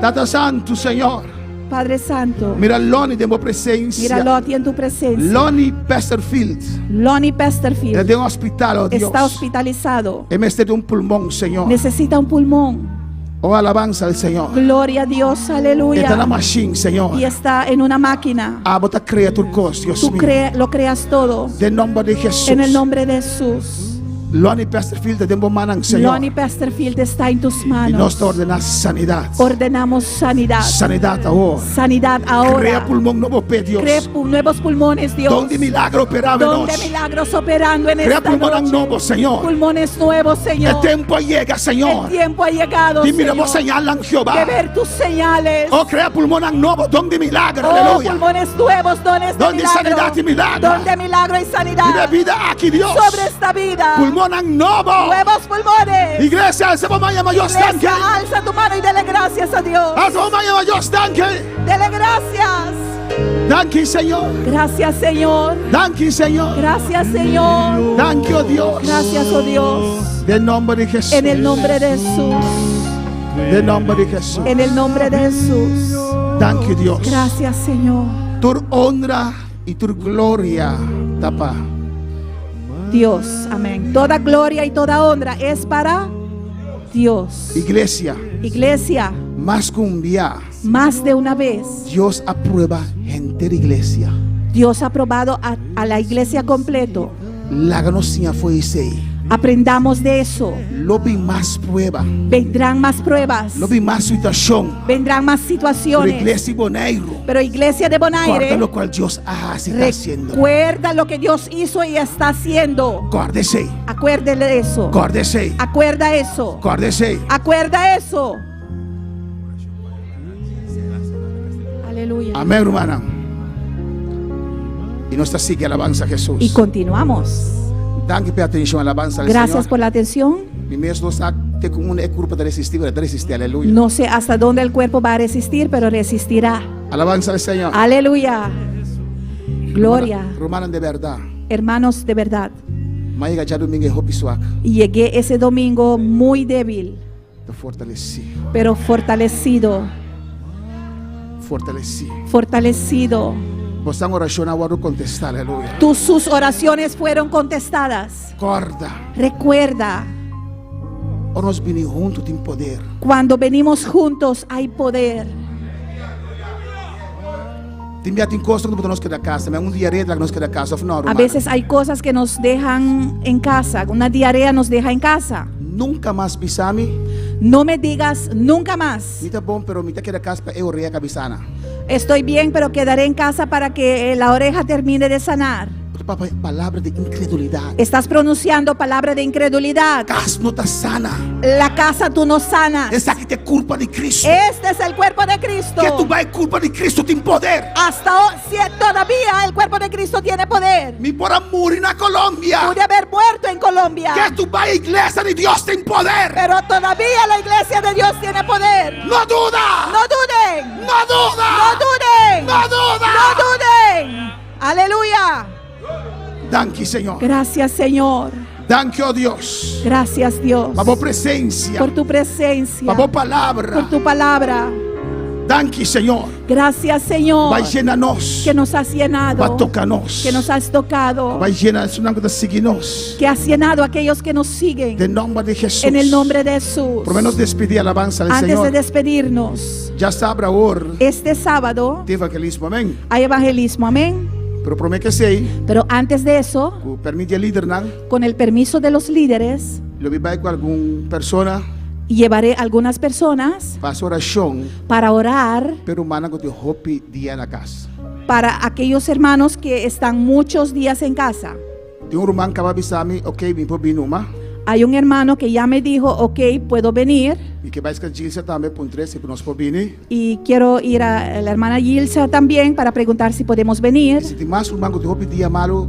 Tata Santo, Señor. Padre Santo. Mira Lonnie den bo presensia. Mira Lottie en tu presencia. Lonnie Pesterfield. Lonnie Pesterfield. E ta den hospital, oh Dios. Está hospitalizado. E mester di un pulmon, Señor. Necesita un pulmón. Oh, alabanza al Señor. Gloria a Dios, aleluya. E ta den machine, Señor. Y está en una máquina. Abo ta krea tur kos, Dios Tú mío. cre- lo creas todo. Den nòmber di Hesus. En el nombre de Jesús. Lonnie Pesterfield, den bo mannan, Señor. Lonnie Pesterfield está en tus I manos. nos ta ordená sanidat. Ordenamos sanidad. Sanidat awor. Sanidad ahora. Krea pulmon nobo p'e, Dios. Crea nuevos pulmones, Dios. Don di milager operando Don de nochi. milagros operando en Crea esta pulmón noche. nuevo, Señor. Pulmones nuevos, Señor. E tempu a yega, Señor. El tiempo ha llegado, Di mira Señor. señalnan, Jehová. De ver tus señales. Oh, krea pulmon nobo, don di milager, Oh, aleluya. pulmones nuevos, dones de Don di milagro. sanidat i milager. Don de milagro y sanidad. Riba e bida aki, Dios. Sobre esta vida. Pulmon nobo. Nuevos pulmones. Iglesia, alsa bo man yama Dios Iglesia, danki. alza tu mano y dele gracias a Dios. Alsa bo man yama Dios danki. Dele gracias. Danki, Señor. Gracias, Señor. Danki, Señor. Gracias, Señor. Danki, oh Dios. Gracias, oh Dios. Den nòmber di Jesús. En el nombre de Jesús. Den nòmber di Jesús. En el nombre de Jesús. Danki, Dios. Gracias, Señor. Tur honra i tur gloria ta pa. Dios. Amén. Toda gloria y toda honra es para Dios. Iglesia. Iglesia. Mas ku un bia. Más de una vez. Dios a prueba henter iglesia. Dios ha probado a, a la iglesia completo. Laga nos siña for di esei. Aprendamos de eso. Lo bin mas prueba. Vendrán más pruebas. Lo bin mas situashon. Vendrán más Pero situaciones. iglesia di Boneiru. Pero iglesia de Bonaire. Kòrda lokual Dios a hasi i ta hasiendo. Recuerda lo que Dios hizo y está haciendo. Kòrda esei. Acuérdele de eso. Kòrda esei. Acuerda eso. Kòrda esei. Acuerda eso. Aleluya. Amèn, rumannan. I nos ta sigui alabansa Hesus. Y continuamos. Danki pa e atenshon, alabansa al Gracias Señor. por la atención. Mi mes no sa te ku unda e kurpa ta resistí, pero e ta resistí. Aleluya. No sé hasta dónde el cuerpo va a resistir, pero resistirá. Alabansa al Señor. Aleluya. Gloria. Rumannan de bèrdat. Hermanos de verdad. M'a yega djadumingu hopi suak. Y llegué ese domingo muy débil. Ta fortalesí. Pero fortalecido. Fortalesí. Fortalecido. Boso orashon a wòrdu kontestá, aleluya. Tus, sus oraciones fueron contestadas. Kòrda. Recuerda. Ora nos bini huntu tin poder. Cuando venimos juntos hay poder. Tin bia tin kos ku ta pone nos keda kas, un diarea ta laga nos keda kas òf no, A ruman? veces hay cosas que nos dejan en casa. Una diarrea nos deja en casa. Nunka mas bisa mi. No me digas nunca más. Mi ta bon, pero mi ta keda kas pa e orea kaba sana. Estoy bien, pero quedaré en casa para que eh, la oreja termine de sanar. Bo ta papia palabra di inkredulidat. Estás pronunciando palabra de incredulidad. Kas no ta sana. La casa tú no sanas. Esaki ta e kurpa di Kristu. Este es el cuerpo de Cristo. Ketu bai kurpa di Kristu tin poder. Hasta hoy, si todavía el cuerpo de Cristo tiene poder. Mi por a muri na Colombia. Pude haber muerto en Colombia. Ketu bai iglesia di Dios tin poder. Pero todavía la iglesia de Dios tiene poder. No duda. No duden. No duda. No duden. No duda. No duden. Aleluya. Danki, Señor. Gracias, Señor. Danki, oh Dios. Gracias, Dios. Pa bo presensia. Por tu presencia. Pa bo palabra. Por tu palabra. Danki, Señor. Gracias, Señor. Bo a yena nos. Que nos has llenado. Bo a toka nos. Que nos has tocado. Bo a yena esunnan ku ta sigui nos. Que has llenado a aquellos que nos siguen. Den nòmber di Hesus. En el nombre de Jesús. Promé nos despedí, alabansa al Antes Señor. de despedirnos. Djasabra awor. Este sábado. Tin evangelismo, amèn. Hay evangelismo, amén. Pero promé ku esei. Pero antes de eso. Ku pèrmit di e lidernan. Con el permiso de los líderes. Lo mi bai ku algun persona. Llevaré algunas personas. Pa hasi orashon. Para orar. Pa e rumannan ku tin hopi dia na kas. Para aquellos hermanos que están muchos días en casa. Tin un ruman kaba a bisa mi, ok, mi por bin numa. Hay un hermano que ya me dijo, ok, puedo venir. Mi ke bai serka Gilsa tambe puntr'é si nos por bini. Y quiero ir a la hermana Gilsa también para preguntar si podemos venir. Si tin mas ruman ku tin hopi dia malu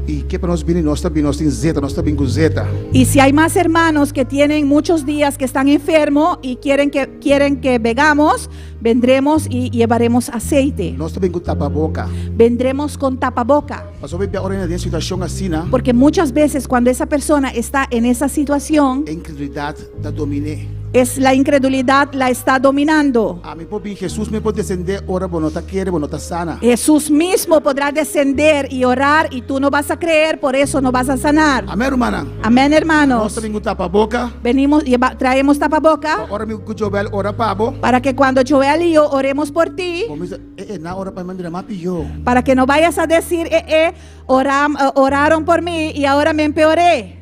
i ke pa nos bini, nos ta bini, nos tin zeta, nos ta bin ku zeta. Y si hay más hermanos que tienen muchos días que están enfermos y quieren que, quieren que vengamos, vendremos y llevaremos aceite. Nos ta bin ku tapaboka. Vendremos con tapaboca. Pasobra hopi bia ora den situashon asina. Porque muchas veces cuando esa persona está en esa situación, E inkredulidat ta domin'é. Es la incredulidad la está dominando. Ami por bin, Hesus mes por desendé ora bo no ta kere, bo no ta sana. Jesús mismo podrá descender y orar y tú no vas a creer, por eso no vas a sanar. Amén, rumannan. Amén, hermanos. Nos ta bin ku tapaboka. Venimos, lleva, traemos tapaboca. Ora mi ku Joel ora pa bo. Para que cuando Joel y yo oremos por ti. Bo bisa, eh, eh, nan a ora pa mi, m'a bira mas pió. Para que no vayas a decir, eh, eh, oram, eh, oraron por mí y ahora me empeoré.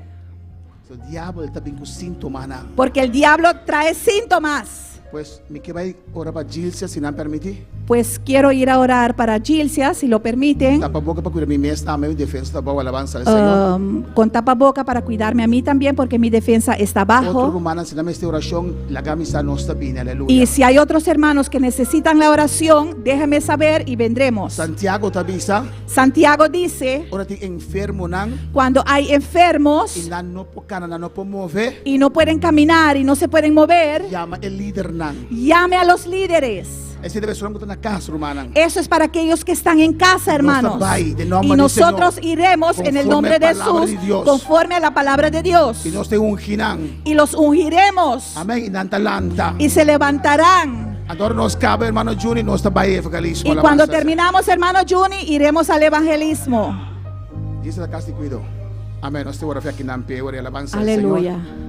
So diabel ta bin ku síntomanan. Porque el diablo trae síntomas. Pues mi ke bai ora pa Gilcia si nan permití. Pues quiero ir a orar para Gilcia, si lo permiten. Tapaboka pa kuida mi mes tambe, mi defensa ta abou, alabansa al Señor. Um, con tapaboca para cuidarme a mí también, porque mi defensa está Otro bajo. rumannan si nan mester orashon, laga mi sa nos ta bini, aleluya. Y si hay otros hermanos que necesitan la oración, déjame saber y vendremos. Santiago ta bisa. Santiago dice, Ora tin enfermonan. Cuando hay enfermos. I nan no por kana, nan no por move. Y no pueden caminar y no se pueden mover. Yama e lidernan. Llame a los líderes. Esei ta personanan ku ta na kas, rumannan. Eso es para aquellos que están en casa, hermanos. bai den nomber Y di nosotros Señor, iremos en el conforme nombre de palabra Jesús, di Dios. conforme a la palabra de Dios. I nos ta ungi nan. Y los ungiremos Amèn. I nan ta lanta. y se levantarán. Anto ora nos kaba, hermano Juni, nos ta bai evangelismo. Y cuando Alabanza. terminamos, hermano Juni, iremos al evangelismo. Dios ta kas di kuido. Amèn. Nos ta ora fe akinan p'e ora i alabansa al Aleluya. Señor.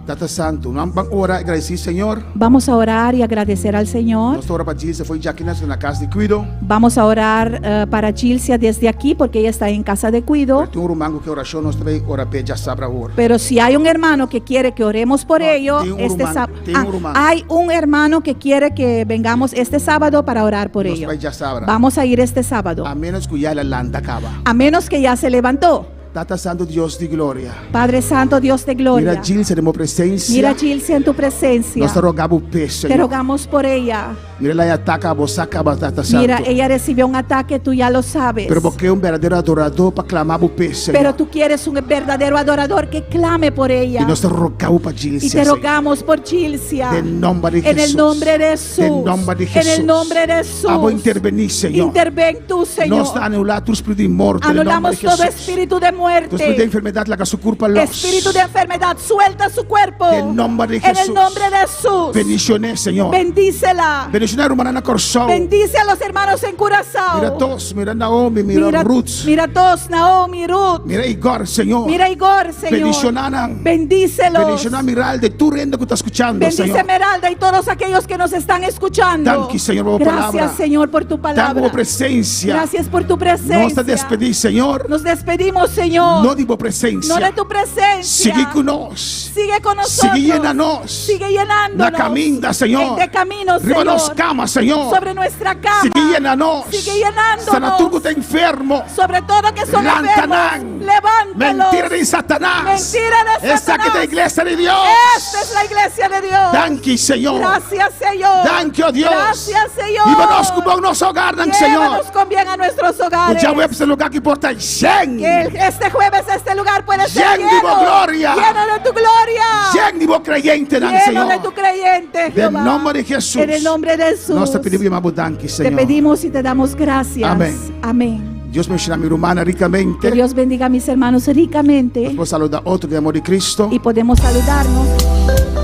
Tata Santu, nos ban ora i gradisí Señor. Vamos a orar y agradecer al Señor. Nos ta ora pa Gilsa fo'i djaki na na kas di kuido. Vamos a orar eh, para Gilcia desde aquí porque ella está en casa de cuido. Pero tin un ruman ku ke orashon, nos ta bai ora p'e djasabra awor. Pero si hay un hermano que quiere que oremos por No, ello, tin un este ruman, sábado. tin un ruman. hay un hermano que quiere que vengamos este sábado para orar por Nos ello. bai djasabra. Vamos a ir este sábado. A menos ku ya el a lanta kaba. A menos que ya se levantó. Tata Santu Dios di gloria. Padre Santo, Dios de gloria. Mira Gilsa den bo presensia. Mira Gilcia en tu presencia. Nos ta roga bo p'e, Te Señor. rogamos por ella. Mira el a ataka bo sa kaba Tata Santu. Mira, ella recibió un ataque, tú ya lo sabes. Pero bo ke un berdadero adoradó pa klama bo p'e, Señor. Pero tú quieres un verdadero adorador que clame por ella. I nos ta roga bo pa Gilcia, Y te Señor. rogamos por Gilcia. Den nòmber di En el Jesús. nombre de Jesús. Den nòmber di En el Jesús. nombre de Jesús. Abo intervení, Señor. Interven tú, Señor. Nos ta anulá tur spiritu di morto. Den nòmber Anulamos di todo Jesús. espíritu de muerte. Tur spiritu di enfermedat laga su kurpa los. Espíritu de enfermedad, suelta su cuerpo. Den nòmber di En el Jesús. nombre de Jesús. Bendishoné, Señor. Bendícela. Bendishoná rumannan na Kòrsou. Bendice a los hermanos en Curazao. Mira Tos, mira Naomi, mira, Mira, Ruth. mira Tos, Naomi, Ruth. Mira Igor, Señor. Mira Igor, Señor. Bendishoná nan. Bendícelos. Bendishoná Miralda, tur hende ku ta skuchando, Bendice Señor. Esmeralda y todos aquellos que nos están escuchando. Danki, Señor, por tu Gracias, palabra. Señor, por tu Danki palabra. pa bo presensia. Gracias por tu presencia. Nos ta despedí, Señor. Nos despedimos, Señor. No di bo presensia. No de tu presencia. Sigui ku nos. Sigue con nosotros. Sigui yena nos. Sigue llenándonos. Na kaminda, Señor. De camino, Riba Señor. nos kama, Señor. Sobre nuestra cama. Sigui yena nos. Sigue llenándonos. Sana tur ku ta enfermo. Sobre todo que son Lanta enfermos. nan. Levántalos. Mentira di Satanas. Mentira de Esaki Satanás. ta e iglesia di Dios. Esta es la iglesia de Dios. Danki, Señor. Gracias, Señor. Danki, oh Dios. Gracias, Señor. Hiba nos ku bon nos hogarnan, Señor. Llévanos con bien a nuestros hogares. Djaweps e lugá aki por ta yen. Que este jueves este lugar puede ser Yen di bo lleno. gloria. Lleno de tu gloria. Yen di bo kreyentenan, Lleno Señor. de tu creyente, Den Jehová. nòmber di Jesús. En el nombre de Jesús. Nos ta pidi i yama bo danki, Te Señor. pedimos y te damos gracias. Amén. Amén. Dios bendishoná mi rumannan rikamente. Que Dios bendiga a mis hermanos ricamente. Nos por saludá otro den amor di Cristo. Y podemos saludarnos.